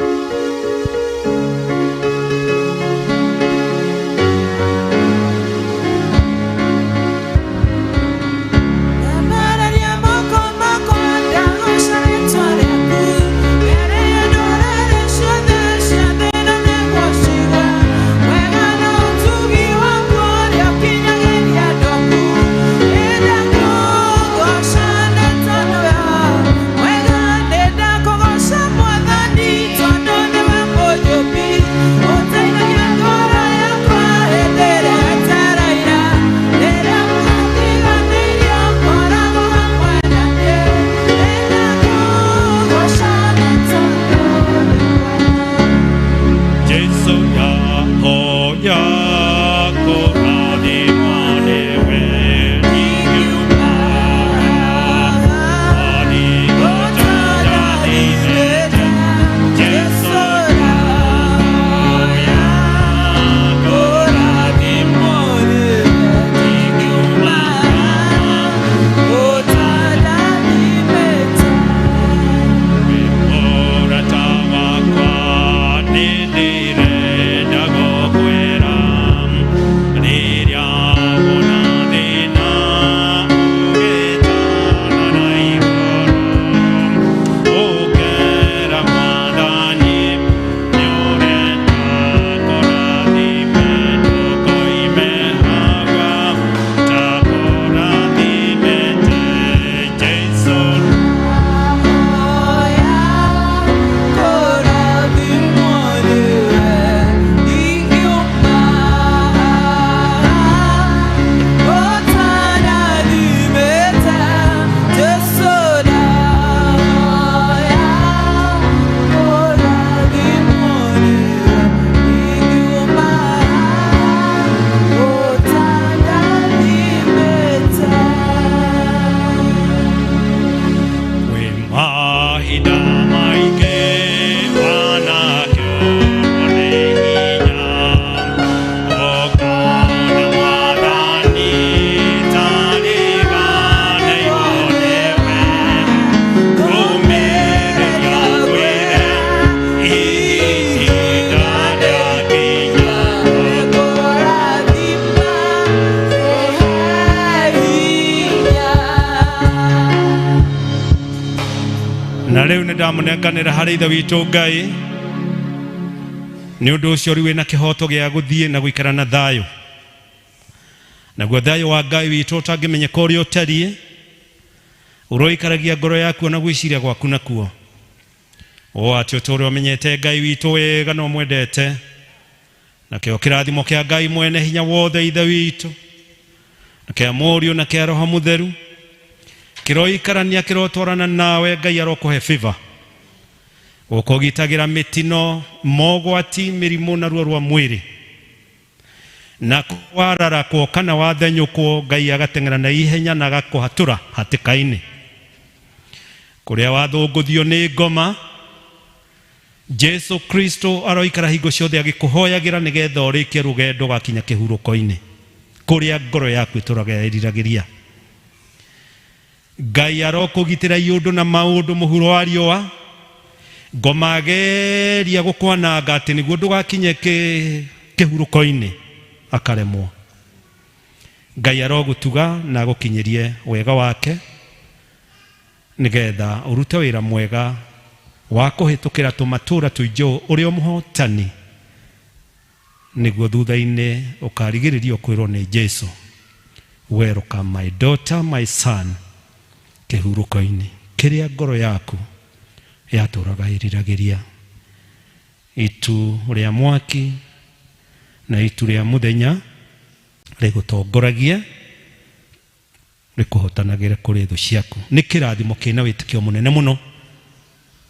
Ndambararia moko makwa ndagooca rĩtwa rĩaku mbere ya ndũrĩrĩ ciothe cia thĩ na nĩguo ciigue wega na ũtugi waku ũrĩa ũkinyagĩria andũ aku. Nĩndakũgooca nĩ tondũ wĩ mwega, nĩndakũgooca Mwathani tondũ nĩwe mũnjũmbi, ũteithagia ngoro yakwa hĩndĩ ĩrĩa yetereire, rĩrĩa mwatiganĩirio ngoragwo hamwe na niĩ. Nĩndakũgooca nĩ tondũ nĩwe. Jesu yahoya kũrathimwo nĩwe ingiuma ũtũrathimĩte. Jesu yahoya kũrathimwo nĩwe ingiuma ũtũrathimĩte. Mũrata wakwa nĩndĩrenda gũkwĩra rĩrĩa wona thĩna ũgĩtana na igũrũ ũkera Mwathani nĩũrenda kũrathime ndũkoime hawa ta kũrathimĩte Jesu. Oya kũrathimwo nĩwe ingiuma ũtarathimĩte. Jesu ndahoya kũrathimwo nĩwe ingiuma ũtarathimĩte. Kwĩ mahinda maingĩ wanakĩũrwo nĩ hinya ũkona Mwathani tariganĩirwo nĩwe kũmĩrĩria kwĩre ihinda rĩakinya. Kũrathima ũhe hinya. Na rĩu nĩ ndamũnenganĩra harĩ ithe witũ Ngai. Nĩ ũndũ ũcio rĩu wĩna kĩhoto gĩa gũthiĩ na gũikara na thayũ, naguo thayũ wa Ngai witũ ũtangĩmenyeka ũrĩa ũtariĩ ũroikaragia ngoro yaku na gwĩciria gwaku nakuo o atĩ ũtũũre ũmenyete Ngai witũ wega na ũmwendete. Nakĩo kĩrathimo kĩa Ngai mwene hinya wothe, ithe witũ, na kĩa Mũriũ na kĩa Roho Mũtheru kĩroikarania kĩrotwarana nawe. Ngai arokũhe favor gũkũgitagĩra mĩtino, mogwati, mĩrimũ na ruo rwa mwĩrĩ, na wararakwo kana wathenyũkwo, Ngai agateng'era na ihenya na agakũhatũra hatĩka-inĩ kũrĩa wathũngũthio nĩ ngoma. Jesu Kristo aroikara hingo ciothe agĩkũhoyagĩra nĩgetha ũrĩkie rũgendo gakinya kĩhurũko-inĩ kũrĩa ngoro yaku ĩtũraga ĩriragĩria. Ngai arokũgitĩra iũndũ na maũndũ mũhuro wa riũa. Ngoma ageria gũkwananga atĩ nĩguo ndũgakinye kĩhurũko-inĩ akaremwo. Ngai arogũtuga na agũkinyĩrie wega wake nĩgetha ũrute wĩra mwega wa kũhĩtũkĩra tũmatũra tũingĩ ũrĩ o mũhotani, nĩguo thutha-inĩ ũkarigĩrĩrio kwĩrwo nĩ Jesu, "Welcome, my daughter, my son." Kĩhurũko-inĩ kĩrĩa ngoro yaku yatũraga ĩriragĩria. Itu rĩa mwaki na itu rĩa mũthenya rĩgũtongoragia, rĩkũhotanagĩre kũrĩ thũ ciaku. Nĩ kĩrathimo kĩna wĩtĩkio mũnene mũno.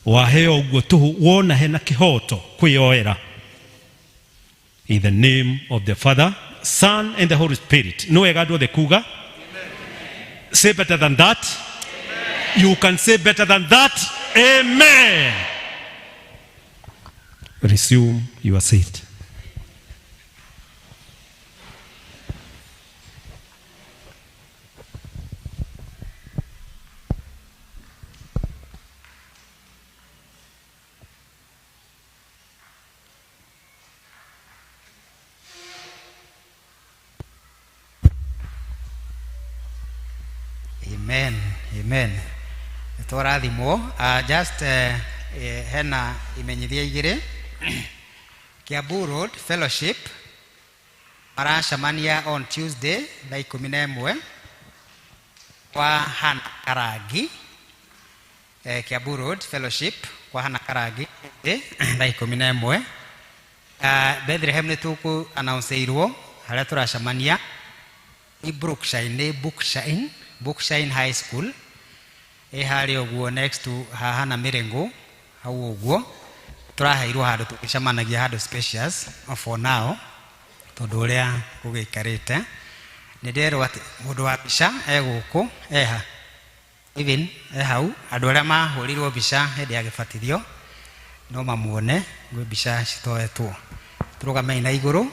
Waheo ũguo tũhũ, wona hena kĩhoto kwĩyoera. In the name of the Father, Son and the Holy Spirit. Nĩ wega andũ othe kuga? Say better than that. You can say better than that. Amen. Resume your seat. Amen, amen. Nĩ twarathimwo. Just hena imenyithia igĩrĩ. Kiambu Road Fellowship maracemania on Tuesday thaa 11 kwa Hana Karangi. Kiambu Road Fellowship kwa Hana Karangi Tuesday thaa 11. Bethlehem nĩ tũkũ announceirwo harĩa tũracemania nĩ Brookshine, nĩ Brookshine, Brookshine High School ĩ harĩa ũguo next to haha na Mĩrĩngũ hau ũguo. Tũraheirwo handũ tũgĩcemanagia, handũ spacious for now, tondũ ũrĩa gũgĩikarĩte. Nĩ nderwo atĩ mũndũ wa mbica e gũkũ, eha even e hau. Andũ arĩa mahũrirwo mbica hĩndĩ ya gĩbatithio no mamuone, gwĩ mbica citoetwo. Tũrũgamei na igũrũ,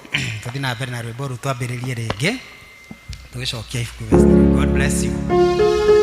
tũthiĩ na mbere na rwĩmbo rũu, twambĩrĩrie rĩngĩ tũgĩcokia ibuku. God bless you.